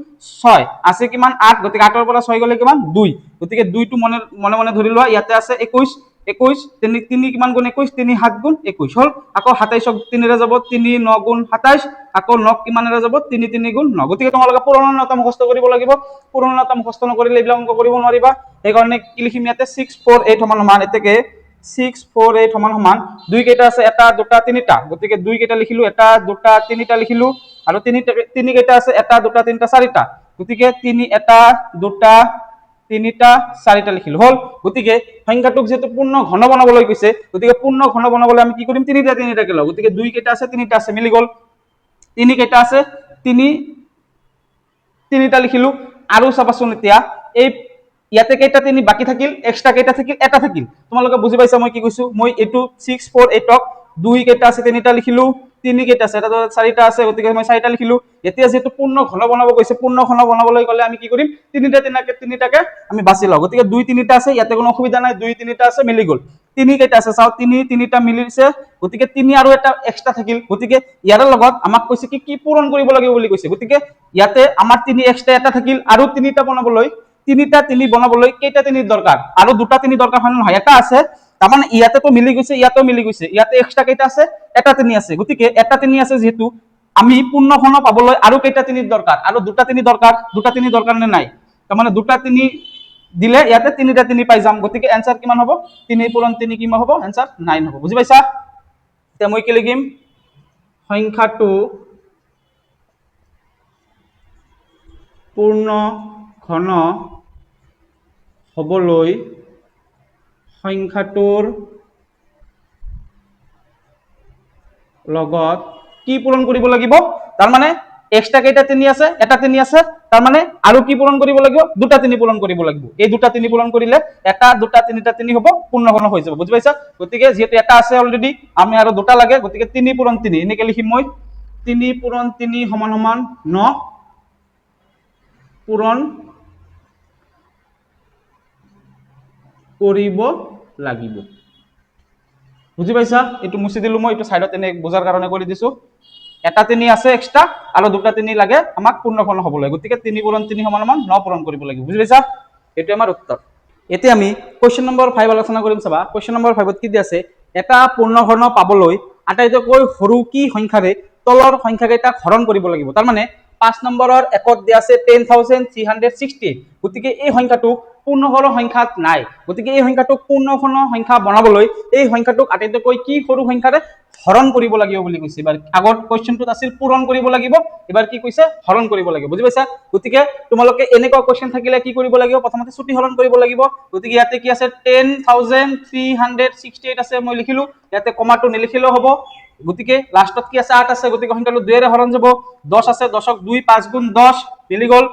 ছয় আছে কিমান? আঠ। গতিকে আঠৰ পৰা ছয় গ'লে কিমান? দুই। গতিকে দুইটো মনে মনে মনে ধৰি লোৱা। ইয়াতে আছে 21। 21, তিনি তিনি কিমান গুণ 21? তিনি সাত গুণ 21 হ'ল। আকৌ 27ক তিনিৰে যাব, তিনি ন গুণ 27। আকৌ নক কিমানেৰে যাব? তিনি তিনি গুণ ন। গতিকে তোমালোকে পূৰণৰ এটা মুখস্থ কৰিব লাগিব। পূৰণৰ এটা মুখস্থ নকৰিলে এইবিলাক অংক কৰিব নোৱাৰিবা। সেইকাৰণে কি লিখিম ইয়াতে? ছিক্স ফ'ৰ এইট সমান সমান, এতেকে ছিক্স ফ'ৰ এইট সমান সমান দুই কেইটা আছে? এটা, দুটা, তিনিটা। গতিকে দুই কেইটা লিখিলো? এটা, দুটা, তিনিটা লিখিলো। আৰু তিনি তিনি কেইটা আছে? এটা, দুটা, তিনিটা, চাৰিটা। গতিকে তিনি, এটা, দুটা, তিনিটা, চাৰিটা লিখিলো, হ'ল। গতিকে সংখ্যাটোক যিহেতু পূৰ্ণ ঘন বনাবলৈ কৈছে, গতিকে পূৰ্ণ ঘন বনাবলৈ আমি কি কৰিম? তিনিটা তিনিটাকে লওঁ। গতিকে দুই কেইটা আছে? তিনিটা আছে, মিলি গ'ল। তিনি কেইটা আছে? তিনি তিনিটা লিখিলো। আৰু চাবাচোন, এতিয়া এই ইয়াতে কেইটা তিনি বাকী থাকিল? এক্সট্ৰা কেইটা থাকিল? এটা থাকিল। তোমালোকে বুজি পাইছা মই কি কৈছো? মই এইটো ছিক্স ফ'ৰ এইটক দুই কেইটা আছে? তিনিটা লিখিলো। তিনি কেইটা আছে? এটা, দুটা, চাৰিটা আছে। গতিকে মই চাৰিটা লিখিলো। এতিয়া যিহেতু পূৰ্ণ ঘন বনাব কৈছে, পূৰ্ণ ঘন বনাবলৈ গ'লে আমি কি কৰিম? তিনিটা তিনিটাকে তিনিটাকে আমি বাছি লওঁ। গতিকে দুই তিনিটা আছে, ইয়াতে কোনো অসুবিধা নাই। দুই তিনিটা আছে, মিলি গ'ল। তিনি কেইটা আছে চাওঁ। তিনি তিনিটা মিলিছে। গতিকে তিনি আৰু এটা এক্সট্ৰা থাকিল। গতিকে ইয়াৰ লগত আমাক কৈছে কি কি পূৰণ কৰিব লাগিব বুলি কৈছে। গতিকে ইয়াতে আমাৰ তিনি এক্সট্ৰা এটা থাকিল। আৰু তিনিটা বনাবলৈ, তিনিটা তিনি বনাবলৈ কেইটা তিনি দৰকাৰ? আৰু দুটা তিনি দৰকাৰ হয় নে নহয়? এটা আছে, তাৰমানে ইয়াতেতো মিলি গৈছে, ইয়াতেও মিলি গৈছে। ইয়াতে এক্সট্ৰা কেইটা আছে? এটা তিনি আছে। গতিকে এটা তিনি আছে যিহেতু, আমি পূৰ্ণ ঘন পাবলৈ আৰু কেইটা তিনি দৰকাৰ? আৰু দুটা তিনি দৰকাৰ। দুটা তিনি দৰকাৰ নে নাই? তাৰমানে দুটা তিনি দিলে ইয়াতে তিনিটা তিনি পাই যাম। গতিকে এনচাৰ কিমান হ'ব? তিনি পূৰণ তিনি কিমান হ'ব? এনচাৰ নাইন হ'ব। বুজি পাইছা? এতিয়া মই কি লিখিম? সংখ্যাটো পূৰ্ণ ঘন হ'বলৈ সংখ্যাটোৰ লগত কি পূৰণ কৰিব লাগিব? তাৰমানে এক্সট্ৰা কেইটা তিনি আছে? এটা তিনি আছে। তাৰমানে আৰু কি পূৰণ কৰিব লাগিব? দুটা তিনি পূৰণ কৰিব লাগিব। এই দুটা তিনি পূৰণ কৰিলে এটা, দুটা, তিনিটা তিনি হ'ব, পূৰ্ণ ঘন হৈ যাব। বুজি পাইছা? গতিকে যিহেতু এটা আছে অলৰেডি, আমি আৰু দুটা লাগে। গতিকে তিনি পূৰণ তিনি এনেকে লিখিম মই। তিনি পূৰণ তিনি সমান সমান ন পূৰণ কৰিব লাগিব। বুজি পাইছা? এইটো মুচি দিলো মই। এইটো চাইডত এনে বুজাৰ কাৰণে কৰি দিছো। এটা তিনি আছে এক্সট্ৰা আৰু দুটা তিনি লাগে আমাক পূৰ্ণ ঘন হ'বলৈ। গতিকে তিনি পূৰণ তিনি সমান সমান ন পূৰণ কৰিব লাগিব। বুজি পাইছা? এইটো আমাৰ উত্তৰ। এতিয়া আমি কুৱেশ্যন নম্বৰ 5 আলোচনা কৰিম। চাবা, কুৱেশ্যন নম্বৰ 5ত কি দি আছে? এটা পূৰ্ণ ঘন পাবলৈ আটাইতকৈ সৰু কি সংখ্যাৰে তলৰ সংখ্যাকেইটাক হৰণ কৰিব লাগিব? তাৰমানে 5 নম্বৰৰ একত দিয়া আছে 10,360। গতিকে এই সংখ্যাটোক পূৰ্ণঘন সংখ্যাত নাই। গতিকে এই সংখ্যাটোক পূৰ্ণঘন সংখ্যা বনাবলৈ এই সংখ্যাটোক আটাইতকৈ কি সৰু সংখ্যাৰে হৰণ কৰিব লাগিব বুলি কৈছে। এইবাৰ আগৰ কুৱেশ্যনটোত আছিল পূৰণ কৰিব লাগিব, এইবাৰ কি কৈছে? হৰণ কৰিব লাগিব। বুজি পাইছা? গতিকে তোমালোকে এনেকুৱা কুৱেশ্যন থাকিলে কি কৰিব লাগিব? প্ৰথমতে চুটি হৰণ কৰিব লাগিব। গতিকে ইয়াতে কি আছে? 10,368 আছে, মই লিখিলো। ইয়াতে কমাটো নিলিখিলেও হ'ব। গতিকে লাষ্টত কি আছে? আঠ আছে। গতিকে সংখ্যাটো দুয়েৰে হৰণ যাব। 10 আছে, 10ক দুই পাঁচ গুণ 10, মিলি গ'ল।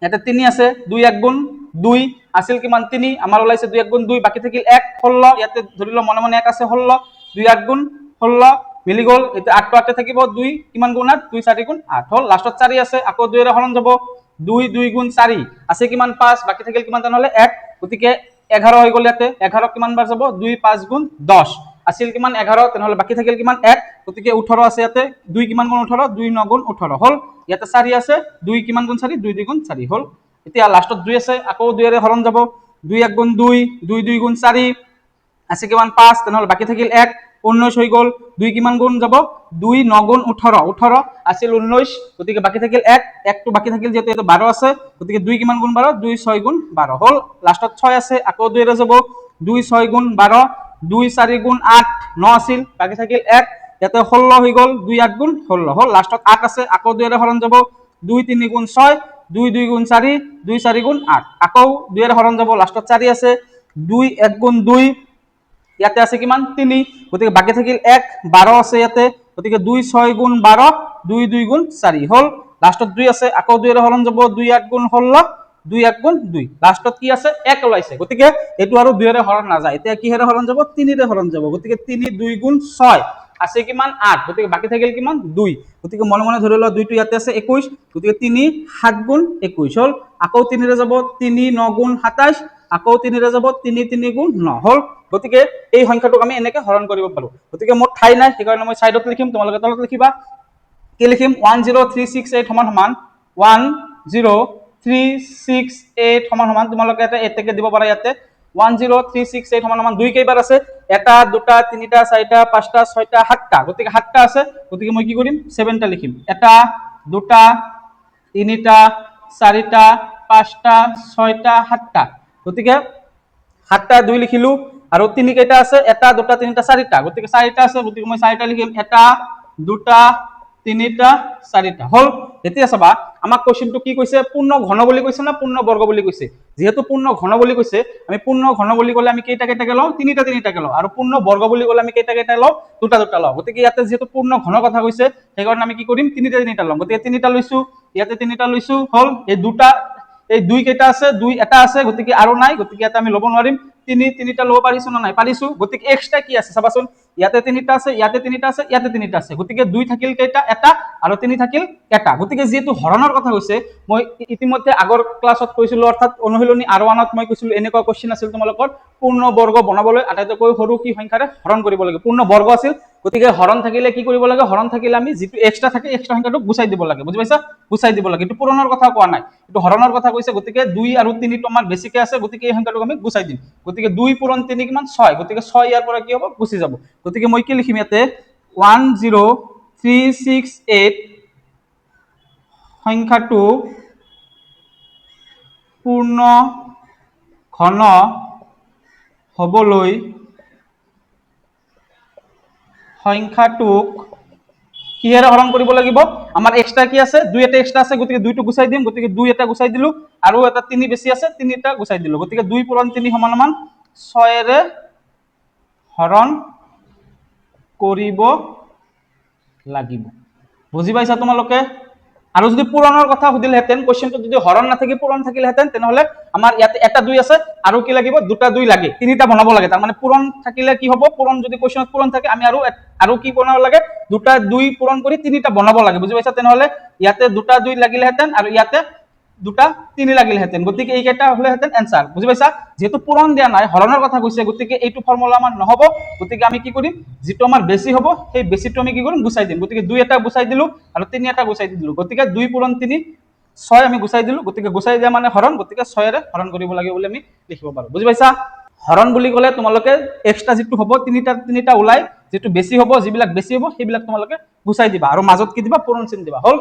ইয়াতে তিনি আছে, দুই এক গুণ দুই। আছিল কিমান? তিনি। আমাৰ ওলাইছে দুই এক গুণ দুই, বাকী থাকিল এক, 16। ইয়াতে ধৰি লওঁ মনে মনে এক আছে, 16। দুই আঠ গুণ 16, মিলি গ'ল। এতিয়া আঠটো আঠে থাকিব। দুই কিমান গুণ আঠ? দুই চাৰি গুণ আঠ হ'ল। লাষ্টত চাৰি আছে, আকৌ দুইৰে হৰণ যাব। দুই দুই গুণ চাৰি। আছে কিমান? পাঁচ। বাকী থাকিল কিমান তেনেহ'লে? এক। গতিকে 11 হৈ গ'ল। ইয়াতে 11 কিমান বাৰ যাব? দুই পাঁচ গুণ 10। আছিল কিমান? 11। তেনেহ'লে বাকী থাকিল কিমান? এক। গতিকে 18 আছে ইয়াতে। দুই কিমান গুণ 18? দুই ন গুণ 18 হ'ল। ইয়াতে চাৰি আছে। দুই কিমান গুণ চাৰি? দুই দুই গুণ চাৰি হ'ল। এতিয়া লাষ্টত দুই আছে, আকৌ দুইৰে হৰণ যাব। দুই এক গুণ দুই, দুই দুই গুণ চাৰি। আছে কিমান? পাঁচ। তেনেহ'লে বাকী থাকিল এক, 19 হৈ গ'ল। দুই কিমান গুণ যাব? দুই ন গুণ 18। 18 আছিল 19, গতিকে বাকী থাকিল এক। একটো বাকী থাকিল যিহেতু এইটো 12 আছে। গতিকে দুই কিমান গুণ 12? দুই ছয় গুণ 12 হ'ল। লাষ্টত ছয় আছে, আকৌ দুইৰে যাব। দুই ছয় গুণ 12। দুই চাৰি গুণ আঠ, ন আছিল, বাকী থাকিল এক। ইয়াতে 16 হৈ গ'ল। দুই আঠ গুণ 16 হ'ল। লাষ্টত আঠ আছে, আকৌ দুইৰে হৰণ যাব। দুই তিনি গুণ ছয়, দুই দুই গুণ চাৰি, দুই চাৰি গুণ আঠ। আকৌ দুইৰে হৰণ যাব। লাষ্টত চাৰি আছে। দুই এক গুণ দুই। ইয়াতে আছে কিমান? তিনি। গতিকে বাকী থাকিল এক, 12 আছে ইয়াতে। গতিকে দুই ছয় গুণ 12, দুই দুই গুণ চাৰি হ'ল। লাষ্টত দুই আছে, আকৌ দুইৰে হৰণ যাব। দুই আঠ গুণ 16, দুই এক গুণ দুই। লাষ্টত কি আছে? এক ওলাইছে। গতিকে এইটো আৰু দুইৰে হৰণ নাযায়। এতিয়া কিহেৰে হৰণ যাব? তিনিৰে হৰণ যাব। গতিকে তিনি দুই গুণ ছয়। আছে কিমান? আঠ। গতিকে বাকী থাকিল কিমান? দুই। গতিকে মনে মনে ধৰি লোৱা, দুইটো ইয়াতে আছে 21। গতিকে তিনি সাত গুণ 21 হ'ল। আকৌ তিনিৰে যাব, তিনি ন গুণ 27। আকৌ তিনিৰে যাব, তিনি তিনি গুণ ন হ'ল। গতিকে এই সংখ্যাটোক আমি এনেকে হৰণ কৰিব পাৰো। গতিকে মোৰ ঠাই নাই, সেইকাৰণে মই চাইডত লিখিম, তোমালোকে তলত লিখিবা। কি লিখিম? 10368 সমান সমান, 10368 সমান সমান, তোমালোকে এটা এতেকে দিব পাৰা ইয়াতে। 10368 সমান সমান দুই কেইবাৰ আছে? এটা, দুটা, তিনিটা, চাৰিটা, পাঁচটা, ছয়টা, সাতটা। গতিকে সাতটা আছে। গতিকে মই কি কৰিম? ছেভেনটা লিখিম। এটা, দুটা, তিনিটা, চাৰিটা, পাঁচটা, ছয়টা, সাতটা। গতিকে সাতটা দুই লিখিলো। আৰু তিনি কেইটা আছে? এটা, দুটা, তিনিটা, চাৰিটা। গতিকে চাৰিটা আছে। গতিকে মই চাৰিটা লিখিম। এটা, দুটা, তিনিটা, চাৰিটা হ'ল। এতিয়া চাবা, আমাক কুৱেশ্যনটো কি কৈছে? পূৰ্ণ ঘন বুলি কৈছে না পূৰ্ণ বৰ্গ বুলি কৈছে? যিহেতু পূৰ্ণ ঘন বুলি কৈছে, আমি পূৰ্ণ ঘন বুলি ক'লে আমি কেইটা কেইটাকে লওঁ? তিনিটা তিনিটাকে লওঁ। আৰু পূৰ্ণ বৰ্গ বুলি ক'লে আমি কেইটা কেইটা লওঁ? দুটা দুটা লওঁ। গতিকে ইয়াতে যিহেতু পূৰ্ণ ঘনৰ কথা কৈছে, সেইকাৰণে আমি কি কৰিম? তিনিটা তিনিটা ল'ম। গতিকে তিনিটা লৈছো, ইয়াতে তিনিটা লৈছো, হ'ল। এই দুটা, এই দুই কেইটা আছে? দুই এটা আছে, গতিকে আৰু নাই। গতিকে ইয়াতে আমি ল'ব নোৱাৰিম। তিনি তিনিটা ল'ব পাৰিছো নে নাই? পাৰিছো। গতিকে এক্সট্ৰা কি আছে চাবাচোন। ইয়াতে তিনিটা আছে, ইয়াতে তিনিটা আছে, ইয়াতে তিনিটা আছে। গতিকে দুই থাকিল কেইটা? এটা। আৰু তিনি থাকিল এটা। গতিকে যিহেতু হৰণৰ কথা কৈছে, মই ইতিমধ্যে আগৰ ক্লাছত কৈছিলো, অৰ্থাৎ অনুশীলনী R1ত মই কৈছিলো, এনেকুৱা কুৱেশ্যন আছিল তোমালোকৰ, পূৰ্ণ বৰ্গ বনাবলৈ আটাইতকৈ সৰু কি সংখ্যাৰে হৰণ কৰিব লাগে। পূৰ্ণ বৰ্গ আছিল। গতিকে হৰণ থাকিলে কি কৰিব লাগে? হৰণ থাকিলে আমি যিটো এক্সট্ৰা থাকে, এক্সট্ৰা সংখ্যাটো গুচাই দিব লাগে। বুজি পাইছা? গুচাই দিব লাগে। এইটো পূৰণৰ কথা কোৱা নাই, এইটো হৰণৰ কথা কৈছে। গতিকে দুই আৰু তিনিটো আমাৰ বেছিকে আছে। গতিকে এই সংখ্যাটোক আমি গুচাই দিম। গতিকে দুই পূৰণ তিনি কিমান? ছয়। গতিকে ছয় ইয়াৰ পৰা কি হ'ব? গুচি যাব। গতিকে মই কি লিখিম ইয়াতে? 10368 সংখ্যাটো পূৰ্ণ ঘন হ'বলৈ সংখ্যাটোক কিহেৰে হৰণ কৰিব লাগিব? আমাৰ এক্সট্ৰা কি আছে? দুই এটা এক্সট্ৰা আছে। গতিকে দুইটো গুচাই দিম। গতিকে দুই এটা গুচাই দিলো আৰু এটা তিনি বেছি আছে, তিনিটা গুচাই দিলো। গতিকে দুই পূৰণ তিনি সমান সমান ছয়েৰে হৰণ কৰিব লাগিব। বুজি পাইছা তোমালোকে? আৰু যদি পূৰণৰ কথা সুধিলেহেঁতেন কুৱেশ্যনটো, যদি হৰণ নাথাকি পূৰণ থাকিলেহেঁতেন, তেনেহ'লে আমাৰ ইয়াতে এটা দুই আছে আৰু কি লাগিব? দুটা দুই লাগে, তিনিটা বনাব লাগে। তাৰমানে পূৰণ থাকিলে কি হ'ব? পূৰণ যদি কুৱেশ্যনত পূৰণ থাকে, আমি আৰু কি বনাব লাগে? দুটা দুই পূৰণ কৰি তিনিটা বনাব লাগে। বুজি পাইছা? তেনেহ'লে ইয়াতে দুটা দুই লাগিলেহেঁতেন আৰু ইয়াতে দুটা তিনি লাগিলেহেঁতেন। গতিকে এইকেইটা হ'লেহেঁতেন এনচাৰ। বুজি পাইছা? যিহেতু পূৰণ দিয়া নাই, হৰণৰ কথা কৈছে, গতিকে এইটো ফৰ্মুলা আমাৰ নহ'ব। গতিকে আমি কি কৰিম? যিটো আমাৰ বেছি হ'ব, সেই বেছিটো আমি কি কৰিম? গুচাই দিম। গতিকে দুই এটা গুচাই দিলো আৰু তিনি এটা গুচাই দিলো। গতিকে দুই পূৰণ তিনি ছয় আমি গুচাই দিলো। গতিকে গুচাই দিয়া মানে হৰণ। গতিকে ছয়েৰে হৰণ কৰিব লাগিব বুলি আমি লিখিব পাৰো। বুজি পাইছা? হৰণ বুলি ক'লে তোমালোকে এক্সট্ৰা যিটো হ'ব, তিনিটা তিনিটা ওলাই যিটো বেছি হ'ব, যিবিলাক বেছি হ'ব, সেইবিলাক তোমালোকে গুচাই দিবা আৰু মাজত কি দিবা? পূৰণ চিন দিবা। হ'ল,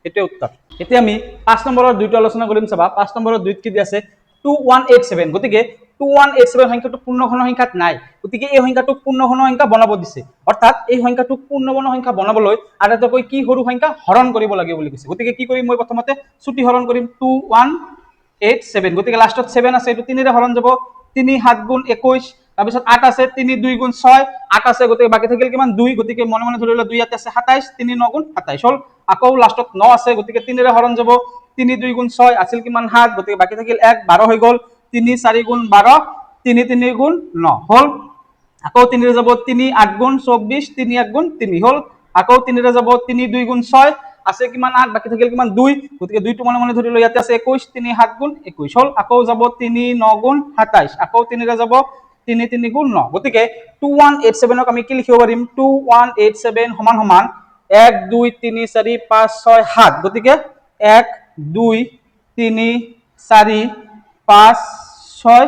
সেইটোৱে উত্তৰ। এতিয়া আমি 5 নম্বৰৰ দুইটো আলোচনা কৰিম। চাবা, 5 নম্বৰৰ দুইত কি দি আছে? 2187। গতিকে 2187 সংখ্যাটো পূৰ্ণঘন সংখ্যাত নাই। গতিকে এই সংখ্যাটোক পূৰ্ণঘন সংখ্যা বনাব দিছে। অৰ্থাৎ এই সংখ্যাটোক পূৰ্ণঘন সংখ্যা বনাবলৈ আটাইতকৈ কি সৰু সংখ্যা হৰণ কৰিব লাগিব বুলি কৈছে। গতিকে কি কৰিম মই? প্ৰথমতে চুটি হৰণ কৰিম। 2187। গতিকে লাষ্টত ছেভেন আছে, এইটো তিনিৰে হৰণ যাব। তিনি সাত গুণ 21। তাৰপিছত আঠ আছে, তিনি দুই গুণ ছয়, আঠ আছে। গতিকে বাকী থাকিল কিমান? দুই। গতিকে মনে মনে ধৰি লোৱা, দুই ইয়াতে আছে 27। তিনি ন গুণ 27 হ'ল। আকৌ লাষ্টত ন আছে। গতিকে তিনিৰে হৰণ যাব। তিনি দুই গুণ ছয়, আছিল কিমান? সাত। গতিকে বাকী থাকিল এক, 12 হৈ গ'ল। তিনি চাৰি গুণ 12, তিনি তিনি গুণ ন হ'ল। আকৌ তিনিৰে যাব, তিনি আঠ গুণ 24, তিনি এক গুণ তিনি হ'ল। আকৌ তিনিৰে যাব, তিনি দুই গুণ ছয়, আছে কিমান? আঠ। বাকী থাকিল কিমান? দুই। গতিকে দুইটো মনে মনে ধৰি লৈ ইয়াতে আছে 21। তিনি সাত গুণ 21 হ'ল। আকৌ যাব, তিনি ন গুণ 27। আকৌ তিনিৰে যাব, তিনি তিনি গুণ ন। গতিকে 2187ক আমি কি লিখিব পাৰিম? 2187 সমান সমান এক, দুই, তিনি, চাৰি, পাঁচ, ছয়, সাত। গতিকে এক, দুই, তিনি, চাৰি, পাঁচ, ছয়,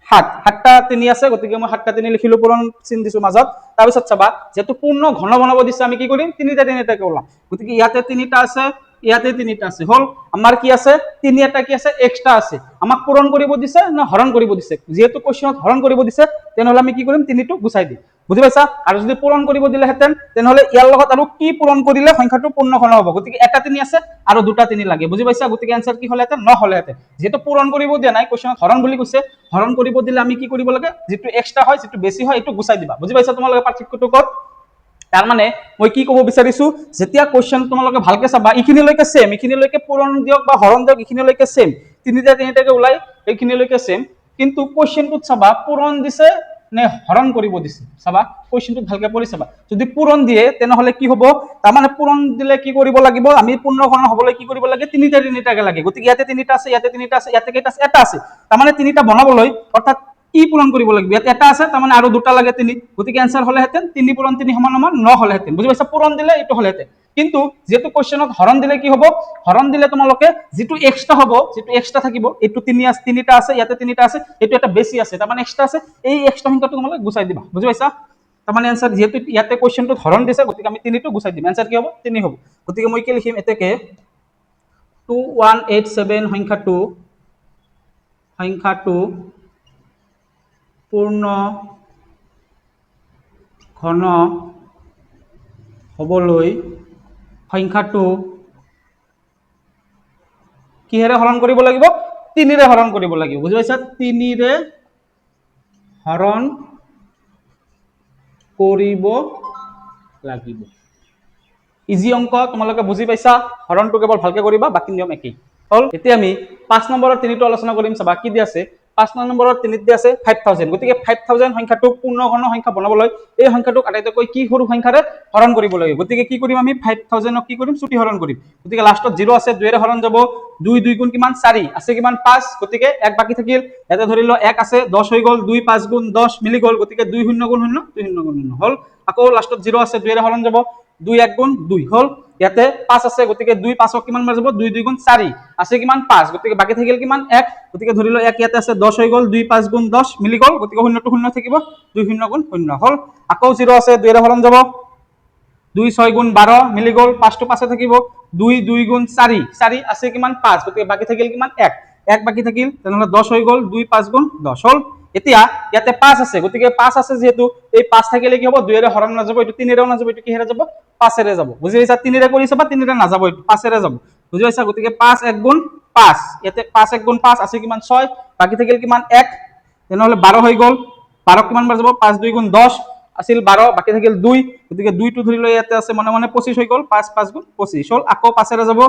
সাত। সাতটা তিনি আছে। গতিকে মই সাতটা তিনি লিখিলো, পূৰণ চিন দিছো মাজত। তাৰপিছত চাবা, যিহেতু পূৰ্ণ ঘন বনাব দিছে, আমি কি কৰিম? তিনিটা তিনিটাকে ওলাম। গতিকে ইয়াতে তিনিটা আছে, ইয়াতে তিনিটা আছে, হ'ল। আমাৰ কি আছে? তিনি এটা কি আছে? এক্সট্ৰা আছে। আমাক পূৰণ কৰিব দিছে না হৰণ কৰিব দিছে? যিহেতু কুৱেশ্যনত হৰণ কৰিব দিছে, তেনেহ'লে আমি কি কৰিম? তিনিটো গুচাই দিম। বুজি পাইছা? আৰু যদি পূৰণ কৰিব দিলেহেঁতেন, তেনেহ'লে ইয়াৰ লগত আৰু কি পূৰণ কৰিলে সংখ্যাটো পূৰ্ণ ঘন হ'ব? গতিকে এটা তিনি আছে আৰু দুটা তিনি লাগে। বুজি পাইছা? গতিকে এনচাৰ কি হ'লেহেঁতেন? ন হ'লেহেঁতেন। যিহেতু পূৰণ কৰিব দিয়া নাই, কুৱেশ্যনত হৰণ বুলি কৈছে। হৰণ কৰিব দিলে আমি কি কৰিব লাগে? যিটো এক্সট্ৰা হয়, যিটো বেছি হয়, এইটো গুচাই দিবা। বুজি পাইছা তোমালোকে পাৰ্থক্যটো ক'ত? তাৰমানে মই কি ক'ব বিচাৰিছো, যেতিয়া কুৱেশ্যন তোমালোকে ভালকে চাবা, এইখিনিলৈকে ছেম। এইখিনিলৈকে পূৰণ দিয়ক বা হৰণ দিয়ক, এইখিনিলৈকে ছেম। তিনিটা তিনিটাকে ওলাই এইখিনিলৈকে ছেম। কিন্তু কুৱেশ্যনটোত চাবা, পূৰণ দিছে। নে হৰণ কৰিব দিছে? চাবা, কুৱেশ্যনটোত ভালকে পঢ়ি চাবা। যদি পূৰণ দিয়ে তেনেহ'লে কি হ'ব? তাৰমানে পূৰণ দিলে কি কৰিব লাগিব? আমি পূৰ্ণ ঘন হ'বলৈ কি কৰিব লাগে? তিনিটা তিনিটাকে লাগে। গতিকে ইয়াতে তিনিটা আছে, ইয়াতে তিনিটা আছে, ইয়াতে কেইটা আছে? এটা আছে। তাৰমানে তিনিটা বনাবলৈ অৰ্থাৎ কি পূৰণ কৰিব লাগিব? ইয়াত এটা আছে, তাৰমানে আৰু দুটা লাগে, তিনি। গতিকে এনচাৰ হ'লেহেঁতেন তিনি পূৰণ তিনি সমান সমান ন হ'লেহেঁতেন। বুজি পাইছা? পূৰণ দিলে এইটো হ'লেহেঁতেন। কিন্তু যিহেতু কুৱেশ্যনত হৰণ দিলে কি হ'ব? হৰণ দিলে তোমালোকে যিটো এক্সট্ৰা হ'ব, যিটো এক্সট্ৰা থাকিব, এইটো তিনি আছে, তিনিটা আছে, ইয়াতে তিনিটা আছে, এইটো এটা বেছি আছে, তাৰমানে এক্সট্ৰা আছে, এই এক্সট্ৰা সংখ্যাটো তোমালোকে গুচাই দিবা। বুজি পাইছা? তাৰমানে এনচাৰ যিহেতু ইয়াতে কুৱেশ্যনটোত হৰণ দিছে, গতিকে আমি তিনিটো গুচাই দিম। এনচাৰ কি হ'ব? তিনি হ'ব। গতিকে মই কি লিখিম? এতেকে 2187 সংখ্যাটো পূৰ্ণ ঘন হ'বলৈ সংখ্যাটো কিহেৰে হৰণ কৰিব লাগিব? তিনিৰে হৰণ কৰিব লাগিব। বুজি পাইছা? তিনিৰে হৰণ কৰিব লাগিব। ইজি অংক, তোমালোকে বুজি পাইছা। হৰণটো কেৱল ভালকে কৰিবা, বাকী নিয়ম একেই হ'ল। এতিয়া আমি 5 নম্বৰৰ তিনিটো আলোচনা কৰিম। চাবা কি দি আছে। 5 নম্বৰৰ তিনিত দি আছে 5000। গতিকে 5000 সংখ্যাটোক পূৰ্ণ ঘন সংখ্যা বনাবলৈ এই সংখ্যাটোক আটাইতকৈ কি সৰু সংখ্যাৰে হৰণ কৰিব লাগে? গতিকে কি কৰিম আমি? 5000ক কি কৰিম? চুটি হৰণ কৰিম। গতিকে লাষ্টত জিৰ' আছে, দুয়েৰে হৰণ যাব। দুই দুই গুণ কিমান? চাৰি। আছে কিমান? পাঁচ। গতিকে এক বাকী থাকিল। ইয়াতে ধৰি লোৱা এক আছে, 10 হৈ গ'ল। দুই পাঁচ গুণ 10 মিলি গ'ল। গতিকে দুই শূন্য গুণ শূন্য, দুই শূন্য গুণ শূন্য হ'ল। আকৌ লাষ্টত জিৰ' আছে, দুয়েৰে হৰণ যাব। দুই এক গুণ দুই হ'ল। ইয়াতে পাঁচ আছে, গতিকে দুই পাঁচক কিমান বাৰ যাব? দুই দুই গুণ চাৰি। আছে কিমান? পাঁচ। গতিকে বাকী থাকিল কিমান? এক। গতিকে ধৰি লওঁ এক ইয়াতে আছে, 10 হৈ গ'ল। দুই পাঁচ গুণ 10 মিলি গ'ল। গতিকে শূন্যটো শূন্য থাকিব, দুই শূন্য গুণ শূন্য হ'ল। আকৌ জিৰ' আছে, দুইৰে হৰণ যাব। দুই ছয় গুণ 12 মিলি গ'ল, পাঁচটো পাঁচে থাকিব। দুই দুই গুণ চাৰি, চাৰি আছে কিমান? পাঁচ। গতিকে বাকী থাকিল কিমান? এক। এক বাকী থাকিল, তেনেহ'লে 10 হৈ গ'ল। দুই পাঁচ গুণ 10 হ'ল। এতিয়া ইয়াতে পাঁচ আছে, গতিকে পাঁচ আছে যিহেতু, এই পাঁচ থাকিলে কি হ'ব? দুয়েৰে হৰণ নাযাব এইটো, তিনিৰেও নাযাব এইটো। কিহেৰে যাব? পাঁচেৰে যাব। বুজি পাইছা? তিনিৰে কৰিছা বা তিনিৰে নাযাব এইটো, পাঁচেৰে যাব। বুজি পাইছা? গতিকে পাঁচ এক গুণ পাঁচ, ইয়াতে পাঁচ এক গুণ পাঁচ, আছে কিমান? ছয়। বাকী থাকিল কিমান? এক। তেনেহ'লে 12 হৈ গ'ল। 12 কিমান বাৰ যাব? পাঁচ দুই গুণ 10 আছিল 12, বাকী থাকিল দুই। গতিকে দুইটো ধৰি লৈ ইয়াতে আছে মনে মনে, 25 হৈ গ'ল। পাঁচ পাঁচ গুণ 25 হ'ল। আকৌ পাঁচেৰে যাব।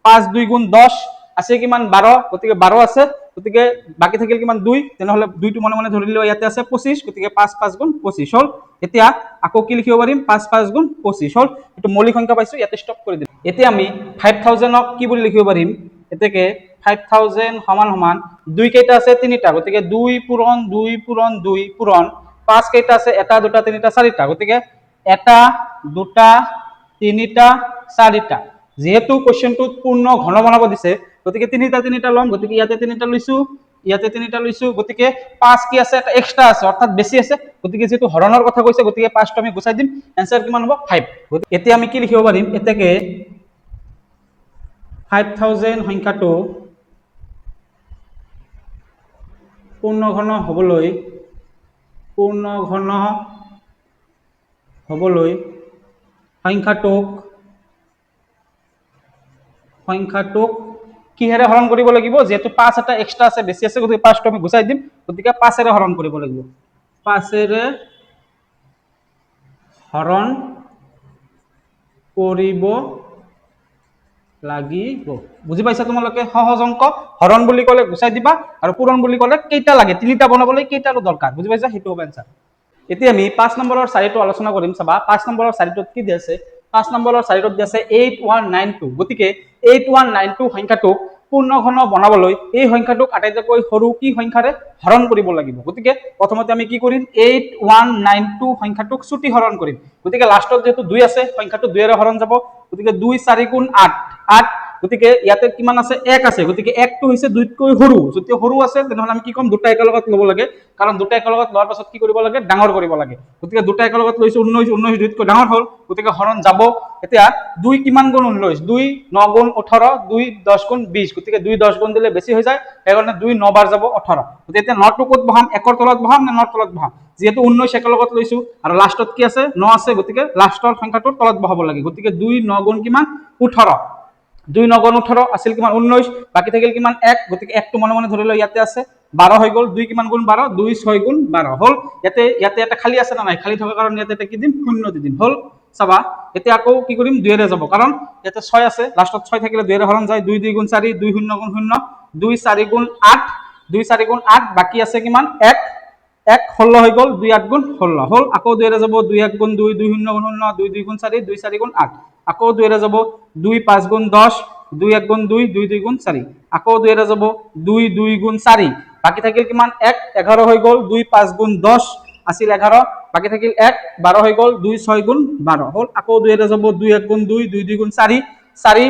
পাঁচ দুই গুণ 10, আছে কিমান? 12। গতিকে 12 আছে, গতিকে বাকী থাকিল কিমান? দুই। তেনেহ'লে দুইটো মনে মনে ধৰি লৈ ইয়াতে আছে 25। গতিকে পাঁচ পাঁচ গুণ 25 হ'ল। এতিয়া আকৌ কি লিখিব পাৰিম? পাঁচ পাঁচ গুণ 25 হ'ল। এইটো মৌলিক সংখ্যা পাইছো, ইয়াতে ষ্টপ কৰি দিম। এতিয়া আমি 5000ক কি বুলি লিখিব পাৰিম? এতেকে 5000 সমান সমান দুই কেইটা আছে? তিনিটা। গতিকে দুই পূৰণ দুই পূৰণ দুই পূৰণ পাঁচ কেইটা আছে? এটা, দুটা, তিনিটা, চাৰিটা। গতিকে এটা, দুটা, তিনিটা, চাৰিটা। যিহেতু কুৱেশ্যনটোত পূৰ্ণ ঘন বনাব দিছে, গতিকে তিনিটা তিনিটা ল'ম। গতিকে ইয়াতে তিনিটা লৈছো, ইয়াতে তিনিটা লৈছো। গতিকে পাঁচ কি আছে? এটা এক্সট্ৰা আছে, অৰ্থাৎ বেছি আছে। গতিকে যিহেতু হৰণৰ কথা কৈছে, গতিকে পাঁচটো আমি গুচাই দিম। এনচাৰ কিমান হ'ব? ফাইভ। এতিয়া আমি কি লিখিব পাৰিম? এতেকে 5000 সংখ্যাটো পূৰ্ণ ঘন হ'বলৈ, পূৰ্ণ ঘন হ'বলৈ সংখ্যাটোক কিহেৰে হৰণ কৰিব লাগিব? যিহেতু পাঁচ এটা এক্সট্ৰা আছে, বেছি আছে, গতিকে পাঁচটো আমি গুচাই দিম। গতিকে পাঁচেৰে হৰণ কৰিব লাগিব। পাঁচেৰে হৰণ কৰিব লাগিব। বুজি পাইছা তোমালোকে? সহজ অংক। হৰণ বুলি ক'লে গুচাই দিবা আৰু পূৰণ বুলি ক'লে কেইটা লাগে, তিনিটা বনাবলৈ কেইটাৰো দৰকাৰ। বুজি পাইছা? সেইটো হ'ব এনচাৰ। এতিয়া আমি 5 নম্বৰৰ চাৰিটো আলোচনা কৰিম। চাবা, 5 নম্বৰৰ চাৰিটোত কি দি আছে? 5 নম্বৰৰ চাৰিটোত দি আছে 8192। গতিকে 8192 সংখ্যাটোক পূৰ্ণ ঘন বনাবলৈ এই সংখ্যাটোক আটাইতকৈ সৰু কি সংখ্যাৰে হৰণ কৰিব লাগিব? গতিকে প্ৰথমতে আমি কি কৰিম? 8192 সংখ্যাটোক চুটি হৰণ কৰিম। গতিকে লাষ্টত যিহেতু দুই আছে, সংখ্যাটো দুইৰে হৰণ যাব। গতিকে দুই চাৰি গুণ আঠ, আঠ। গতিকে ইয়াতে কিমান আছে? এক আছে। গতিকে একটো হৈছে দুইতকৈ সৰু। যদি সৰু আছে, তেনেহ'লে আমি কি ক'ম? দুটা একেলগত ল'ব লাগে। কাৰণ দুটা একেলগত লোৱাৰ পাছত কি কৰিব লাগে? ডাঙৰ কৰিব লাগে। গতিকে দুটা একেলগত লৈছো 19। 19 দুইতকৈ ডাঙৰ হ'ল, গতিকে হৰণ যাব। এতিয়া দুই কিমান গুণ 19? দুই ন গুণ 18, দুই 10 গুণ 20। গতিকে দুই 10 গুণ দিলে বেছি হৈ যায়, সেইকাৰণে দুই ন বাৰ যাব 18। গতিকে এতিয়া নটো ক'ত বহাম? একৰ তলত বহাম নে নৰ তলত বহাম? যিহেতু 19 একেলগত লৈছো আৰু লাষ্টত কি আছে? ন আছে। গতিকে লাষ্টৰ সংখ্যাটোৰ তলত বহাব লাগে। গতিকে দুই ন গুণ কিমান? 18। দুই ন গুণ 18, আছিল কিমান? 19। বাকী থাকিল কিমান? এক। গতিকে একটো মনে মনে ধৰি লৈ ইয়াতে আছে, 12 হৈ গ'ল। দুই কিমান গুণ 12? দুই ছয় গুণ 12 হ'ল। ইয়াতে এটা খালী আছে নে নাই? খালী থকাৰ কাৰণে ইয়াতে এটা কি দিম? শূন্য দি দিম। হ'ল। চাবা, এতিয়া আকৌ কি কৰিম? দুয়েৰে যাব, কাৰণ ইয়াতে ছয় আছে। লাষ্টত ছয় থাকিলে দুয়েৰে হৰণ যায়। দুই দুই গুণ চাৰি, দুই শূন্য গুণ শূন্য, দুই চাৰি গুণ আঠ, দুই চাৰি গুণ আঠ, বাকী আছে কিমান? এক। এক 16 হৈ গ'ল, দুই আঠ গুণ 16 হ'ল। আকৌ দুইৰে যাব, দুই এক গুণ দুই, দুই শূন্য গুণ শূন্য, দুই দুই গুণ চাৰি, দুই চাৰি গুণ আঠ। আকৌ দুইৰে যাব, দুই পাঁচ গুণ 10, দুই এক গুণ দুই, দুই দুই গুণ চাৰি। আকৌ দুইৰে যাব, দুই দুই গুণ চাৰি, বাকী থাকিল কিমান? এক, 11 হৈ গ'ল। দুই পাঁচ গুণ 10 আছিল 11, বাকী থাকিল এক, 12 হৈ গ'ল। দুই ছয় গুণ 12 হ'ল। আকৌ দুইৰে যাব, দুই এক গুণ দুই, দুই দুই গুণ চাৰি, চাৰি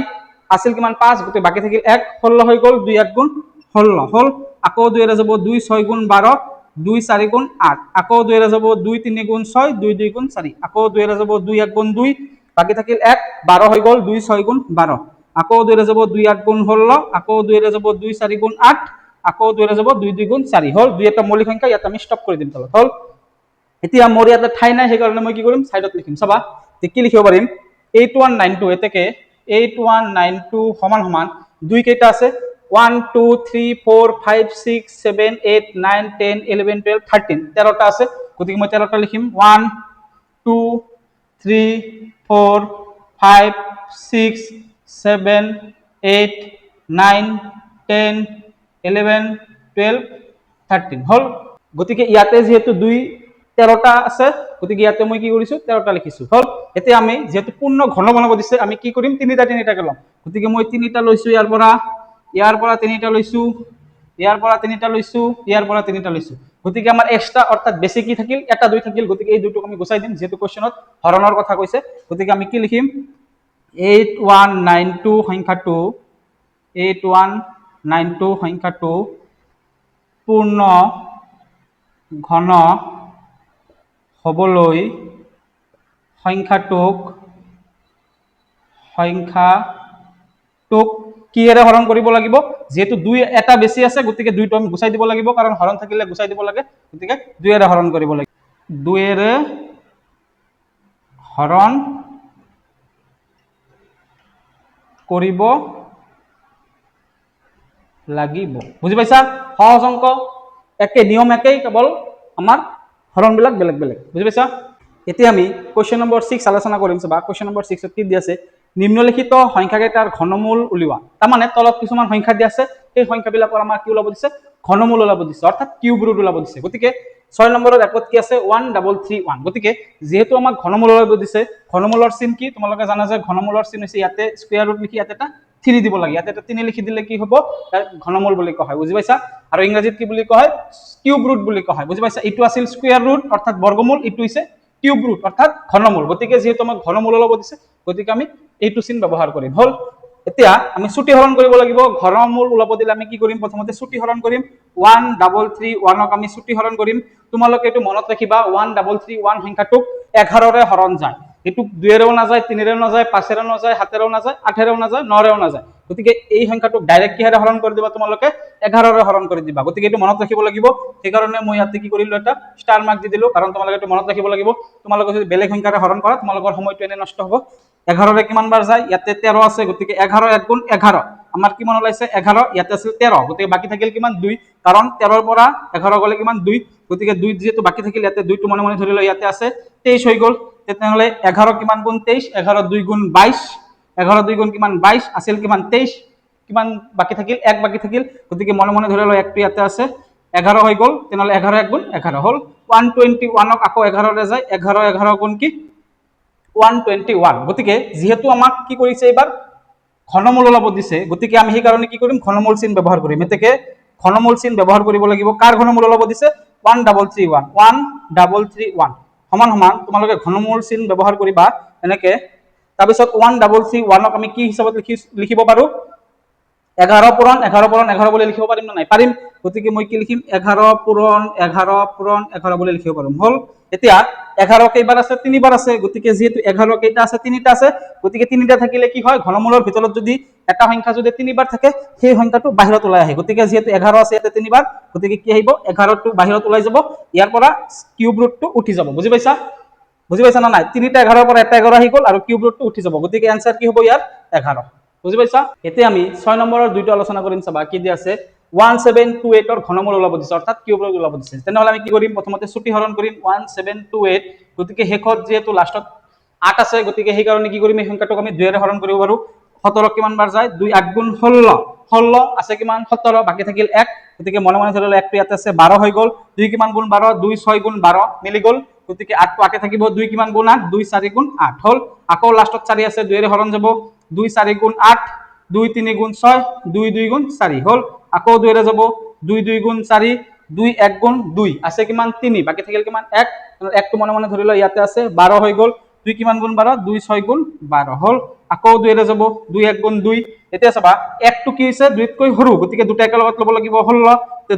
আছিল কিমান? পাঁচ, গতিকে বাকী থাকিল এক, 16 হৈ গ'ল। দুই এক গুণ 16 হ'ল। আকৌ দুইৰে যাব, দুই ছয় গুণ 12, দুই চাৰি গুণ আঠ। আকৌ দুইৰে যাব, দুই তিনি গুণ ছয়, দুই দুই গুণ চাৰি। আকৌ দুইৰে যাব, দুই এক গুণ দুই, বাকী থাকিল এক, 12 হৈ গ'ল। দুই ছয় গুণ 12। আকৌ দুইৰে যাব, দুই আঠ গুণ 16। আকৌ দুইৰে যাব, দুই চাৰি গুণ আঠ। আকৌ দুইৰে যাব, দুই দুই গুণ চাৰি হ'ল। দুই এটা মৌলিক সংখ্যা, ইয়াত আমি ষ্টপ কৰি দিম তলত। হ'ল। এতিয়া মোৰ ইয়াতে ঠাই নাই, সেইকাৰণে মই কি কৰিম? চাইডত লিখিম। চাবা, কি লিখিব পাৰিম? 8192। এতেকে 8192 সমান সমান দুই কেইটা আছে? 1, 2, 3, 4, 5, 6, 7, 8, 9, 10, 11, 12, 13, 13টা আছে। গতিকে মই 13টা লিখিম। 1, 2, 3, 4, 5, 6, 7, 8, 9, 10, 11, 12, 13 হ'ল। গতিকে ইয়াতে যিহেতু দুই 13টা আছে, গতিকে ইয়াতে মই কি কৰিছো? 13টা লিখিছো। হ'ল। এতিয়া আমি যিহেতু পূৰ্ণ ঘন বনাব দিছে, আমি কি কৰিম? তিনিটা তিনিটাকে ল'ম। গতিকে মই তিনিটা লৈছো ইয়াৰ পৰা, ইয়াৰ পৰা তিনিটা লৈছো, ইয়াৰ পৰা তিনিটা লৈছো, ইয়াৰ পৰা তিনিটা লৈছো। গতিকে আমাৰ এক্সট্ৰা অৰ্থাৎ বেছি কি থাকিল? এটা দুই থাকিল। গতিকে এই দুটোক আমি গুচাই দিম, যিহেতু কুৱেশ্যনত হৰণৰ কথা কৈছে। গতিকে আমি কি লিখিম? 8192 সংখ্যাটো, 8192 সংখ্যাটো পূৰ্ণ ঘন হ'বলৈ সংখ্যাটোক কিহেৰে হৰণ কৰিব লাগিব? যিহেতু দুই এটা বেছি আছে, গতিকে দুইটো আমি গুচাই দিব লাগিব, কাৰণ হৰণ থাকিলে গুচাই দিব লাগে। গতিকে দুইয়েৰে হৰণ কৰিব লাগিব, দুয়েৰে হৰণ কৰিব লাগিব। বুজি পাইছা? সহজ অংক, একে নিয়ম একেই, কেৱল আমাৰ হৰণবিলাক বেলেগ বেলেগ। বুজি পাইছা? এতিয়া আমি কুৱেশ্যন নম্বৰ 6 আলোচনা কৰিম। চাবা, কুৱেশ্যন নম্বৰ 6ত কি দি আছে? নিম্নলিখিত সংখ্যাকেইটাৰ ঘনমূল উলিওৱা। তাৰমানে তলত কিছুমান সংখ্যা দিয়া আছে, সেই সংখ্যাবিলাকৰ আমাৰ কি ওলাব দিছে? ঘনমূল ওলাব দিছে, অৰ্থাৎ কিউব ৰুট ওলাব দিছে। গতিকে 6 নম্বৰৰ একত কি আছে? 1331। গতিকে যিহেতু আমাক ঘনমূল ওলাব দিছে, ঘনমূলৰ চিন কি তোমালোকে জানা যে ঘনমূলৰ চিন হৈছে ইয়াতে স্কুৱেৰ ৰুট লিখি ইয়াতে এটা থ্ৰী দিব লাগে। ইয়াতে এটা তিনি লিখি দিলে কি হ'ব? তাক ঘনমূল বুলি কোৱা হয়। বুজি পাইছা? আৰু ইংৰাজীত কি বুলি কোৱা হয়? কিউব ৰুট বুলি কোৱা হয়। বুজি পাইছা? এইটো আছিল স্কুৱেৰ ৰুট অৰ্থাৎ বৰ্গমূল, এইটো হৈছে কিউব ৰুট অৰ্থাৎ ঘনমূল। গতিকে যিহেতু আমাক ঘনমূল ওলাব দিছে, গতিকে আমি এইটো চিন ব্যৱহাৰ কৰিম। হ'ল। এতিয়া আমি চুটি হৰণ কৰিব লাগিব। ঘনমূল ওলাব দিলে আমি কি কৰিম? প্ৰথমতে চুটি হৰণ কৰিম। 1331ক আমি চুটি হৰণ কৰিম। তোমালোকে এইটো মনত ৰাখিবা, 1331 সংখ্যাটোক 11ৰে হৰণ যায়। এইটো দুয়েৰেও নাযায়, তিনিৰেও নাযায়, পাঁচেৰেও নাযায়, সাতেৰেও নাযায়, আঠেৰেও নাযায়, নৰেও নাযায়। গতিকে এই সংখ্যাটোক ডাইৰেক্ট কিহেৰে হৰণ কৰি দিবা তোমালোকে? 11ৰে হৰণ কৰি দিবা। গতিকে এইটো মনত ৰাখিব লাগিব। সেইকাৰণে মই ইয়াতে কি কৰিলো? এটা ষ্টাৰ মাৰ্ক দি দিলো, কাৰণ তোমালোকে এইটো মনত ৰাখিব লাগিব। তোমালোকে যদি বেলেগ সংখ্যাৰে হৰণ কৰা, তোমালোকৰ সময়টো এনে নষ্ট হ'ব। 11ৰে কিমান বাৰ যায়? ইয়াতে 13 আছে, গতিকে 11 এক গুণ 11। আমাৰ কিমান ওলাইছে? 11। ইয়াতে আছিল 13, গতিকে বাকী থাকিল কিমান? দুই। কাৰণ 13ৰ পৰা 11 গ'লে কিমান? দুই। গতিকে দুই যিহেতু বাকী থাকিল, ইয়াতে দুইটো মনে মনে ধৰি লওঁ ইয়াতে আছে, 23 হৈ গ'ল। তেনেহ'লে 11 কিমান গুণ 23? 11 দুই গুণ 22। 11 দুই গুণ কিমান? 22। আছিল কিমান? 23। কিমান বাকী থাকিল? এক বাকী থাকিল। গতিকে মনে মনে ধৰি লওঁ একটো ইয়াতে আছে, 11 হৈ গ'ল। তেনেহ'লে 11 এক গুণ 11 হ'ল। 121ক আকৌ 11ৰে যায়, 11 11 গুণ কি? 121। গতিকে যিহেতু আমাক কি কৰিছে, এইবাৰ ঘনমূল ওলাব দিছে, গতিকে আমি সেইকাৰণে কি কৰিম? ঘনমূল চিন ব্যৱহাৰ কৰিম। এতেকে ঘনমূল চিন ব্যৱহাৰ কৰিব লাগিব। কাৰ ঘনমূল ওলাব দিছে? 1331। 1331 সমান সমান তোমালোকে ঘনমূল চিন ব্যৱহাৰ কৰিবা এনেকে। তাৰপিছত 1331ক আমি কি হিচাপত লিখিব পাৰো? 11 পূৰণ 11 পূৰণ 11 বুলি লিখিব পাৰিম নে নাই? পাৰিম। গতিকে মই কি লিখিম? 11 পূৰণ 11 পূৰণ 11 বুলি লিখিব পাৰিম। হ'ল। এতিয়া 11 কেইবাৰ আছে? তিনিবাৰ আছে। গতিকে যিহেতু 11 কেইটা আছে? তিনিটা আছে। গতিকে তিনিটা থাকিলে কি হয়? ঘনমূলৰ ভিতৰত যদি এটা সংখ্যা যদি তিনিবাৰ থাকে, সেই সংখ্যাটো বাহিৰত ওলাই আহে। গতিকে যিহেতু 11 আছে ইয়াতে তিনিবাৰ, গতিকে কি আহিব? 11টো বাহিৰত ওলাই যাব, ইয়াৰ পৰা কিউব ৰুটটো উঠি যাব। বুজি পাইছা? বুজি পাইছা না নাই? তিনিটা 11ৰ পৰা এটা 11 আহি গ'ল আৰু কিউব ৰুটটো উঠি যাব। গতিকে এনচাৰ কি হ'ব ইয়াৰ? 11। বুজি পাইছা? এতিয়া আমি 6 নম্বৰৰ দুইটো আলোচনা কৰিম। চাবা, কি দি আছে? 1728ৰ ঘনমূল ওলাব দিছে, অৰ্থাৎ কিউব ৰুট ওলাব দিছে। তেনেহ'লে আমি কি কৰিম? প্ৰথমতে চুটি হৰণ কৰিম 1728। গতিকে শেষত যিহেতু লাষ্টত আঠ আছে, গতিকে সেইকাৰণে কি কৰিম? এই সংখ্যাটোক আমি দুয়েৰে হৰণ কৰিব পাৰো। 17 কিমান বাৰ যায়? দুই আঠ গুণ 16। 16 আছে কিমান? 17। বাকী থাকিল এক। গতিকে মনে মনে ধৰি ল'লে একটো ইয়াতে আছে, 12 হৈ গ'ল। দুই কিমান গুণ 12? দুই ছয় গুণ 12, মিলি গ'ল। গতিকে আঠটো আকে থাকিব। দুই কিমান গুণ আঠ? দুই চাৰি গুণ আঠ হ'ল। আকৌ লাষ্টত চাৰি আছে, দুইৰে হৰণ যাব। দুই চাৰি গুণ আঠ, দুই তিনি গুণ ছয়, দুই দুই গুণ চাৰি হ'ল। আকৌ দুইৰে যাব। দুই দুই গুণ চাৰি, দুই এক গুণ দুই। আছে কিমান? তিনি। বাকী থাকিল কিমান? এক। একটো মনে মনে ধৰি লোৱা ইয়াতে আছে, 12 হৈ গ'ল। দুই কিমান গুণ 12? দুই ছয় গুণ 12 হ'ল। আকৌ দুইৰে যাব। দুই এক গুণ দুই। এতিয়া চাবা, একটো কি হৈছে? দুইতকৈ সৰু। গতিকে দুটা একেলগত ল'ব লাগিব, 16।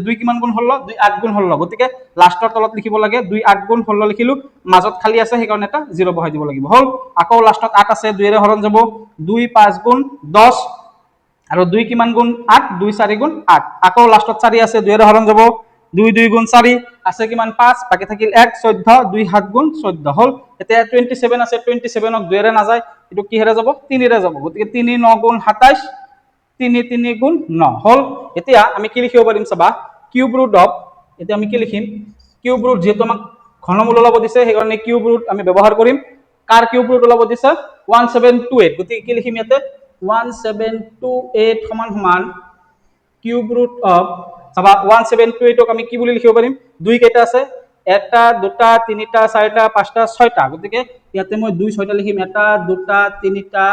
দুই কিমান গুণ 16? দুই আঠ গুণ 16। গতিকে লাষ্টৰ তলত লিখিব লাগে দুই আঠ গুণ 16 লিখিলো। মাজত খালী আছে, সেইকাৰণে এটা জিৰ' বহাই দিব লাগিব। হ'ল। আকৌ লাষ্টত আঠ আছে, দুইৰে হৰণ যাব। দুই পাঁচ গুণ 10 আৰু দুই কিমান গুণ আঠ? দুই চাৰি গুণ আঠ। আকৌ লাষ্টত চাৰি আছে, দুইৰে হৰণ যাব। দুই দুই গুণ চাৰি। আছে কিমান? পাঁচ। বাকী থাকিল এক, 14। দুই সাত গুণ 14 হ'ল। এতিয়া 27 আছে, 27ক দুইৰে নাযায়। এইটো কিহেৰে যাব? তিনিৰে যাব। গতিকে তিনি ন গুণ 27, তিনি তিনি গুণ ন হ'ল। এতিয়া আমি কি লিখিব পাৰিম চাবা। কিউব ৰুট অফ, এতিয়া আমি কি লিখিম? কিউব ৰুট, যিহেতু আমাক ঘনমূল ওলাব দিছে, সেইকাৰণে কিউব ৰুট আমি ব্যৱহাৰ কৰিম। কাৰ কিউব ৰুট ওলাব দিছে? 1728। গতিকে কি লিখিম ইয়াতে? 1728 সমান সমান কিউব ৰুট অফ, চাবা, 1728ক আমি কি বুলি লিখিব পাৰিম? দুই কেইটা আছে? এটা, দুটা, তিনিটা, চাৰিটা, পাঁচটা, ছয়টা। গতিকে ইয়াতে মই দুই ছয়টা লিখিম। এটা, দুটা, তিনিটা,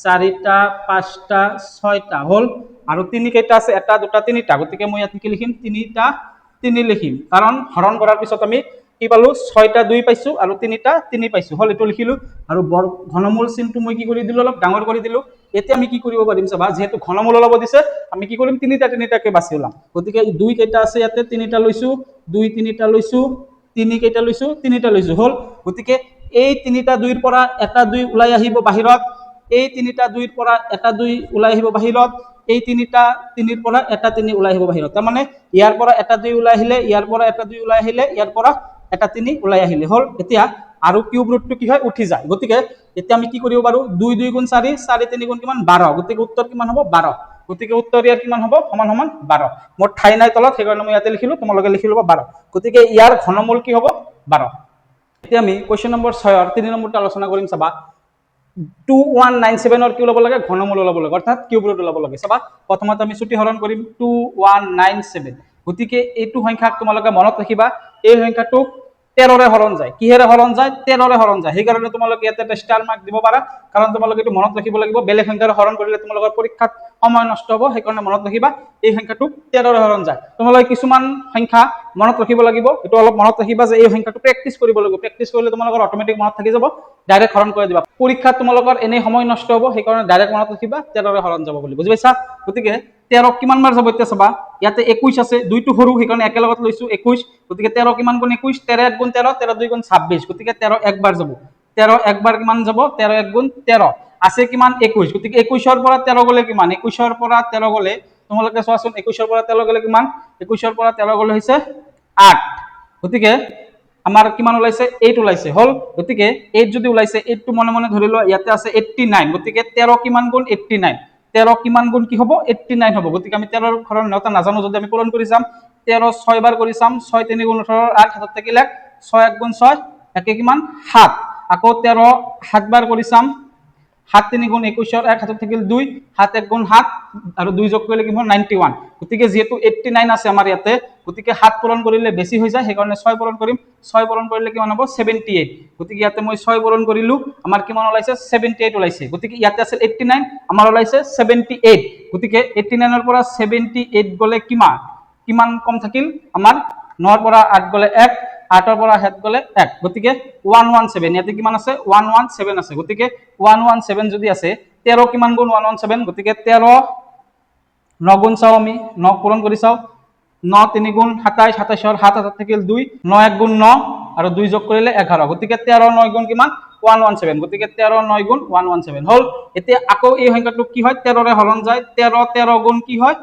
চাৰিটা, পাঁচটা, ছয়টা হ'ল। আৰু তিনি কেইটা আছে? এটা, দুটা, তিনিটা। গতিকে মই ইয়াতে কি লিখিম? তিনিটা তিনি লিখিম। কাৰণ হৰণ কৰাৰ পিছত আমি কি পালো? ছয়টা দুই পাইছো আৰু তিনিটা তিনি পাইছো। হ'ল, এইটো লিখিলো আৰু বৰ ঘনমূল চিনটো মই কি কৰি দিলো? অলপ ডাঙৰ কৰি দিলো। এতিয়া আমি কি কৰিব পাৰিম চাবা। যিহেতু ঘনমূল ওলাব দিছে, আমি কি কৰিম? তিনিটা তিনিটাকে বাছি ওলাম। গতিকে দুই কেইটা আছে ইয়াতে? তিনিটা লৈছো। দুই তিনিটা লৈছো। তিনি কেইটা লৈছো? তিনিটা লৈছো। হ'ল। গতিকে এই তিনিটা দুইৰ পৰা এটা দুই ওলাই আহিব বাহিৰত, এই তিনিটা দুইৰ পৰা এটা দুই ওলাই আহিব বাহিৰত, এই তিনিটা তিনিৰ পৰা এটা তিনি ওলাই আহিব বাহিৰত। তাৰমানে ইয়াৰ পৰা এটা দুই ওলাই আহিলে, ইয়াৰ পৰা এটা দুই ওলাই আহিলে, ইয়াৰ পৰা এটা তিনি ওলাই আহিলে। হ'ল। এতিয়া আৰু কিউব ৰুটটো কি হয়? উঠি যায়। গতিকে এতিয়া আমি কি কৰিব পাৰো? দুই দুই গুণ চাৰি, চাৰি তিনি গুণ কিমান? 12। গতিকে উত্তৰ কিমান হ'ব? 12। গতিকে উত্তৰ ইয়াৰ কিমান হ'ব? সমান সমান 12। মোৰ ঠাই নাই তলত, সেইকাৰণে মই ইয়াতে লিখিলো। তোমালোকে লিখি ল'বা 12। গতিকে ইয়াৰ ঘনমূল কি হ'ব? 12। এতিয়া আমি কুৱেশ্যন নম্বৰ 6ৰ 3 নম্বৰটো আলোচনা কৰিম। চাবা, 2197ৰ কি ওলাব লাগে? ঘনমূল ওলাব লাগে, অৰ্থাৎ কিউব ৰুট ওলাব লাগে। চাবা, প্ৰথমতে আমি চুটি হৰণ কৰিম। 2197। গতিকে এইটো সংখ্যাক তোমালোকে মনত ৰাখিবা, এই সংখ্যাটোক 13ৰে হৰণ যায়। কিহেৰে হৰণ যায়? 13ৰে হৰণ যায়। সেইকাৰণে তোমালোকে ইয়াতে এটা ষ্টাৰ মাৰ্ক দিব পাৰা। কাৰণ তোমালোকে এইটো মনত ৰাখিব লাগিব। বেলেগ সংখ্যাৰে হৰণ কৰিলে তোমালোকৰ পৰীক্ষাত সময় নষ্ট হ'ব। সেইকাৰণে মনত ৰাখিবা, এই সংখ্যাটোক 13ৰে হৰণ যায়। তোমালোকে কিছুমান সংখ্যা মনত ৰাখিব লাগিব। এইটো অলপ মনত ৰাখিবা যে এই সংখ্যাটো প্ৰেক্টিচ কৰিব লাগিব। প্ৰেক্টিচ কৰিলে তোমালোকৰ অট'মেটিক মনত থাকি যাব, ডাইৰেক্ট হৰণ কৰি দিবা। পৰীক্ষাত তোমালোকৰ এনেই সময় নষ্ট হ'ব। সেইকাৰণে ডাইৰেক্ট মনত ৰাখিবা 13ৰে হৰণ যাব বুলি। বুজি পাইছা? গতিকে 13 কিমান বাৰ যাব এতিয়া চাবা। ইয়াতে 21 আছে, দুইটো সৰু, সেইকাৰণে একেলগত লৈছো, 21। গতিকে 13 কিমান গুণ 21? 13 এক গুণ 13, 13 দুই গুণ 26। গতিকে 13 একবাৰ যাব। 13 একবাৰ কিমান যাব? 13 এক গুণ 13। আছে কিমান? 21। গতিকে 21ৰ পৰা 13 গ'লে কিমান? 21ৰ পৰা 13 গ'লে তোমালোকে চোৱাচোন, 21ৰ পৰা 13 গ'লে কিমান? 21ৰ পৰা 13 গ'লে হৈছে 8। গতিকে আমাৰ কিমান ওলাইছে? 8 ওলাইছে। হ'ল। গতিকে 8 যদি ওলাইছে, 8টো মনে মনে ধৰি লোৱা ইয়াতে আছে, 89। গতিকে 13 কিমান গুণ 89? 13 কিমান গুণ কি হ'ব? 89 হ'ব। গতিকে আমি 13ৰ হৰণ নেওতা নাজানো যদি আমি পূৰণ কৰি চাম। 13 ছয় বাৰ কৰি চাম। ছয় তিনি গুণ 18, আঠ হাতত থাকিলে এক, ছয় এক গুণ ছয়, একে কিমান? সাত। আকৌ 13 সাত বাৰ কৰি চাম। সাত তিনি গুণ 21ৰ এক, হাতত থাকিল দুই, সাত এক গুণ সাত আৰু দুই যোগ কৰিলে কিমান? 91। গতিকে যিহেতু 89 আছে আমাৰ ইয়াতে, গতিকে সাত পূৰণ কৰিলে বেছি হৈ যায়। সেইকাৰণে ছয় পূৰণ কৰিম। ছয় পূৰণ কৰিলে কিমান হ'ব? 78। গতিকে ইয়াতে মই ছয় পূৰণ কৰিলোঁ, আমাৰ কিমান ওলাইছে? 78 ওলাইছে। গতিকে ইয়াতে আছিল 89, আমাৰ ওলাইছে 78। গতিকে 89ৰ পৰা 78 গ'লে কিমান কিমান কম থাকিল আমাৰ? নৰ পৰা আঠ গ'লে এক, আঠৰ পৰা সাত গ'লে এক। গতিকে 117। ইয়াতে কিমান আছে? 117 আছে। গতিকে 117 যদি আছে, 13 কিমান গুণ 117? গতিকে 13 ন গুণ চাওঁ আমি, ন পূৰণ কৰি চাওঁ। ন তিনি গুণ 27, 27ৰ সাত, হাতত থাকিল দুই, ন এক গুণ ন আৰু দুই যোগ কৰিলে 11। গতিকে 13 নয় গুণ কিমান? 117। গতিকে 13 নয় গুণ 117 হ'ল। এতিয়া আকৌ এই সংখ্যাটো কি হয়? 13ৰে হৰণ যায়। 13 13 গুণ কি হয়?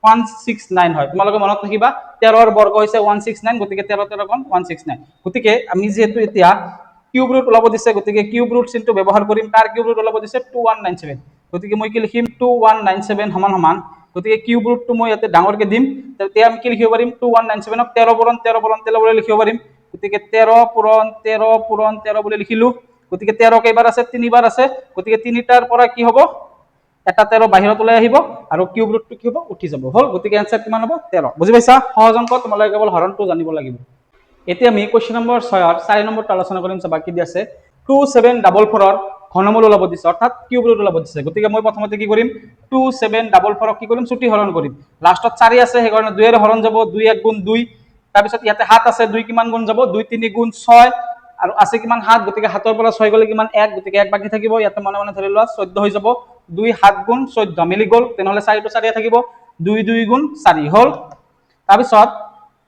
169 হয়। তোমালোকে মনত ৰাখিবা, 13ৰ বৰ্গ হৈছে 169। গতিকে 13 13 গুণ 169। গতিকে আমি যিহেতু এতিয়া কিউব ৰুট ওলাব দিছে, গতিকে কিউব ৰুট চিনটো ব্যৱহাৰ কৰিম। তাৰ কিউব ৰুট ওলাব দিছে 2197। গতিকে মই কি লিখিম? 2197 সমান সমান, গতিকে কিউব ৰুটটো মই ইয়াতে ডাঙৰকে দিম। তেতিয়া আমি কি লিখিব পাৰিম? 2197ক 13 পূৰণ 13 পূৰণ 13 বুলি লিখিব পাৰিম। গতিকে 13 পূৰণ 13 পূৰণ 13 বুলি লিখিলো। গতিকে 13 কেইবাৰ আছে? তিনিবাৰ আছে। গতিকে তিনিটাৰ পৰা কি হ'ব? এটা 13 বাহিৰত ওলাই আহিব আৰু কিউব ৰুটটো কি হ'ব? উঠি যাব। হ'ল। গতিকে এনচাৰ কিমান হ'ব? 13। বুজি পাইছা? সহজ অংক, তোমালোকে কেৱল হৰণটো জানিব লাগিব। এতিয়া আমি কুৱেশ্যন নম্বৰ 6ৰ 4 নম্বৰটো আলোচনা কৰিম। চাবা কি দি আছে। 2744ৰ ঘনমূল ওলাব দিছে, অৰ্থাৎ কিউব ৰুট ওলাব দিছে। গতিকে মই প্ৰথমতে কি কৰিম? 2744ক কি কৰিম? চুটি হৰণ কৰিম। লাষ্টত চাৰি আছে, সেইকাৰণে দুইৰে হৰণ যাব। দুই এক গুণ দুই। তাৰপিছত ইয়াতে সাত আছে, দুই কিমান গুণ যাব? দুই তিনি গুণ ছয়। আৰু আছে কিমান? সাত। গতিকে সাতৰ পৰা ছয় গ'লে কিমান? এক। গতিকে এক বাকী থাকিব। ইয়াতে মনে মনে ধৰি লোৱা 14 হৈ যাব। দুই সাত গুণ 14 মিলি গ'ল। তেনেহ'লে চাৰিটো চাৰিয়ে থাকিব। দুই দুই গুণ চাৰি হ'ল। তাৰপিছত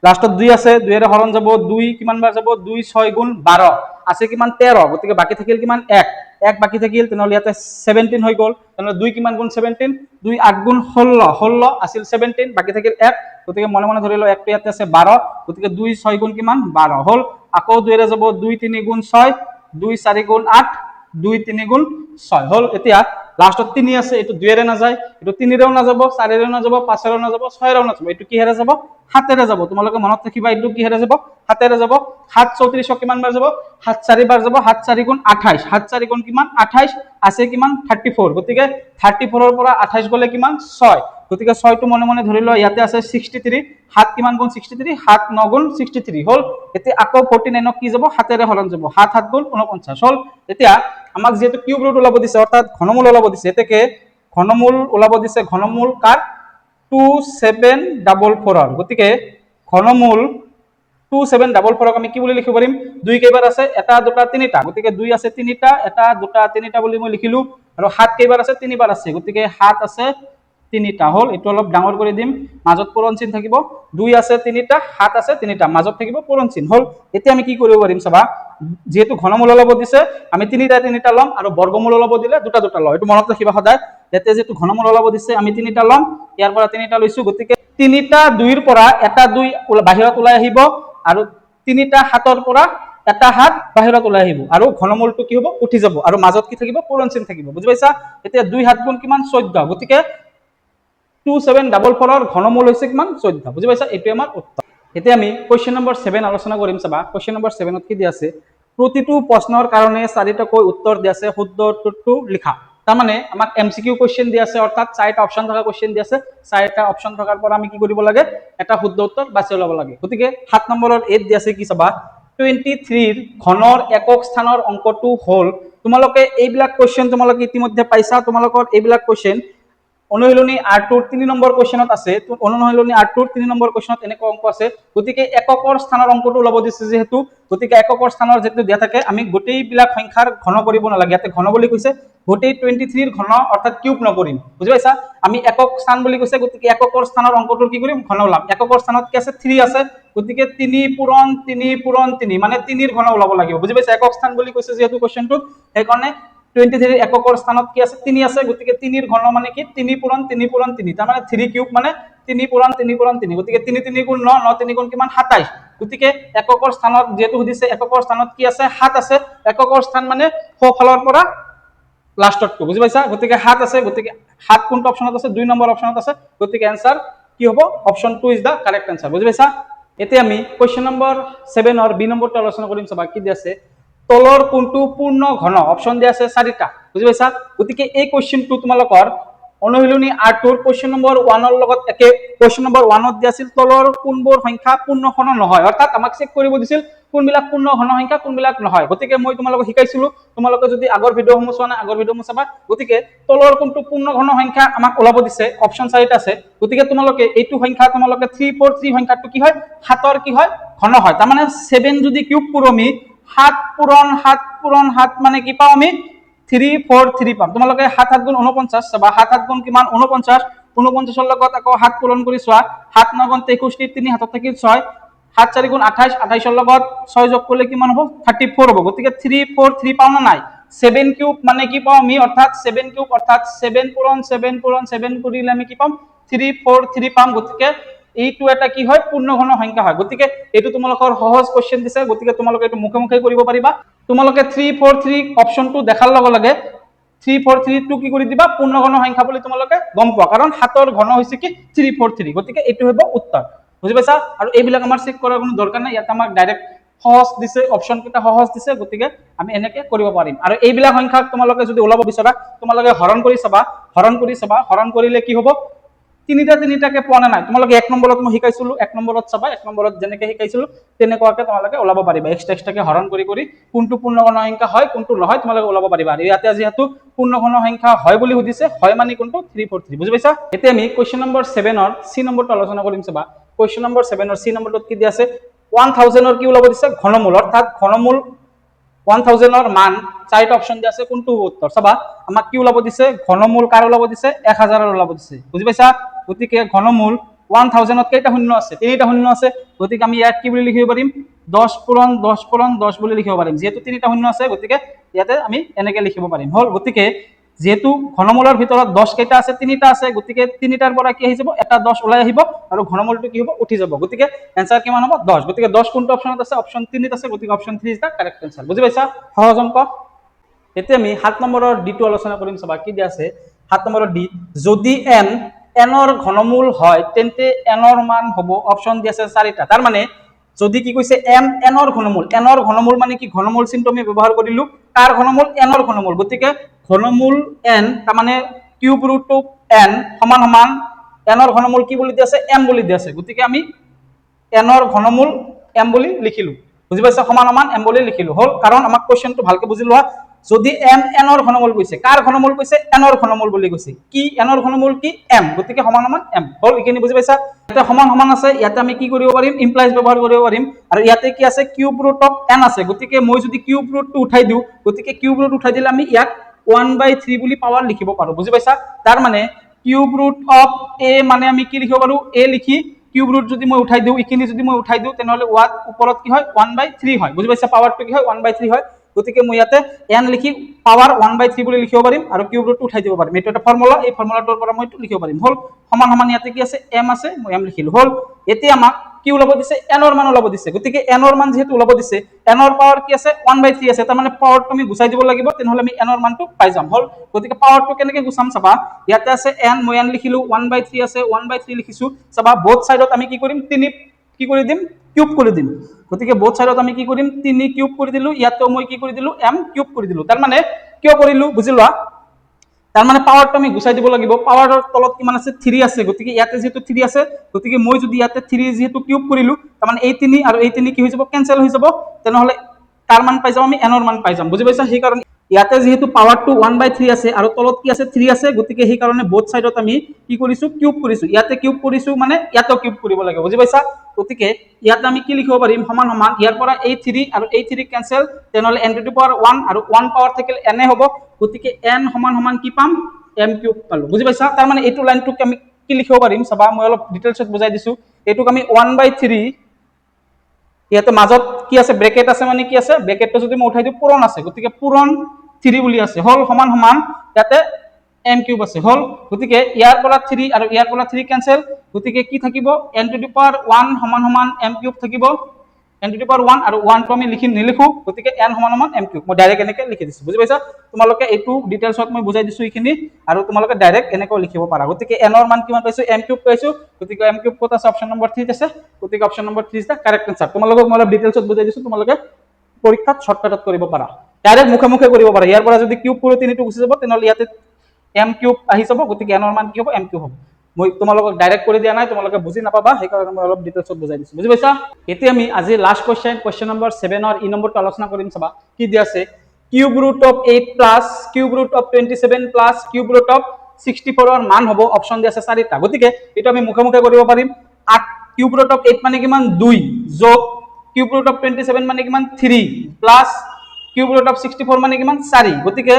লাষ্টত দুই আছে, দুইৰে হৰণ যাব। দুই কিমান বাৰ যাব? দুই ছয় গুণ 12। আছে কিমান? 13। গতিকে বাকী থাকিল কিমান? এক। এক বাকী থাকিল। তেনেহ'লে ইয়াতে 17 হৈ গ'ল। তেনেহ'লে দুই কিমান গুণ 17? দুই আঠ গুণ 16। 16 আছিল 17, বাকী থাকিল এক। গতিকে মনে মনে ধৰি লওঁ একটো ইয়াতে আছে 12। গতিকে দুই ছয় গুণ কিমান? 12 হ'ল। আকৌ দুইৰে যাব। দুই তিনি গুণ ছয়, দুই চাৰি গুণ আঠ, দুই তিনি গুণ ছয় হ'ল। এতিয়া লাষ্টত তিনি আছে, এইটো দুইৰে নাযায়, এইটো তিনিৰেও নাযাব, চাৰিৰেও নাযাব, পাঁচেৰেও নাযাব, ছয়েৰেও নাযাব। এইটো কিহেৰে যাব? সাতেৰে যাব। তোমালোকে মনত ৰাখিবা, এইটো কিহেৰে যাব? সাতেৰে যাব। সাত চৌত্ৰিশক কিমান বাৰ যাব? সাত চাৰিবাৰ যাব। সাত চাৰি গুণ 28। সাত চাৰি গুণ কিমান? 28। আছে কিমান? 34। গতিকে 34ৰ পৰা 28 গ'লে কিমান? ছয়। গতিকে ছয়টো মনে মনে ধৰি লোৱা ইয়াতে আছে 63। সাত কিমান গুণ 63? সাত ন গুণ 63 হ'ল। এতিয়া আকৌ 49ক কি যাব? সাতেৰে হৰণ যাব। সাত সাত গুণ 49 হ'ল। এতিয়া আমাক যিহেতু কিউব ৰুট ওলাব দিছে, অৰ্থাৎ ঘনমূল ওলাব দিছে, এতেকে ঘনমূল ওলাব দিছে। ঘনমূল কাৰ? 2744ৰ। গতিকে ঘনমূল 2744ক আমি কি বুলি লিখিব পাৰিম? দুই কেইবাৰ আছে? এটা, দুটা, তিনিটা। গতিকে দুই আছে তিনিটা, এটা, দুটা, তিনিটা বুলি মই লিখিলো। আৰু সাত কেইবাৰ আছে? তিনিবাৰ আছে। গতিকে সাত আছে তিনিটা হ'ল। এইটো অলপ ডাঙৰ কৰি দিম, মাজত পূৰণ চিন থাকিব। দুই আছে তিনিটা, সাত আছে তিনিটা, মাজত থাকিব পূৰণ চিন। হ'ল। এতিয়া আমি কি কৰিব পাৰিম চাবা। যিহেতু ঘনমূল ওলাব দিছে, আমি তিনিটা তিনিটা ল'ম আৰু বৰ্গমূল ওলাব দিলে দুটা দুটা লওঁ। এইটো মনত ৰাখিবা সদায়। ইয়াতে যিহেতু ঘনমূল ওলাব দিছে, আমি তিনিটা ল'ম। ইয়াৰ পৰা তিনিটা লৈছো। গতিকে তিনিটা দুইৰ পৰা এটা দুই বাহিৰত ওলাই আহিব আৰু তিনিটা সাতৰ পৰা এটা সাত বাহিৰত ওলাই আহিব আৰু ঘনমূলটো কি হ'ব? উঠি যাব। আৰু মাজত কি থাকিব? পূৰণ চিন থাকিব। বুজি পাইছা? এতিয়া দুই সাত গুণ কিমান? 14। গতিকে 2744ৰ ঘনমূল হৈছে কিমান? 14। বুজি পাইছা? এইটোৱে আমাৰ উত্তৰ। এতিয়া আমি কুৱেশ্যন নম্বৰ 7 আলোচনা কৰিম। চাবা, কুৱেশ্যন নম্বৰ 7ত কি দিয়া আছে। প্ৰতিটো প্ৰশ্নৰ কাৰণে চাৰিটাকৈ উত্তৰ দিয়া আছে, শুদ্ধ উত্তৰটো লিখা। তাৰমানে আমাক এমচিকিউ কুৱেশ্যন দিয়া আছে, অৰ্থাৎ চাৰিটা অপশ্যন থকা কুৱেশ্যন দিয়া আছে। চাৰিটা অপশ্যন থকাৰ পৰা আমি কি কৰিব লাগে? এটা শুদ্ধ উত্তৰ বাছি ওলাব লাগে। গতিকে 7 নম্বৰৰ এইট দিয়া আছে কি চাবা। 23ৰ ঘনৰ একক স্থানৰ অংকটো হ'ল। তোমালোকে এইবিলাক কুৱেশ্যন তোমালোকে ইতিমধ্যে পাইছা। তোমালোকৰ এইবিলাক কুৱেশ্যন অনুশীলনী আৰ 2ৰ 3 নম্বৰ কুৱেশ্যনত আছে। অনুশীলনী আৰ 2ৰ 3 নম্বৰ কুৱেশ্যনত এনেকুৱা অংক আছে। গতিকে এককৰ স্থানৰ অংকটো ওলাব দিছে যিহেতু, গতিকে এককৰ স্থানৰ যিটো দিয়া থাকে, আমি গোটেইবিলাক সংখ্যাৰ ঘন কৰিব নালাগে। ইয়াতে ঘন বুলি কৈছে, গোটেই 23ৰ ঘন অৰ্থাৎ কিউব নকৰিম। বুজি পাইছা? আমি একক স্থান বুলি কৈছে, গতিকে এককৰ স্থানৰ অংকটোৰ কি কৰিম? ঘন ওলাম। এককৰ স্থানত কি আছে? থ্ৰী আছে। গতিকে তিনি পূৰণ তিনি পূৰণ তিনি, মানে তিনিৰ ঘন ওলাব লাগিব। বুজি পাইছা? একক স্থান বুলি কৈছে যিহেতু কুৱেশ্যনটোত, সেইকাৰণে 23ৰ এককৰ স্থানত কি আছে? তিনি আছে। গতিকে তিনিৰ ঘন মানে কি? তিনি পূৰণ তিনি পূৰণ তিনি, তাৰমানে থ্ৰী কিউব মানে তিনি পূৰণ তিনি পূৰণ তিনি। গতিকে তিনি তিনি গুণ ন, ন তিনি গুণ কিমান? 27। গতিকে এককৰ স্থানত যিহেতু সুধিছে, এককৰ স্থানত কি আছে? সাত আছে। এককৰ স্থান মানে সোঁফালৰ পৰা লাষ্টতটো। বুজি পাইছা? গতিকে সাত আছে। গতিকে সাত কোনটো অপশ্যনত আছে? 2 নম্বৰ অপশ্যনত আছে। গতিকে এনচাৰ কি হ'ব? Option 2 is the correct answer. বুজি পাইছা? এতিয়া আমি কুৱেশ্যন নম্বৰ 7ৰ বি নম্বৰটো আলোচনা কৰিম। চাবা কি দি আছে। তলৰ কোনটো পূৰ্ণ ঘন? অপশ্যন দিয়া আছে চাৰিটা। বুজি পাইছা? গতিকে এই কুৱেশ্যনটো তোমালোকৰ অনুশীলনী আৰ 2ৰ কুৱেশ্যন নম্বৰ 1ৰ লগত একে। কুৱেশ্যন নম্বৰ 1ত দিয়া আছিল তলৰ কোনবোৰ সংখ্যা পূৰ্ণ ঘন নহয়, অৰ্থাৎ আমাক চেক কৰিব দিছিল কোনবিলাক পূৰ্ণ ঘন সংখ্যা, কোনবিলাক নহয়। গতিকে মই তোমালোকক শিকাইছিলো। তোমালোকে যদি আগৰ ভিডিঅ'সমূহ চোৱা নাই, আগৰ ভিডিঅ'সমূহ চাবা। গতিকে তলৰ কোনটো পূৰ্ণ ঘন সংখ্যা আমাক ওলাব দিছে, অপশ্যন চাৰিটা আছে। গতিকে তোমালোকে এইটো সংখ্যা, তোমালোকে 343 সংখ্যাটো কি হয়? সাতৰ কি হয়? ঘন হয়। তাৰমানে 7 যদি কিউব কৰোঁ আমি, সাত পূৰণ সাত পূৰণ সাত মানে কি পাওঁ আমি? 343 পাম। তোমালোকে সাত সাত গুণ 49 চাবা। সাত সাত গুণ কিমান? 49। 49ৰ লগত আকৌ সাত পূৰণ কৰি চোৱা। সাত ন গুণ 63, তিনি হাতত থাকিল ছয়। সাত চাৰি গুণ 28, 28ৰ লগত ছয় যোগ কৰিলে কিমান হ'ব? 34 হ'ব। গতিকে 343 পাওঁ নে নাই? 7 কিউব মানে কি পাওঁ আমি? অৰ্থাৎ 7 কিউব অৰ্থাৎ 7 পূৰণ 7 পূৰণ 7 কৰিলে আমি কি পাম? 343 পাম। গতিকে এইটো এটা কি হয়? পূৰ্ণঘন সংখ্যা হয়। গতিকে এইটো তোমালোকৰ সহজ কুৱেশ্যন দিছে। গতিকে তোমালোকে এইটো মুখে মুখে কৰিব পাৰিবা। তোমালোকে 343 অপশ্যনটো দেখাৰ লগে লগে 343টো কি কৰি দিবা? পূৰ্ণঘন সংখ্যা বুলি তোমালোকে গম পোৱা, কাৰণ সাতৰ ঘন হৈছে কি? 343। গতিকে এইটো হ'ব উত্তৰ। বুজি পাইছা? আৰু এইবিলাক আমাৰ চেক কৰাৰ কোনো দৰকাৰ নাই। ইয়াত আমাক ডাইৰেক্ট সহজ দিছে, অপশ্যন কেইটা সহজ দিছে, গতিকে আমি এনেকে কৰিব পাৰিম। আৰু এইবিলাক সংখ্যাক তোমালোকে যদি ওলাব বিচৰা, তোমালোকে হৰণ কৰি চাবা, হৰণ কৰি চাবা। হৰণ কৰিলে কি হ'ব? তিনিটা তিনিটাকে পোৱা নে নাই? তোমালোকে 1 নম্বৰত মই শিকাইছিলো, 1 নম্বৰত চাবা। 1 নম্বৰত যেনেকে শিকাইছিলো, তেনেকুৱাকে তোমালোকে ওলাব পাৰিবা। এক্সট্ৰা এক্সট্ৰাকে হৰণ কৰি কৰি কোনটো পূৰ্ণঘন সংখ্যা হয়, কোনটো নহয়, তোমালোকে ওলাব পাৰিবা। আৰু ইয়াতে যিহেতু পূৰ্ণঘন সংখ্যা হয় বুলি সুধিছে, হয় মানে কোনটো? 3, 4, 3। বুজি পাইছা? এতিয়া আমি কুৱেশ্যন নম্বৰ 7ৰ চি নম্বৰটো আলোচনা কৰিম। চাবা, কুৱেশ্যন নম্বৰ 7ৰ চি নম্বৰটোত কি দিয়া আছে? 1000ৰ কি ওলাব দিছে? ঘনমূল। অৰ্থাৎ ঘনমূল 1000ৰ মান চাৰিটা অপশ্যন দিয়া আছে, কোনটো হ'ব উত্তৰ? চাবা, আমাক কি ওলাব দিছে? ঘনমূল কাৰ ওলাব দিছে? 1000ৰ ওলাব দিছে। বুজি পাইছা? গতিকে ঘনমূল 1000ত কেইটা শূন্য আছে? তিনিটা শূন্য আছে। গতিকে আমি ইয়াক কি বুলি লিখিব পাৰিম? 10 পূৰণ 10 পূৰণ 10 বুলি লিখিব পাৰিম। যিহেতু তিনিটা শূন্য আছে, গতিকে ইয়াতে আমি এনেকে লিখিব পাৰিম। হ'ল? গতিকে যিহেতু ঘনমূলৰ ভিতৰত 10 কেইটা আছে? তিনিটা আছে। গতিকে তিনিটাৰ পৰা কি আহি যাব? এটা 10 ওলাই আহিব আৰু ঘনমূলটো কি হ'ব? উঠি যাব। গতিকে এনচাৰ কিমান হ'ব? 10। গতিকে 10 কোনটো অপশ্যনত আছে? অপশ্যন 3ত আছে। গতিকে option 3 is the correct answer। বুজি পাইছা? সহজ অংক। এতিয়া আমি 7 নম্বৰৰ ডিটো আলোচনা কৰিম। চাবা, কি দিয়া আছে 7 নম্বৰৰ ডি? যদি এন এনৰ ঘনমূল হয়, তেন্তে এনৰ মান হ'ব, অপশ্যন দি আছে চাৰিটা। তাৰমানে যদি কি কৈছে? এম এনৰ ঘনমূল। এনৰ ঘনমূল মানে কি? ঘনমূল চিনটো আমি ব্যৱহাৰ কৰিলো। কাৰ ঘনমূল? এনৰ ঘনমূল। গতিকে ঘনমূল এন, তাৰমানে কিউব ৰুট অফ এন সমান সমান এনৰ ঘনমূল কি বুলি দিয়া আছে? এম বুলি দিয়া আছে। গতিকে আমি এনৰ ঘনমূল এম বুলি লিখিলো। বুজি পাইছা? সমান সমান এম বুলি লিখিলো। হ'ল? কাৰণ আমাক কুৱেশ্যনটো ভালকে বুজি লোৱা। যদি এম এনৰ ঘনমূল কৈছে, কাৰ ঘনমূল কৈছে? এনৰ ঘনমূল বুলি কৈছে। কি? এনৰ ঘনমূল কি? এম। গতিকে সমান সমান এম। হ'ল? এইখিনি বুজি পাইছা? ইয়াতে সমান সমান আছে। ইয়াতে আমি কি কৰিব পাৰিম? ইমপ্লাইজ ব্যৱহাৰ কৰিব পাৰিম। আৰু ইয়াতে কি আছে? কিউব ৰুট অফ এন আছে। গতিকে মই যদি কিউব ৰুটটো উঠাই দিওঁ, গতিকে কিউব ৰুট উঠাই দিলে আমি ইয়াক 1/3 বুলি পাৱাৰ লিখিব পাৰো। বুজি পাইছা? তাৰ মানে কিউব ৰুট অফ এ মানে আমি কি লিখিব পাৰো? এ লিখি কিউব ৰুট যদি মই উঠাই দিওঁ, এইখিনি যদি মই উঠাই দিওঁ, তেনেহ'লে ওৱান ওপৰত কি হয়? 1/3 হয়। বুজি পাইছা? পাৱাৰটো কি হয়? 1/3 হয়। গতিকে মই ইয়াতে এন লিখি পাৱাৰ 1/3 বুলি লিখিব পাৰিম আৰু কিউব ৰুটটো উঠাই দিব পাৰিম। এইটো এটা ফৰ্মুলা। এই ফৰ্মুলাটোৰ পৰা মই এইটো লিখিব পাৰিম। হ'ল? সমান সমান ইয়াতে কি আছে? এম আছে, মই এম লিখিলো। হ'ল? এতিয়া আমাক কি ওলাব দিছে? এনৰ মান ওলাব দিছে। গতিকে এনৰ মান যিহেতু ওলাব দিছে, এনৰ পাৱাৰ কি আছে? 1/3 আছে। তাৰমানে পাৱাৰটো আমি গুচাই দিব লাগিব, তেনেহ'লে আমি এনৰ মানটো পাই যাম। হ'ল? গতিকে পাৱাৰটো কেনেকে গুচাম চাবা। ইয়াতে আছে এন, মই এন লিখিলো। 1/3 আছে, 1/3 লিখিছো। চাবা, বোথ চাইডত আমি কি কৰিম? তিনি কি কৰি দিম? কিউব কৰি দিম। গতিকে বোথ চাইডত আমি কি কৰিম? তিনি কিউব কৰি দিলো। ইয়াতেও মই কি কৰি দিলো? এম কিউব কৰি দিলো। তাৰমানে কিয় কৰিলো বুজি লোৱা। তাৰমানে পাৱাৰটো আমি গুচাই দিব লাগিব। পাৱাৰৰ তলত কিমান আছে? থ্ৰী আছে। গতিকে ইয়াতে যিহেতু থ্ৰী আছে, গতিকে মই যদি ইয়াতে থ্ৰী যিহেতু কিউব কৰিলো, তাৰমানে এই তিনি আৰু এই তিনি কি হৈ যাব? কেনচেল হৈ যাব। তেনেহ'লে কাৰ মান পাই যাম আমি? এনৰ মান পাই যাম। বুজি পাইছা? সেইকাৰণে ইয়াতে যিহেতু পাৱাৰটো 1/3 আছে আৰু তলত কি আছে? থ্ৰী আছে। গতিকে সেইকাৰণে বোথ চাইডত আমি কি কৰিছো? কিউব কৰিছো। ইয়াতে কিউব কৰিছো মানে ইয়াতেও কিউব কৰিব লাগিব। বুজি পাইছা? গতিকে ইয়াতে আমি কি লিখিব পাৰিম? সমান সমান ইয়াৰ পৰা এই থ্ৰী আৰু এই থ্ৰী কেনচেল। তেনেহ'লে n to the power one আৰু ওৱান পাৱাৰ থাকিলে এনে হ'ব। গতিকে এন সমান সমান কি পাম? এম কিউব পালো। বুজি পাইছা? তাৰমানে এইটো লাইনটোক আমি কি লিখিব পাৰিম চাবা। মই অলপ ডিটেইলছত বুজাই দিছো। এইটোক আমি 1/3, ইয়াতে মাজত কি আছে? ব্ৰেকেট আছে। মানে কি আছে? ব্ৰেকেটটো যদি মই উঠাই দিওঁ, পূৰণ আছে। গতিকে পূৰণ থ্ৰী বুলি আছে। হ'ল? সমান সমান ইয়াতে এম কিউব আছে। হ'ল? গতিকে ইয়াৰ পৰা থ্ৰী আৰু ইয়াৰ পৰা থ্ৰী কেনচেল। গতিকে কি থাকিব? N to the power one সমান সমান এম কিউব থাকিব। N to the power one আৰু ওৱানটো আমি লিখিম নিলিখো। গতিকে এন সমান সমান এম কিউব মই ডাইৰেক্ট এনেকে লিখি দিছো। বুজি পাইছা? তোমালোকে এইটো ডিটেইলছত মই বুজাই দিছো এইখিনি আৰু তোমালোকে ডাইৰেক্ট এনেকৈ লিখিব পাৰা। গতিকে এনৰ মান কিমান পাইছো? এম কিউব পাইছো। গতিকে এম কিউব ক'ত আছে? অপশ্যন নম্বৰ 3ত আছে। গতিকে option number 3 is the correct answer। তোমালোকক মই অলপ ডিটেইলছত বুজাই দিছো। তোমালোকে পৰীক্ষাত শ্বৰ্টকাটত কৰিব পাৰা, ডাইৰেক্ট মুখে মুখে কৰিব পাৰা। ইয়াৰ পৰা যদি কিউব কৰোঁ, তিনিটো গুচি যাব। তেনেহ'লে ইয়াতে এম কিউব আহি যাব। গতিকে এনৰ মান কি হ'ব? এম কিউব হ'ব। মই তোমালোকক ডাইৰেক্ট কৰি দিয়া নাই, তোমালোকে বুজি নাপাবা। সেইকাৰণে মই অলপ ডিটেইলছত বুজাই দিছো। বুজি পাইছা? এতিয়া আমি আজি লাষ্ট কুৱেশ্যন, কুৱেশ্যন নম্বৰ 7ৰ ই নম্বৰটো আলোচনা কৰিম। চাবা, কি দিয়া আছে? Cube root of 8 plus cube root of 27 plus cube root of 64ৰ মান হ'ব, অপশ্যন দিয়া আছে চাৰিটা। গতিকে এইটো আমি মুখে মুখে কৰিব পাৰিম। 8, কিউব ৰুট অফ 8 মানে কিমান? দুই। যোগ কিউব ৰুট অফ 27 মানে কিমান? 3। Plus cube root of 64 মানে কিমান? চাৰি। গতিকে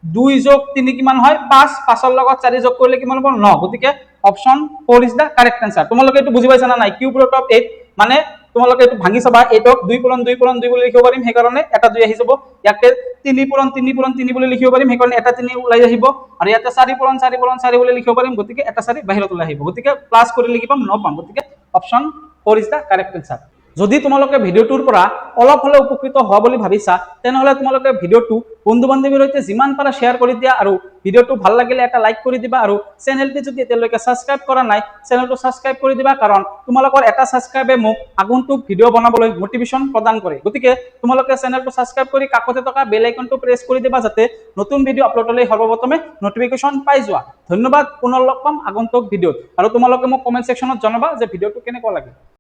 দুই যোগ তিনি কিমান হয়? পাঁচ। পাঁচৰ লগত চাৰি যোগ কৰিলে কিমান হ'ব? ন। গতিকে option 4 is the correct answer। তোমালোকে এইটো বুজি পাইছা না নাই? কিউব ৰুট অফ 8 মানে তোমালোকে এইটো ভাঙি চাবা। 8ক 2 পূৰণ 2 পূৰণ 2 বুলি লিখিব পাৰিম, সেইকাৰণে এটা দুই আহি যাব। ইয়াতে 3 পূৰণ 3 পূৰণ 3 বুলি লিখিব পাৰিম, সেইকাৰণে এটা তিনি ওলাই আহিব। আৰু ইয়াতে 4 পূৰণ 4 পূৰণ 4 বুলি লিখিব পাৰিম, গতিকে এটা চাৰি বাহিৰত ওলাই আহিব। গতিকে প্লাছ কৰিলে কি পাম? ন পাম। গতিকে option 4 is the correct answer। যদি তোমালোকে ভিডিঅ'টোৰ পৰা অলপ হ'লেও উপকৃত হোৱা বুলি ভাবিছা, তেনেহ'লে তোমালোকে ভিডিঅ'টো বন্ধু বান্ধৱীৰ সৈতে যিমান পাৰা শ্বেয়াৰ কৰি দিয়া আৰু ভিডিঅ'টো ভাল লাগিলে এটা লাইক কৰি দিবা আৰু চেনেলটি যদি এতিয়ালৈকে ছাবস্ক্ৰাইব কৰা নাই, চেনেলটো ছাবস্ক্ৰাইব কৰি দিবা, কাৰণ তোমালোকৰ এটা ছাবস্ক্ৰাইবে মোক আগন্তুক ভিডিঅ' বনাবলৈ মটিভেশ্যন প্ৰদান কৰে। গতিকে তোমালোকে চেনেলটো ছাবস্ক্ৰাইব কৰি কাষতে থকা বেল আইকনটো প্ৰেছ কৰি দিবা, যাতে নতুন ভিডিঅ' আপলোড হ'লে সৰ্বপ্ৰথমে নটিফিকেশ্যন পাই যোৱা। ধন্যবাদ। পুনৰ লগ পাম আগন্তুক ভিডিঅ'ত আৰু তোমালোকে মোক কমেণ্ট ছেকশ্যনত জনাবা যে ভিডিঅ'টো কেনেকুৱা লাগিল।